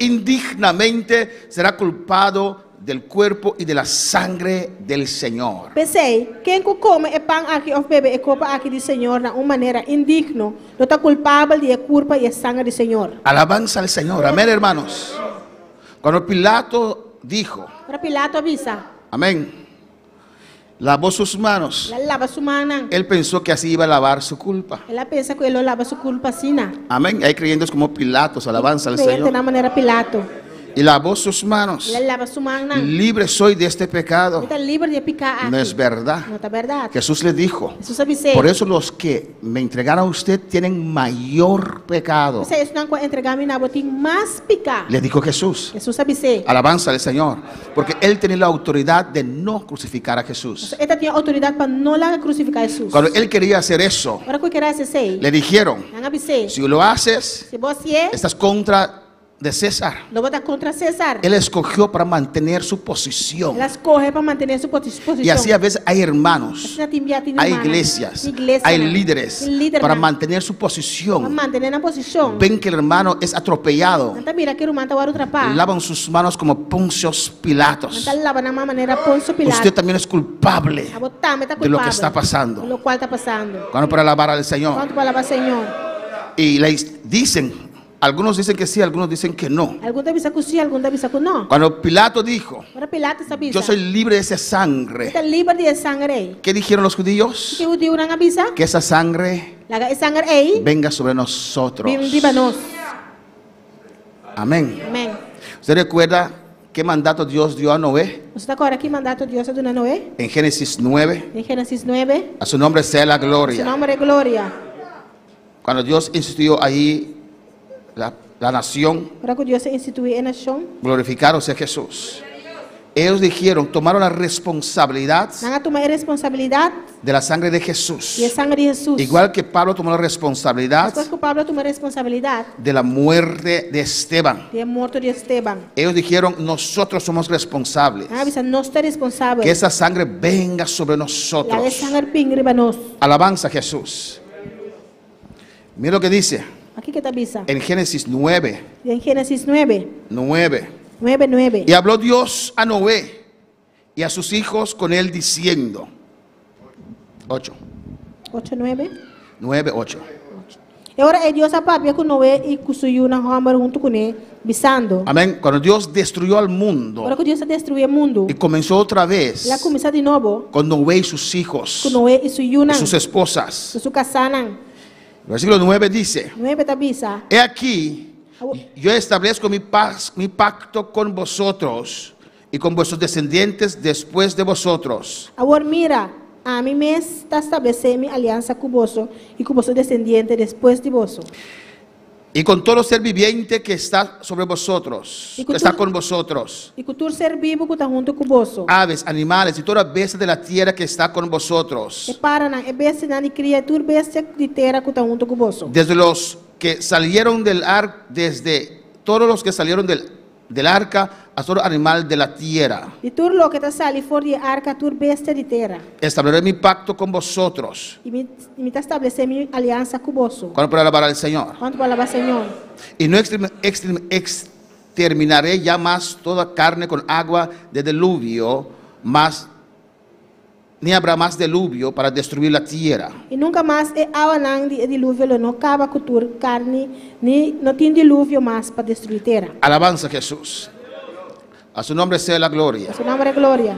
indignamente será culpado del cuerpo y de la sangre del Señor. P'esei, ken ku kome e pan aki òf bebe e kopa aki di Señor na un manera indigno, lo ta kulpabel di e kurpa i e sanger di Señor. Alabanza al Señor. Amén, hermanos. Cuando Pilato dijo, Ora Pilato a bisa, amén, lavó sus manos, el a laba su mannan. él pensó que así iba a lavar su culpa. El a pensa ku e lo laba su kulpa asina. Amén. Hay creyentes como Pilatos, alabanza al Kreyente Señor. na manera Pilato. Y lavó sus manos. El a laba su mannan. Libre soy de este pecado. Mi ta liber di e piká aki. No es verdad. No ta bèrdat. Jesús le dijo, Hesus a bis'é. por eso los que me entregaron a usted tienen mayor pecado. P'esei esnan ku a entregá mi na bo tin mas piká. Le dijo Jesús. Hesus a bis'é. Alabanza al Señor. Porque él tenía la autoridad de no crucificar a Jesús. E tabatin outoridat pa no laga krusifiká Hesus. Cuando él quería hacer eso, Ora ku e ker a hasi esei. le dijeron, Nan a bis'é. si lo haces, Si bo hasié, estás contra de César. lo bo ta kontra César. Él escogió para mantener su posición. El a skohe pa mantené su posishon. Y así a veces hay hermanos, Asina tin bia tin hay rumannan, iglesias, iglesia, hay líderes líder para mantener su posición. Pa mantené nan posishon. Ven que el hermano es atropellado, Nan ta mira ku e ruman ta wòrdu trapá. lavan sus manos como Poncios Pilatos. Nan ta laba nan man manera Poncio Pilato. Usted también es culpable Abo tambe ta de lo que kulpabel está pasando. Di loke ta pasando. Cuando para alabar al Señor. Kuantu pa alabá Señor? Y le dicen, algunos dicen que sí, algunos dicen que no. Algun ta bisa ku si, algun ta bisa ku nò. Cuando Pilato dijo, Ora Pilato a bisa. yo soy libre de esa sangre. Mi ta liber di e sanger ei. ¿Qué dijeron los judíos? Kiko hudiunan a bisa? Que esa sangre Laga e sanger ei. venga sobre nosotros. Bin riba nos. Amén. Amèn. ¿Usted recuerda qué mandato Dios dio a Noé? Boso ta kòrda ki mandato Dios a duna Noé? En Génesis 9. Den Génesis 9. A su nombre sea la Su gloria. nòmber e gloria. Cuando Dios instituyó ahí la, la nación, Ora ku Dios a instituí e nashon. glorificado sea Jesús. Ellos dijeron, tomaron la responsabilidad Nan a tuma e responsabilidat de la sangre de di e Jesús. sanger di Hesus. Igual que Pablo tomó la responsabilidad Meskos ku Pablo a tuma e responsabilidat de la muerte de Esteban. di e morto di Esteban. Ellos dijeron, nosotros somos responsables. Nan a bisa nos ta responsabel. Que esa sangre venga sobre Laga e nosotros. sanger bin riba nos. Alabanza a Jesús. Mira lo que dice Wak kiko e ta bisa. en Génesis 9, Den Génesis 9, 9. 9, 9. Y habló Dios a Noé y a sus hijos con él diciendo, 8, 8, 9. 9, 8. E ora ei Dios a papia ku Noe i ku su yunan hòmber huntu kuné, bisando. Amén. Cuando Dios destruyó al mundo. Ora ku Dios a destruí e mundu. Y comenzó otra vez. El a kuminsá di nobo. Con Noé y sus hijos. Ku Noe i su yunan. Y sus esposas. Ku su kasánan. Versículo 9 dice. 9 ta bisa. He aquí, yo establezco mi paz, mi pacto con vosotros y con vuestros descendientes después de vosotros. Awor mira, ami mes ta establesé mi aliansa ku boso i ku boso desendiente despues di boso. Y con todo ser viviente que está sobre vosotros, Y ku que está tur- con vosotros. I ku tur ser bibu ku ta huntu ku boso. Aves, animales y toda bestia de la tierra que está con vosotros. E paranan, e bestianan di kria i tur bestia di tera ku ta huntu ku boso. Desde los que salieron del ar, desde todos los que salieron del, del arca hasta todo animal de la tierra. Di tur loke ta sali for di e arka, tur bestia di tera. Estableceré mi pacto con vosotros. I mi, i mi ta establesé mi aliansa ku boso. ¿Cuándo puede alabar al Señor? Kuantu por alabá Señor? Y no exterminaré ya más toda carne con agua de diluvio, más ni habrá más diluvio para destruir la tierra. I nunka mas e awanan di e diluvio lo no kaba ku tur karni, ni no tin diluvio mas pa destruí tera. Alabanza a Jesús. A su nombre sea la gloria. A su nombre gloria.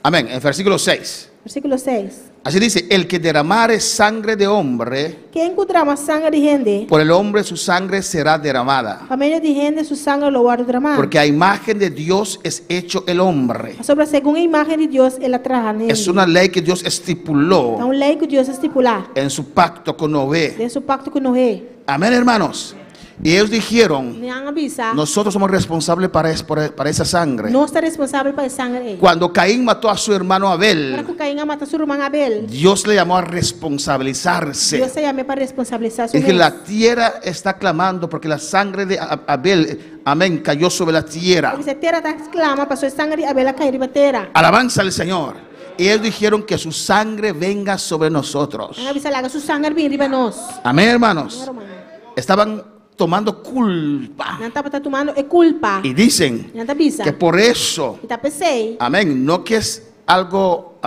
Amén. En versículo 6. Versíkulo seis. Así dice, el que derramare sangre de hombre, Ken ku drama sanger di hende, por el hombre su sangre será derramada. pa medio di hende su sanger lo wòrdu dramá. Porque a imagen de Dios es hecho el hombre. Pasobra segun e imágen di Dios el a traha hende. Es una ley que Dios Ta estipuló un lei ku Dios a stipulá en su pacto con Noé. den su pakto ku Noé. Amén, hermanos. Y ellos dijeron, Nan a bisa, nosotros somos responsables para, para esa sangre. Nos ta responsabel pa e sanger ei. Cuando Caín mató a su hermano Ora Abel, ku Cain a mata su ruman Abel, Dios le llamó a responsabilizarse. Dios a yam'é pa responsabilisá su Es que mes. la tierra está clamando porque la sangre de Abel, amén, cayó sobre la tierra. El a bisa, Tera ta klama pasobra e sanger di Abel a kai riba tera. Alabanza al Señor. Y ellos dijeron que su sangre venga sobre nosotros. Nan a bisa, Laga su sanger bin riba nos. Amén, hermanos. Amén, ruman. Estaban tomando culpa. Nan tabata tumando e kulpa. Y dicen Nan ta bisa. que por eso, I ta p'esei. amén, no que es algo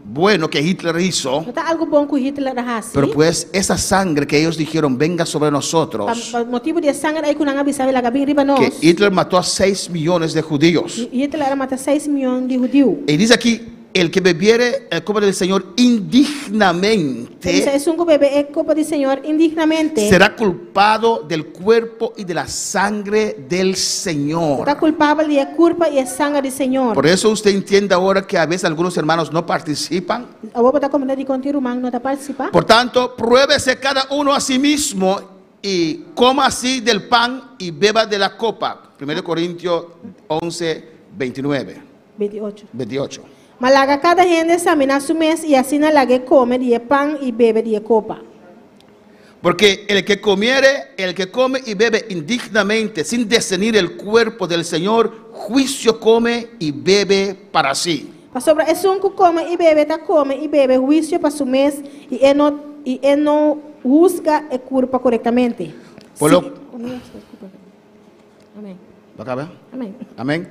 bueno que Hitler hizo, No ta algu bon ku Hitler a hasi. pero pues esa sangre que ellos dijeron venga sobre nosotros, Pa motibu di e sanger ei ku nan a bisa laga bin riba nos. que Hitler mató a 6 millones de judíos. Hitler a mata 6 mion di hudiu. Y dice aquí, el que bebiere el copa del Señor indignamente, Dice, esun ku bebe e kopa di Señor indignamente. será culpado del cuerpo y de la sangre del Señor. Ta kulpabel di e kurpa i e sanger di Señor. Por eso usted entiende ahora que a veces algunos hermanos no participan. Awor bo ta komprendé dikon tin ruman no ta partisipá. Por tanto, pruébese cada uno a sí mismo y coma así del pan y beba de la copa. 1 Corintios 11, 29, 28. 28. Ma laga kada hende saminá su mes i asina lag'é kome di e pan i bebe di e kopa. Porque el que comiere, el que come y bebe indignamente, sin discernir el cuerpo del Señor, juicio come y bebe para sí. Pasobra esun ku kome i bebe ta kome i bebe huisio pa su mes i e no i e no husga e kurpa korektamente. Por Si, lo, Amén. ¿Lo acaba? Amén. Amén.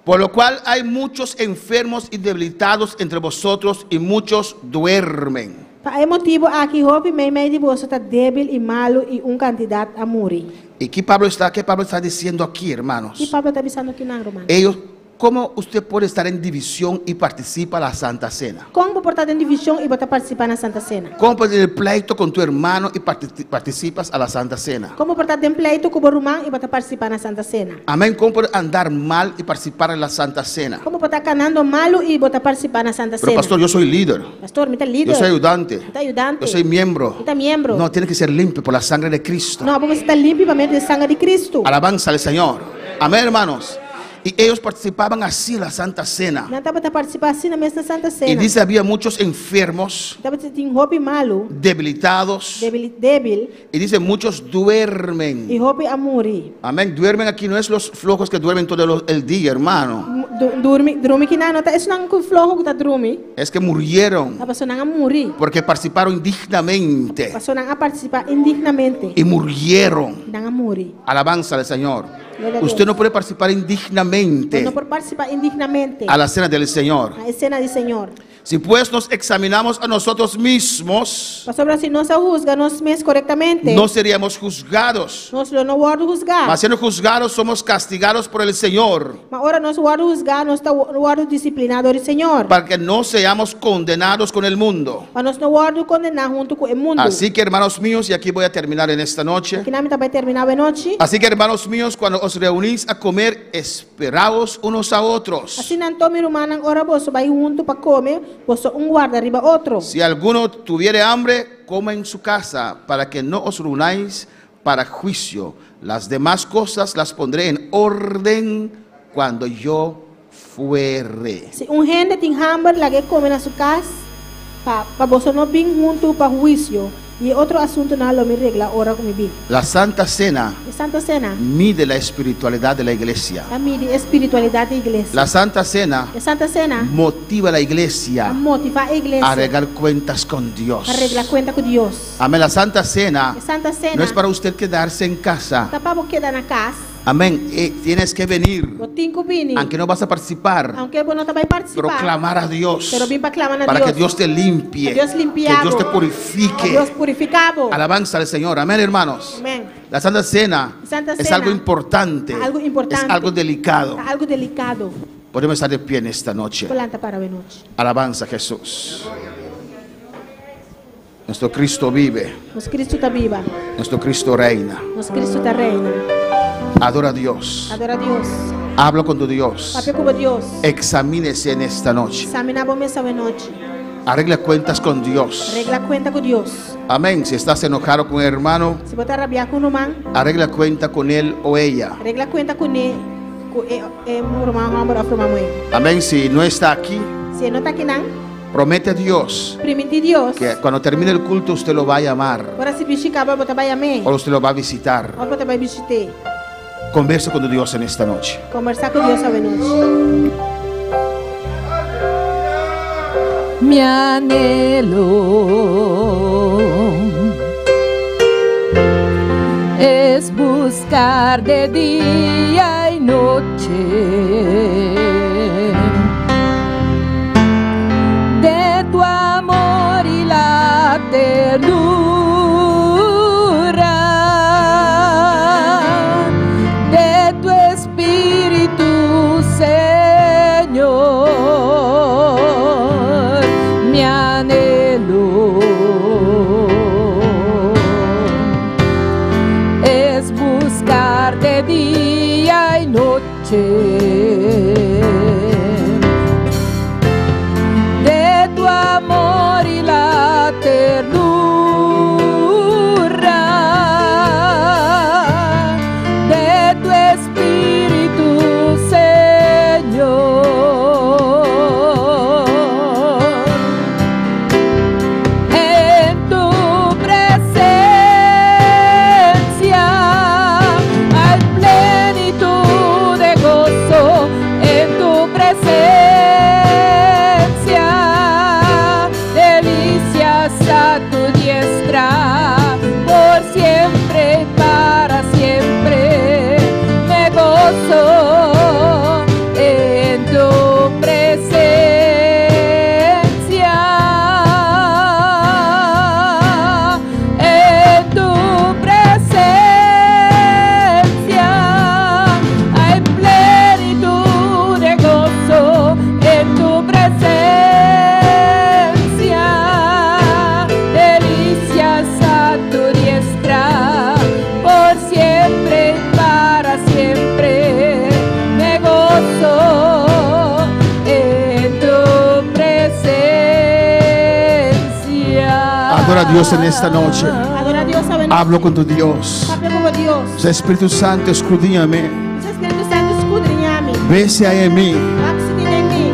Por lo cual hay muchos enfermos y debilitados entre vosotros y muchos duermen. Pa e motibu aki hopi meimei di boso ta débil i malu i un kantidat a muri. ¿Y qué Pablo está, qué Pablo está diciendo aquí, hermanos? Ki Pablo ta bisando akinan, ruman? Ellos, ¿cómo usted puede estar en división y participa la Santa Cena? Kon bo por ta den divishon i bo ta partisipá na Santa Sena? ¿Cómo puedes tener pleito con tu hermano y participas a la Santa Cena? Kon bo por ta den pleitu ku bo ruman i bo ta partisipá na Santa Sena? Amén. ¿Cómo puedes andar mal y participar en la Santa Cena? Kon bo por ta kanando malu i bo ta partisipá na Santa Pero Sena? pastor, yo soy líder. Pastor, mi ta lider. Yo soy ayudante. Mi ta ayudante. Yo soy miembro. Mi ta miembro. No, tiene que ser limpio por la sangre de Cristo. No, bo mester ta limpi pa medio di sanger di Cristo. Alabanza al Señor. Amén, hermanos. Y ellos participaban así en la Santa Cena. Nan tabata partisipá asina mes na Santa Y Sena. dice, había muchos enfermos, Tabatin hopi malu, debilitados. débil, débil, Y dice, muchos duermen. i hopi a muri. Amén. Duermen aquí, no es los flojos que duermen todo el día, hermano. Drumi, drumi akinan no ta esnan ku floho ku ta drumi. Es que murieron Ta paso nan a muri. porque participaron indignamente Paso nan a partisipá indignamente. y murieron. Nan a muri. Alabanza al Señor. Gloria a Usted Dios. no puede participar indignamente No por partisipá indignamente a la cena del Señor. na e sena di Señor. Si pues nos examinamos a nosotros mismos, Pasobra si nos husga nos mes korektamente, no seríamos juzgados. nos lo no wòrdu husgá. Mas siendo juzgados, somos castigados por el Señor, Ma ora nos wòrdu husgá, nos ta wòrdu disipliná dor di Señor. para que no seamos condenados con el mundo. Pa nos no wòrdu kondená huntu ku e mundu. Así que, hermanos míos, y aquí voy a terminar en esta noche. Akinan mi ta bai terminá awe nochi. Así que, hermanos míos, cuando os reunís a comer, esperaos unos a otros. Asina anto, mi rumannan, ora boso bai huntu pa kome, boso un warda riba otro. Si alguno tuviere hambre, coma en su casa, para que no os reunáis para juicio. Las demás cosas las pondré en orden cuando yo fuere. Si un hende tin hamber, lag'é kome na su kas, pa pa boso no bin huntu pa huisio. I e otro asuntunan lo mi regla ora ku mi bin. La Santa Cena E Santa Sena mide la espiritualidad de la iglesia. ta midi e spiritualidat di e iglesia. La Santa Cena E Santa Sena motiva a la iglesia ta motivá e a iglesia arreglar cuentas con Dios. pa regla kuenta ku Dios. Amén. La Santa Cena E Santa Sena no es para usted quedarse en casa. ta pa bo keda na kas. Amén. Eh, tienes que venir, Bo tin ku bini, aunque no vas a participar, aunke bo no ta bai partisipá, pero clamar a Dios pero bin pa klama na para que Dios. Dios te limpie, Pa Dios limpia que Dios bo. te Pa purifique. Dios purifiká bo. Alabanza al Señor. Amén, hermanos. Amén. La Santa Cena Santa es Cena algo importante, algo importante. es algo delicado. Ta algu delikado. Podemos estar de pie en esta noche. Por lanta para awe nochi. Alabanza a Jesús. Nuestro Cristo vive, Nos Kristu ta biba. nuestro Cristo reina. Nos Kristu ta reina. Adora a Dios. Adorá Dios. Habla con tu Dios. Papia ku bo Dios. Examínese en esta noche. Eksaminá bo mes awe nochi. Arregla cuentas con Dios. Regla kuenta ku Dios. Amén. Si estás enojado con el hermano, Si bo ta rabiá ku un ruman, arregla cuenta con él o ella. regla kuenta kuné, ku e, e ruman hòmber òf ruman muhé. Amén. Si no está aquí, Si e no ta akinan, promete a Dios primintí Dios. que cuando termine el culto usted lo va a llamar Ora sirbishi kaba bo ta bai yam'é. o usted lo va a visitar. Òf bo ta bai bishit'é. Conversa con tu Dios en esta noche. Kombersá ku Dios awe nochi. Mi anhelo es buscar de día y noche de tu amor y la ternura de tu espíritu, Señor, mi anhelo es buscar de día y noche de tu amor y la ternura de tu espíritu, Señor. En tu presencia hay plenitud de gozo, en tu presencia delicias a tu diestra, por siempre y para siempre me gozo en tu presencia. En tu presencia hay plenitud de gozo, en tu presencia delicias a tu diestra, por siempre y para siempre me gozo en tu presencia. Adora a Dios en esta noche. Adorá Dios awe nochi. Hablo con tu Dios. Papia ku bo Dios. Espíritu Santo, escudriñame. Spiritu Santu, skudriñá mi. Ve si hay en mí Wak si tin den mi.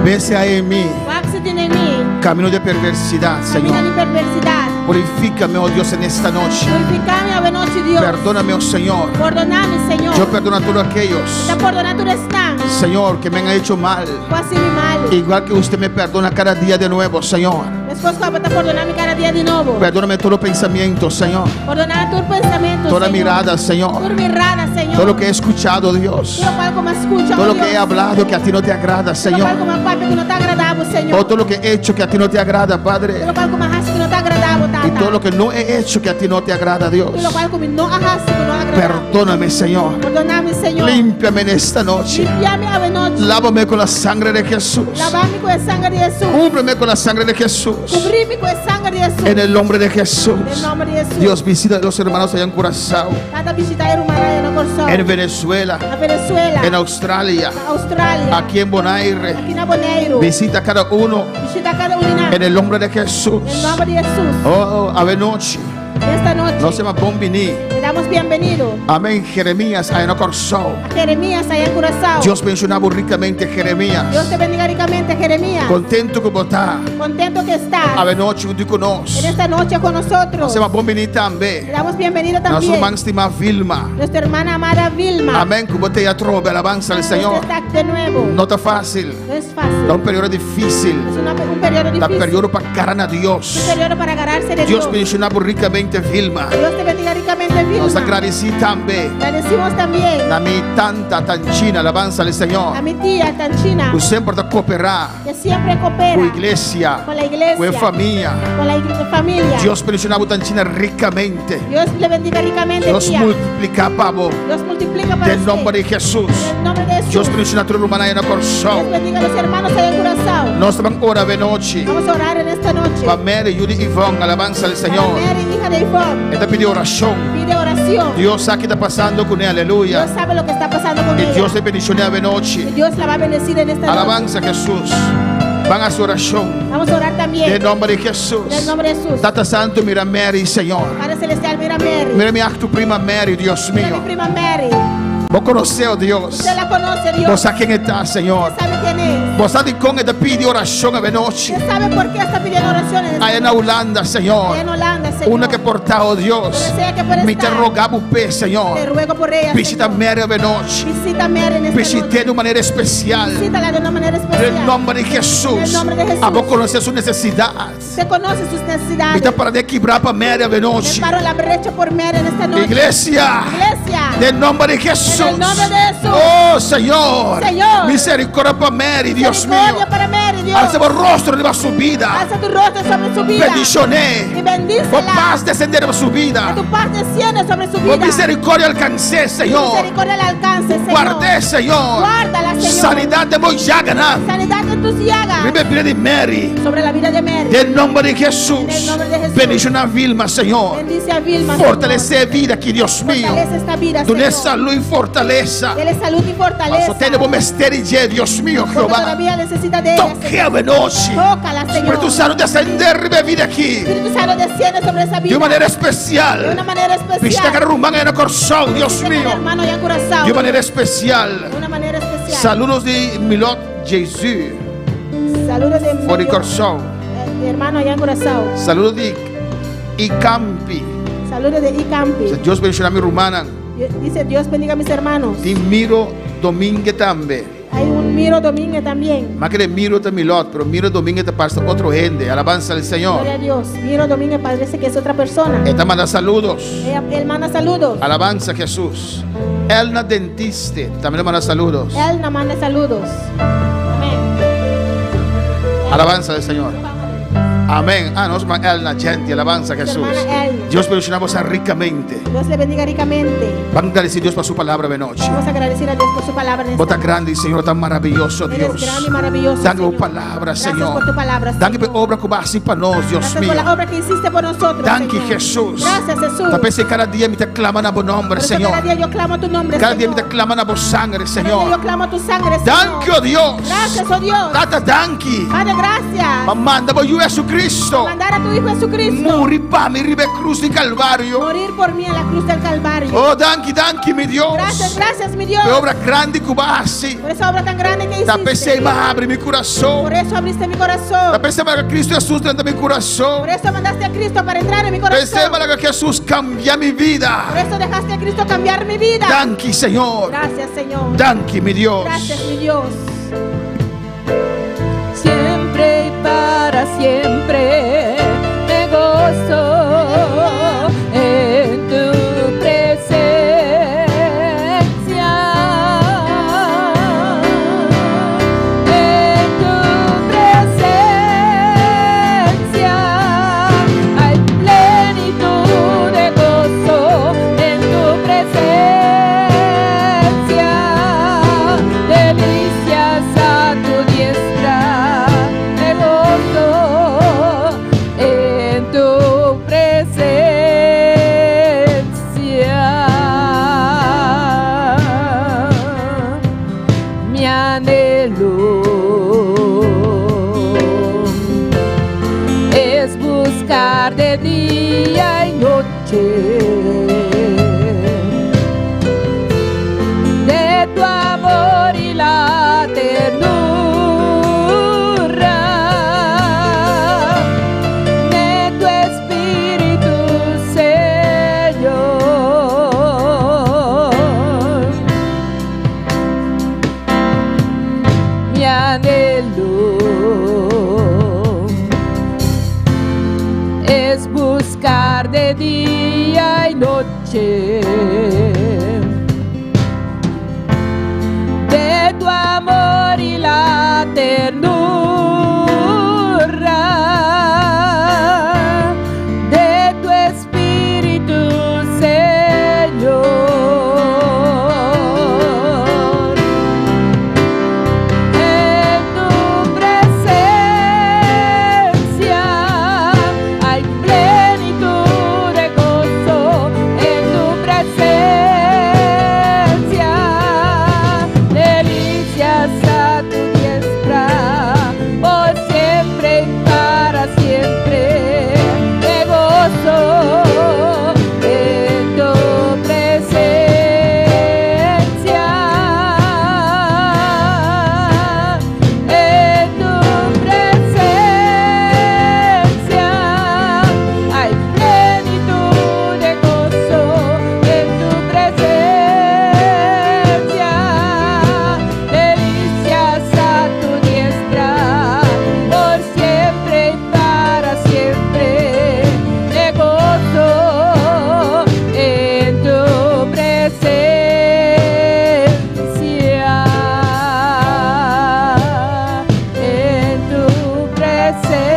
Ve si hay en mí Wak si tin den mi. camino de perversidad, Kaminda Señor. di perversidat. Purifícame, oh Dios, en esta noche. Purifiká mi awe nochi, Dios. Perdóname, oh Señor. Pordoná mi, Señor. Yo perdono a todos aquellos, Mi ta pordoná tur esnan. Señor, que me han hecho mal. Ku a hasi mi malu. Igual que usted me perdona cada día de nuevo, Señor. Meskos ku abo ta pordoná mi kada dia di nobo. Perdóname todos los pensamientos, Señor. Pordoná tur pensamentu, Toda Señor. mirada, Señor. Tur mirada, Señor. Todo lo que he escuchado, Dios. Tur lokual ku m'a skucha, Todo oh lo que he Dios. hablado que a ti no te agrada, Tur lokual Señor. ku m'a papia ku no ta agradá bo, Señor. O todo lo que he hecho que a ti no te agrada, Padre. Tur lokual ku m'a hasi ku no ta agradá bo, Y todo Tata. lo que no he hecho que a ti no te agrada, Dios. Tur lokual ku mi no a hasi ku no a agradá bo. Perdóname, Señor. Pordoná mi, Señor. Límpiame en esta noche. Limpia mi awe nochi. Lávame con la sangre de Jesús. Laba mi ku e sanger di Hesus. Cúbreme con la sangre de Jesús. Kubri mi ku e sanger di Hesus. En el nombre de Jesús. Den nòmber di Hesus. Dios visita a los hermanos allá en Curazao, Tata bishitá e rumannan na Kòrsou. en Venezuela, Na Venezuela. en Australia, Na Australia. aquí en Bonaire. Aki na Boneiru. Visita a cada uno Bishitá kada un di nan. en el nombre de Jesús. Den nòmber di Hesus. Oh, anochi. Esta nochi. Nos ta yama bon biní. Le damos bienvenido Amén. Jeremías, allá en Kòrsou. a Jeremías allá en Curazao. Dios bendishoná bo rikamente Jeremías. Dios te bendiga ricamente, Jeremías. Kontentu ku bo ta. Contento que estás Anochi huntu ku nos. en esta noche con nosotros. Nos ta yama bon biní tambe. Le damos bienvenido Nos también. ruman stimá Vilma. Nuestra hermana amada Vilma. Amén. Ku bo t'ei atrobe, alabansa al Usted Señor. está de nuevo. No ta fásil. No es fácil. Ta un periodo difísil. Es un periodo Ta difícil. periodo pa gara na Dios. Un periodo para agarrarse de Dios Dios. bendishoná bo rikamente Vilma. Dios te bendiga ricamente, Vilma. Nos ta gradisí tambe. Agradecimos también Na mi tanta Tanchina, alabansa al Señor. a mi tía Tanchina, Ku semper ta kooperá que siempre coopera ku iglesia, con la iglesia, ku famia. con la familia. Dios bendishoná bo Tanchina rikamente. Dios le bendiga ricamente, Dios tía. multipliká pa bo. Dios multiplica para Den usted. nòmber di Hesus. En el nombre de Jesús. Dios bendishoná tur ruman na Kòrsou. Dios bendiga a los hermanos allá en Curazao. Nos ta bai ora anochi. Vamos a orar en esta noche. Pa Mary, Judy Ivonne, alabansa al Para Señor. Mary, hija de Ivonne, E ta pidi orashon. pide oración. Dios sa kiko ta pasando kuné, aleluya. Dios sabe lo que está pasando con I ella. Dios ta bendishoná anochi. Y Dios la va a bendecir en esta noche. Alabansa a Hesus. Ban hasi orashon. Vamos a orar también. Den nòmber di Hesus. En el nombre de Jesús. Tata Santu, mira Mary, Señor. Padre Celestial, mira a Mary. Mira mi prima Mary, Dios Mira mi mío. prima Mary. Bo konosé, oh Dios. Usted la conoce, Dios. Bo sa ken e ta, Señor. Usted sabe quién es. Bo sa dikon e ta pidi orashon anochi. Usted sabe por qué está pidiendo oración en esta Aya na Hulanda, Señor. Allá en Holanda, Señor. Unda ku e por ta, oh Dios. Donde sea que pueda Mi ta estar. roga bo p'e, Señor. Te ruego por ella. Visita Señor. Mary anochi. Visita a Mary en esta Visit'é noche. di un manera espesial. Visítala de una manera especial. Den nòmber di Hesus. En el nombre de Jesús. Abo konosé su nesesidat. Usted conoce sus Mi necesidades. ta para den kibra pa Mary Me anochi. paro la brecha por Mary en esta noche. Iglesia. Iglesia. Den nòmber di Hesus. En el nombre de Jesús. Oh Señor. Señor. Miserikòrdia pa Mary, Dios mío. Misericordia para Mary, Dios. Alsa bo rostro riba su bida. Alza tu rostro sobre su vida. Bendishon'é. Y bendícela. Bo pas desendé riba su bida. Que tu paz desciende sobre su Bo vida. miserikòrdia alkans'é, Señor. Misericordia la alcance, Señor. Ward'é, Señor. Guárdala, Señor. Sanidat den bo yaganan. Sanidad en tus llagas. Riba bida di Mary. Sobre la vida de Mary. Den nòmber di Hesus. En el nombre de Jesús. Bendishoná Vilma, Señor. Bendice a Vilma. Fortalesé e bida aki, Dios Señor. mío. Fortalece esta vida, Duna Señor. salú i fortalesa. Dele salud y fortaleza. Paso e tin mester di dje, Dios mío, Porque Jehová. todavía necesita de ella. Tok'é Señor. anochi. Tócala, Señor. Spiritu Santu desendé riba e bida aki. Espíritu Santo desciende sobre esa vida. Di un manera espesial. De una manera especial. Bishitá kada ruman na Kòrsou, Dios Visita cada mío. hermano allá en Curazao. Di un manera espesial. De una manera especial. Saludos di Milot Jesús. Saludos de For di Kòrsou. hermano allá en Curazao. Saludos di Icampi. Saludos de Icampi. Dios bendishoná mi rumannan. Dice Dios bendiga a mis hermanos. Di Miro Domínguez tambe. Hay un Miro Domínguez también. M'a kere Miro ta Milot, pero Miro Domínguez ta parse otro hende. Alabansa al Señor. Gloria a Dios. Miro Domínguez parece que es otra persona. E ta manda saludos. Ella, él manda saludos. Alabansa a Hesus. Elna Dentiste tambe manda saludos. Elna manda saludos. Amén. Alabansa al Señor. Amén. Ah, no, es Elna, gente, alabansa a Jesús. Hermana Elna. Dios bendishoná boso rikamente. Dios le bendiga ricamente. Ban gradisí Dios pa su palabra anochi. Vamos a agradecer a Dios por su palabra en Bo esta ta grandi, Señor, tan maravioso, Eres Dios. grande y maravilloso, Danki pa Señor. palabra, Gracias Señor. por tu palabra, Danki pa Señor. obra ku bo a hasi pa nos, Dios Gracias mío. por la obra que hiciste por nosotros. Danki, Señor. Jesús. Gracias, Jesús. Ta p'esei kada dia mi ta klama na bo nòmber, Por eso Señor. cada día yo clamo tu nombre, Kada dia Señor. mi ta klama na bo sangre, Cada día Señor. yo clamo tu sangre, Señor. Danki, oh Dios. Gracias, oh Dios. Tata, danki. Padre, gracias. Pa manda bo Yu Jesucristo. Mandar a tu Hijo Jesucristo. Muri pa mi riba krus di Kalvario. Morir por mí en la cruz del Calvario. Oh, danki, danki, mi Dios. Gracias, gracias, mi Dios. E obra grandi ku bo a hasi. Por esa obra tan grande que Ta hiciste. p'esei m'a habri mi kurason. Por eso abriste mi corazón. Ta p'esei m'a laga Kristu Hesus drenta mi kurason. Por eso mandaste a Cristo para entrar en mi P'esei corazón. m'a laga Hesus kambia mi bida. Por eso dejaste a Cristo cambiar mi vida. Danki, Señor. Gracias, Señor. Danki, mi Dios. Gracias, mi Dios. Siempre y para para siempre. Me gozo en tu presencia. En tu presencia hay plenitud de gozo. En tu presencia, delicias a tu diestra. Me gozo en tu presencia. Mi anhelo es buscar de día y noche de tu amor y la ternura de tu espíritu, Señor. Mi anhelo es buscar de día y noche de tu amor y la ternura de tu espíritu, Señor. En tu presencia hay plenitud de gozo. En tu presencia, delicias a tu diestra, por siempre y para siempre. Me gozo en tu presencia. En tu presencia hay plenitud de gozo. En tu presencia, delicias a tu diestra, por siempre y para siempre. Me gozo en tu presencia. En tu presencia.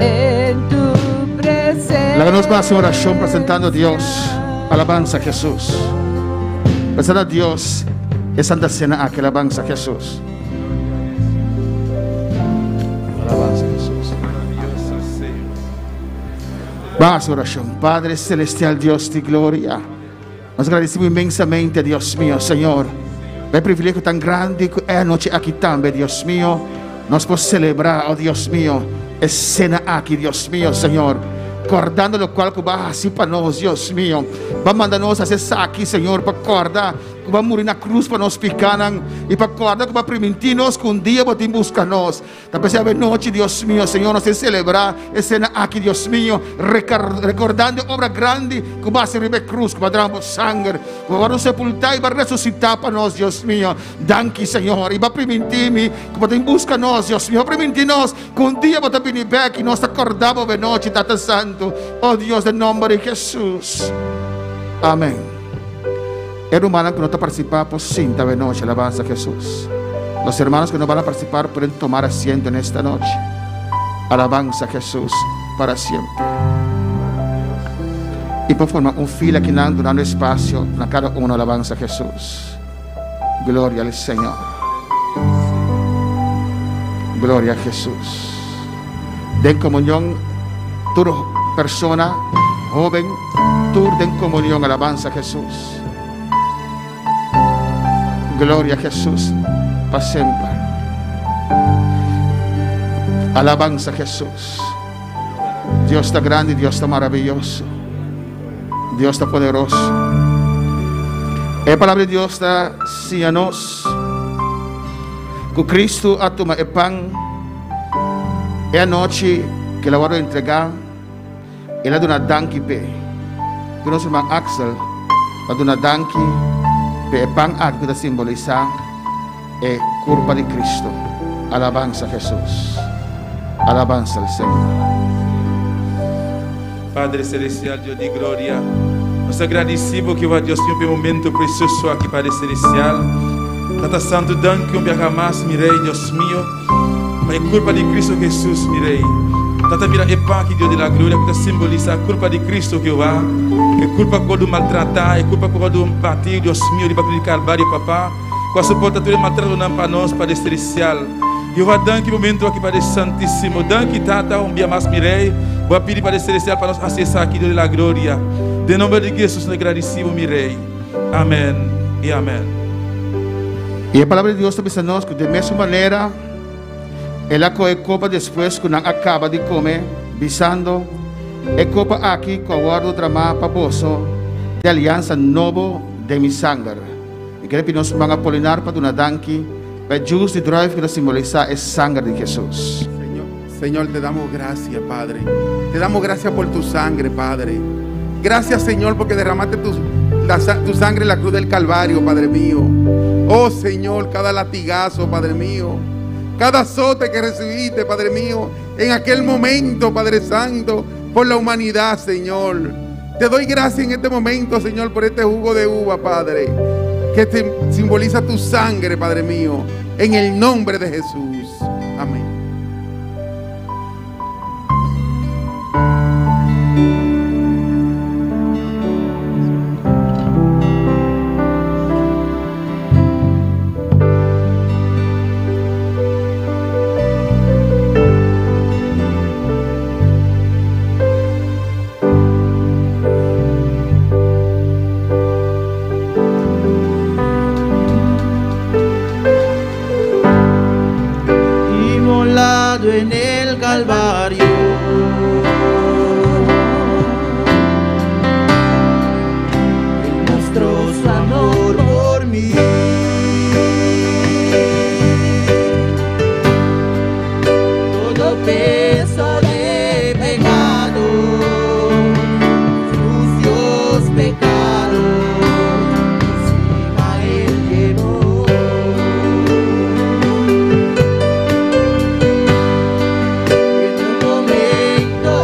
En tu presencia. Laga nos hasi orashon presentando Dios. Alabansa na Hesus. Presentando Dios e Santa Sena aki. Alabansa na Hesus. Alabansa na Hesus. Ban orashon. Padre Selestial, Dios di gloria. Nos ta gradisí inmensamente, Dios mio, Señor. E privilegio tan grandi ku e anochi aki tambe, Dios mio. Nos por selebrá, oh Dios mio, e sena aki, Dios mio, Señor. Kòrdando loke ku B'a hasi pa nos, Dios mio. B'a manda nos hasi esaki, Señor, pa kòrda ku B'a muri na krus pa nos pikánan i pa kòrda ku B'a primintí nos ku un dia Bo ta bin buska nos. Tal bes anochi, Dios mio, Señor, nos ta selebrá e sena aki, Dios mio, rekordando obra grandi ku B'a hasi riba krus, ku B'a drama sanger, ku B'a sepultá i B'a resusitá pa nos, Dios mio. Danki, Señor. I B'a primintí mi, ku Bo ta bin buska nos, Dios mio, primintí nos, ku un dia Bo ta bini bèk i nos ta kòrda Bo anochi, Tata Santu. Oh Dios, den nòmber di Hesus. Amèn. E rumannan ku no ta partisipá, por sinta anochi, alabansa na Hesus. Los hermanos que no van a participar pueden tomar asiento en esta noche. Alabanza a Jesús para siempre. I por forma un fila aki dunando espasio na kada un, alabansa na Hesus. Gloria al Señor. Gloria a Jesús. Den komunion, tur persona, hóben, tur den komunion, alabansa na Hesus. Gloria a Hesus pa semper. Alabansa na Hesus. Dios ta grandi, Dios ta maravioso. Dios ta poderoso. E palabra di Dios ta siña nos ku Kristu a tuma e pan e anochi ku el a wòrdu entregá, el a duna danki p'e. Ku nos ruman Axel a duna danki p'e e pan aki ku ta simbolisá E kurpa di Kristu. Alabansa Hesus. Alabansa al Señor. Padre Celestial, Dios di gloria, nos ta gradisí Bo, Jehová Dios mío, pa e momento precioso aki, Padre Celestial. Tata Santu, danki un biaha mas, mi Rey, Dios mío, pa e curpa di Cristo Jesus, mi Rey. Tata, mira e pan aki, Dios di la gloria, cu ta simbolisa curpa di Cristo, Jehová, e curpa cu wordu maltrata, e curpa cu wordu bati, Dios mío, riba cruz di Calvario, Papa, cu a soporta tur e maltratonan pa nos, Padre Celestial. Jehová, danki momento aki, Padre Santísimo. Danki, Tata, un bia mas, mi Rey. Bo a pidi, Padre Celestial, pa nos haci esaki, Dios di la gloria. Den nomber di Jesus, nos gradicibo, mi Rey. Amen y amen. I e Palabra di Dios ta bisa nos ku den mesun manera el a kohe kopa despues ku nan a kaba di kome, bisando, E kopa aki ku a wòrdu dramá pa boso ta e aliansa nobo den mi sanger. Mi kere pidi nos man Apolinar pa duna danki pa e jus di druif ku ta simbolisá e sanger di Hesus. Señor, te damos gracias, Padre. Te damos gracias por tu sangre, Padre. Gracias, Señor, porque derramaste tu, la, tu sangre en la cruz del Calvario, Padre mío. Oh, Señor, cada latigazo, Padre mío. Cada azote que recibiste, Padre mío, en aquel momento, Padre Santo, por la humanidad, Señor. Te doy gracias en este momento, Señor, por este jugo de uva, Padre, que te simboliza tu sangre, Padre mío, en el nombre de Jesús. Amén. Inmolado en el Calvario. Él mostró su amor por mí. Todo peso de pecado, sucios pecados, encima Él llevó. En un momento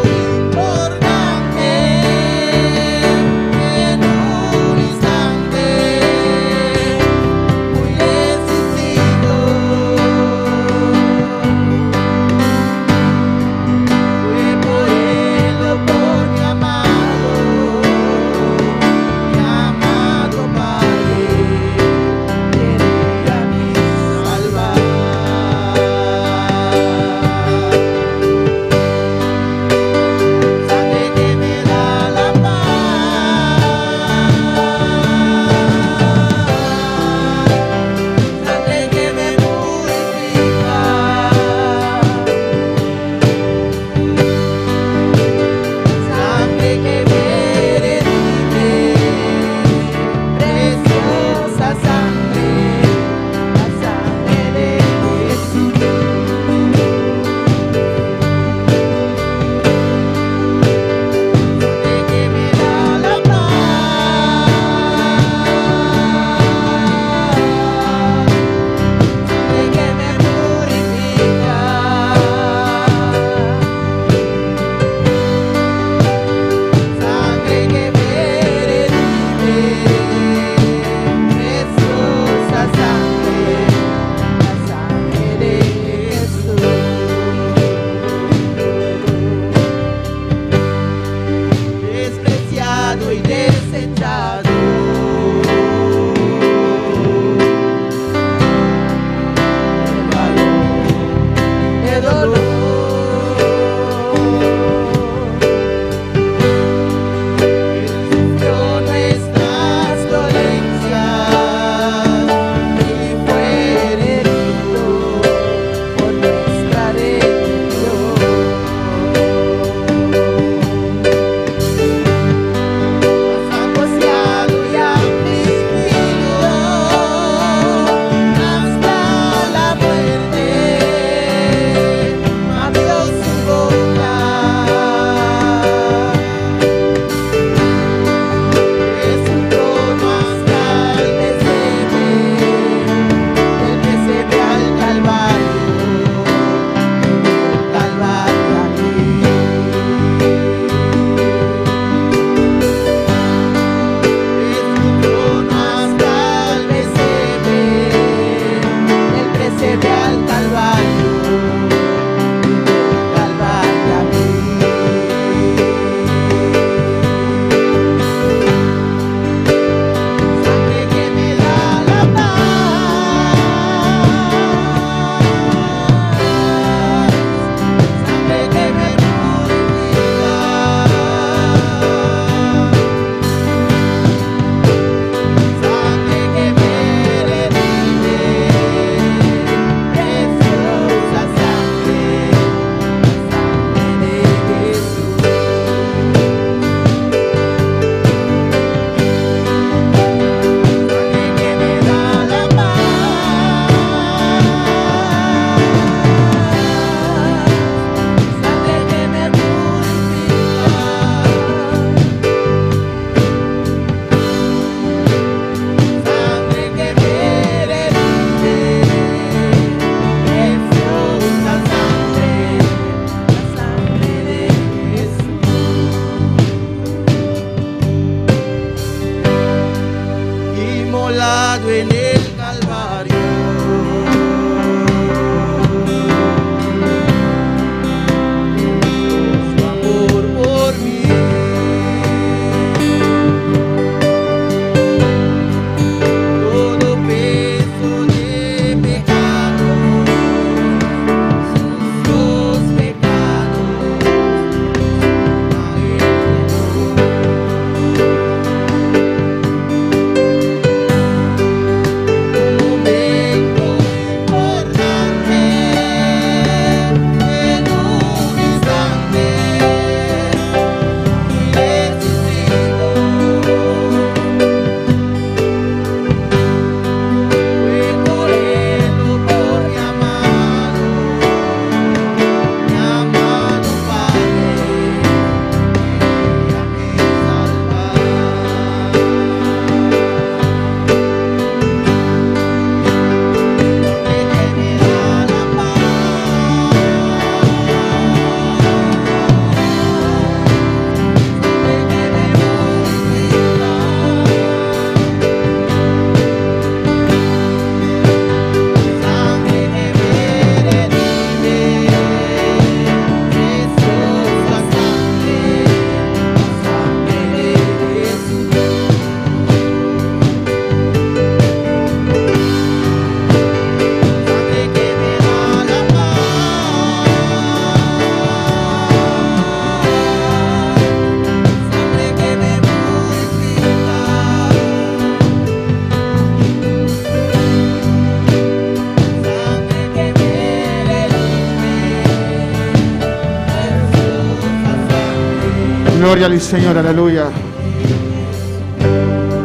Gloria al Señor, aleluya.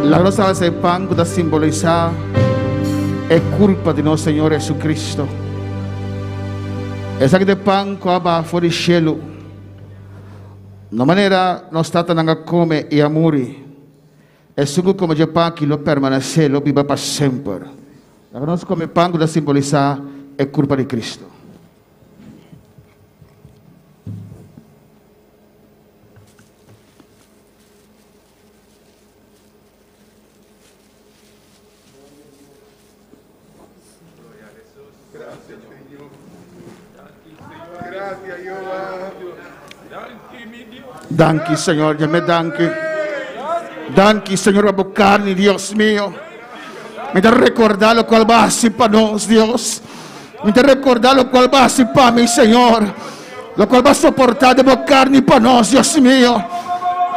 La rosa de pan que simboliza es culpa de nuestro Señor Jesucristo. Esa que de pan que va fuera del cielo. Na manera nos tata nanga come e amuri. É suco como de pan que lo permanece, lo viva para sempre. La nos come pan que simboliza é culpa de Cristo. Danke, Señor, ya me danke. Danke, Señor, por carne, Dios mío. Me te recordar lo cual va así para nos, Dios. Me te recordar lo cual va así para mí, Señor. Lo cual va a soportar de carne para nos, Dios mío.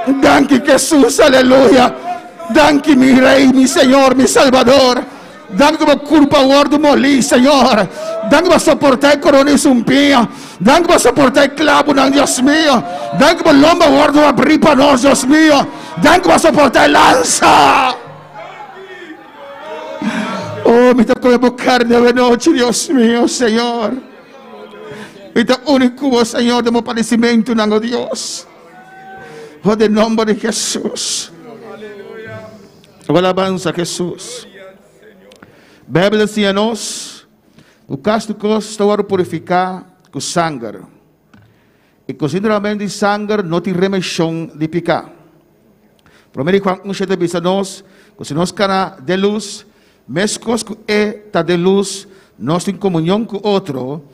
Danke, Jesús, aleluya. Danke, mi Rey, mi Señor, mi Salvador. Danke por culpa guardo molí, Señor. Danke por soportar el corona y zumpía. Danke por soportar el clavo, Dios mío. Danke por lomba guardo abrir para nos, Dios mío. Danke por soportar el lanza. Oh, me tocó de carne de noche, Dios mío, Señor. Me único, Señor, de mi padecimiento, no, Dios. Oh, de nombre de Jesús. Alabanza a Jesús. Bíblia decía nos, o casto está a purificar com sangue. E consideramente sangue não tem remissão de picar. Primeiro Juan 1,7 diz a nós, que se nós cana de luz, mescos que é tá de luz, nós em comunhão com outro,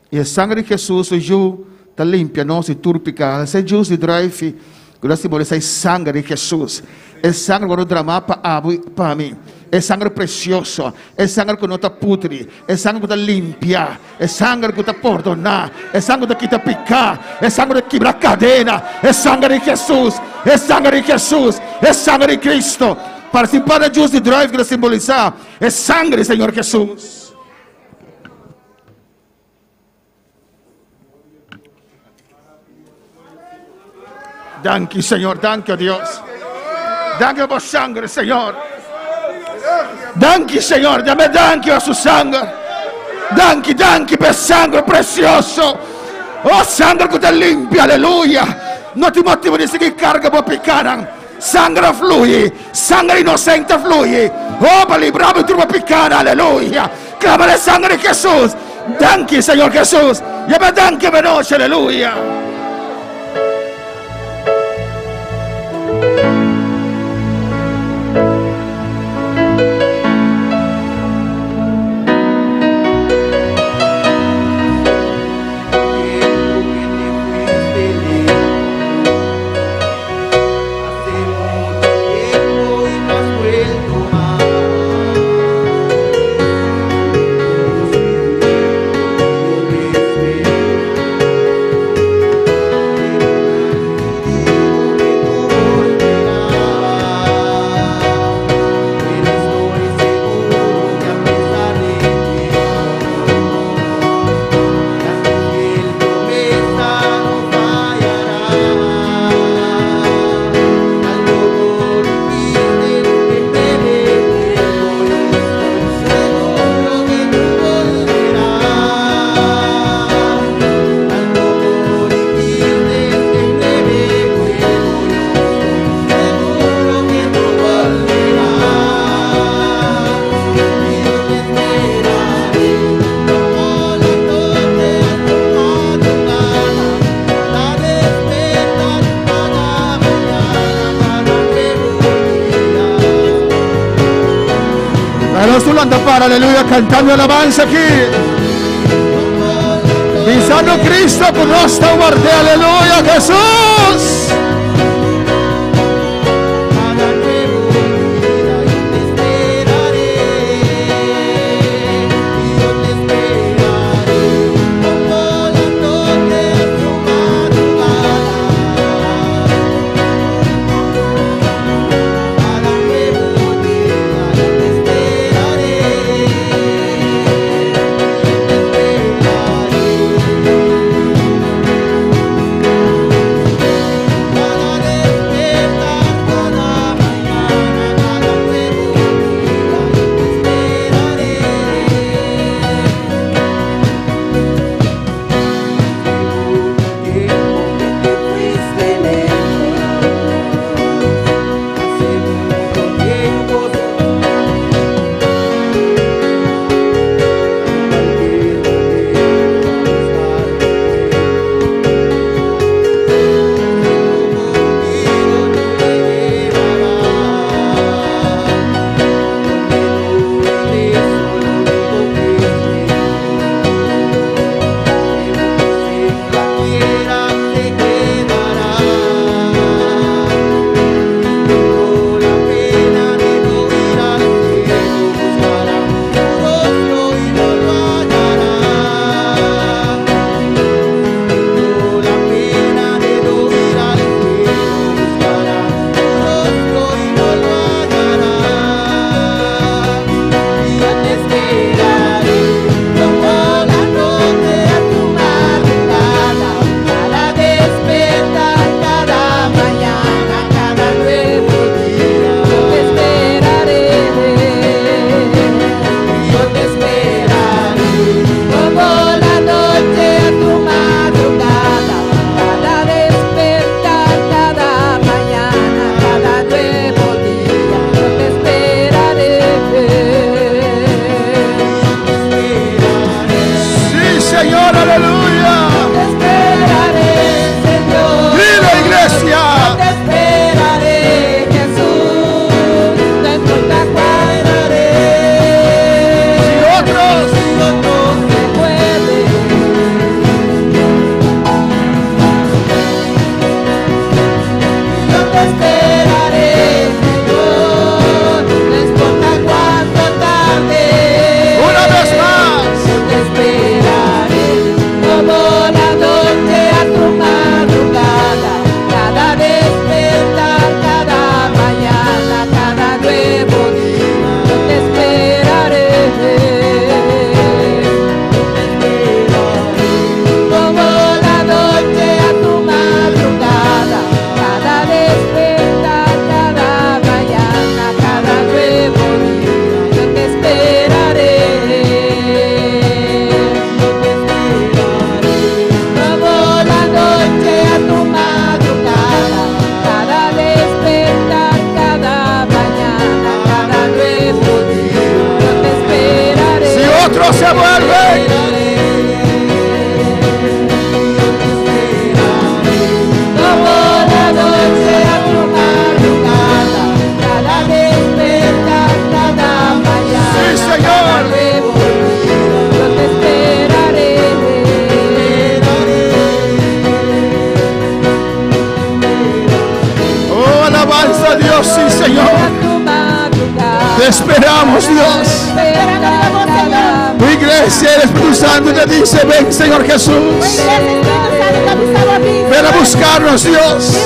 e a sangue de Jesus, o ju, tá limpia nós e turpica. Se jus de drive, que nós simboliza a sangue de Jesus. É sangue que derramar para mim. É sangue precioso, é sangue que não está putri, é sangue que está limpia, é sangue que está perdonar, é sangue que está picar, é sangue que quebra cadena, é sangue de Jesus, é sangue de Jesus, é sangue de Cristo. Participar da Juice Drive que simbolizar, é sangue Senhor Jesus. Danke, Señor, danke, Dios. Danke por sangre, Señor. Danke, Señor, dame danke a su sangre. Danke, danke per sangre precioso. Oh, sangre que te limpia, aleluya. No te motivo de seguir carga por picar. Sangre fluye, sangre inocente fluye. Oh, para librarme tu picar, aleluya. Clama la sangre de Jesús. Danke, Señor Jesús. Llama danke de noche, aleluya. Para, aleluya, cantando alabanza aquí. Pisando Cristo con nuestra muerte, aleluya, Jesús. esperamos, Dios. Tu iglesia, el Espíritu Santo te dice, ven Señor Jesús. Ven a buscarnos, Dios.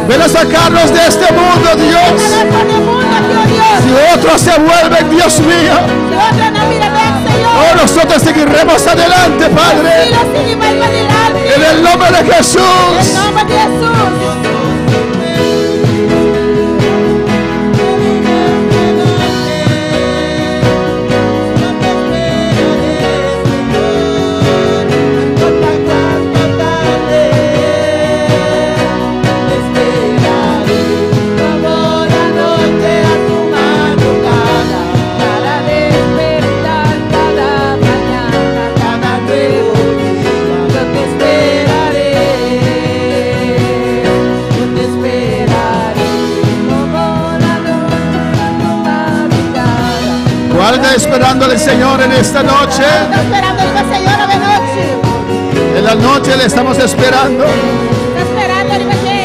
Ven a sacarnos de este mundo, Dios. Si otros se vuelven, Dios mío. Oh, nosotros seguiremos adelante, Padre. En el nombre de Jesús. Como la noche a tu madrugada, para despertar cada mañana, cada nuevo día, yo te esperaré, yo te esperaré. Como la noche a tu madrugada. ¿Cuál está esperando al Señor en esta noche? Está esperando riba Señor de noche. En la noche le estamos esperando. Está esperando riba dje.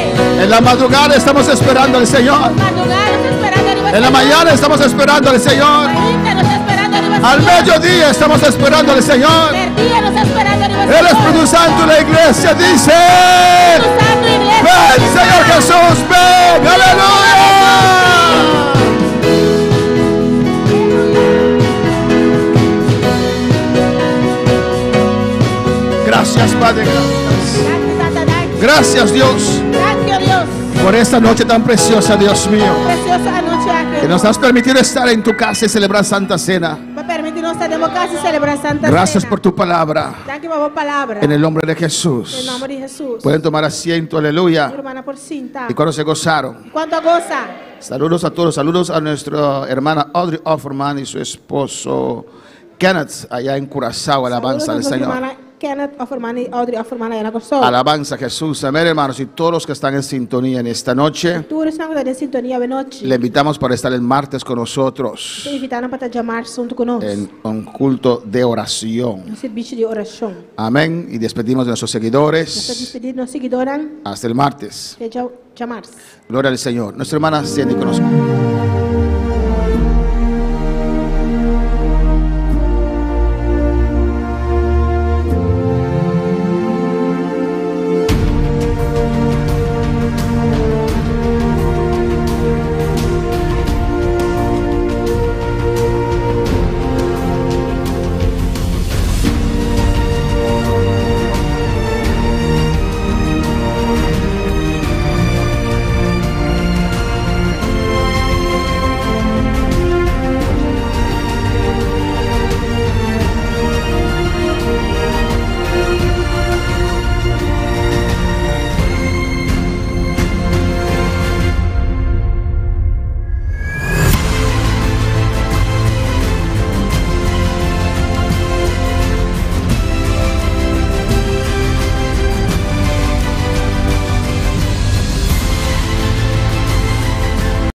En la madrugada estamos esperando al Señor. Madrugada está esperando riba En la mañana estamos esperando al Señor. Mainta nos está esperando riba Al Señor. mediodía estamos esperando al Señor. Merdia nos está esperando riba El Señor. Espíritu Santo, la iglesia dice: Santo, iglesia. Ven, Señor Jesús, ven, aleluya. Gracias, Padre, gracias. Gracias, Dios, Gracias, Dios. por esta noche tan preciosa, Dios mío, Preciosa anoche aquí. que nos has permitido estar en tu casa y celebrar Santa Cena. Pa permitirnos estar en casa y celebrar Santa Gracias Cena. por tu palabra. Danki pa bo palabra. En el nombre de En Jesús. nomber di Jesus. Pueden tomar asiento, aleluya. Rumannan por sinta. Y cuando se gozaron. Kuantu a gosa. Saludos a todos, saludos a nuestra hermana Audrey Offerman y su esposo Kenneth allá en Curazao, alabanza al Saludos a nuestra Señor. hermana Kenneth Offerman y Audrey Offerman allá na Kòrsou. Alabanza a Jesús, amén hermanos, y todos los que están en sintonía en esta noche, Tur esnan ku ta den sintonia awe nochi. le invitamos para estar el martes con nosotros Ta invitá nan pa ta djamars huntu ku nos. en un culto de oración. Un servisio di orashon. Amén, y despedimos de nuestros Nos ta seguidores despedí di nos siguidónan hasta el martes. te djamars. Gloria al Señor. Nuestra hermana Cindy con nosotros.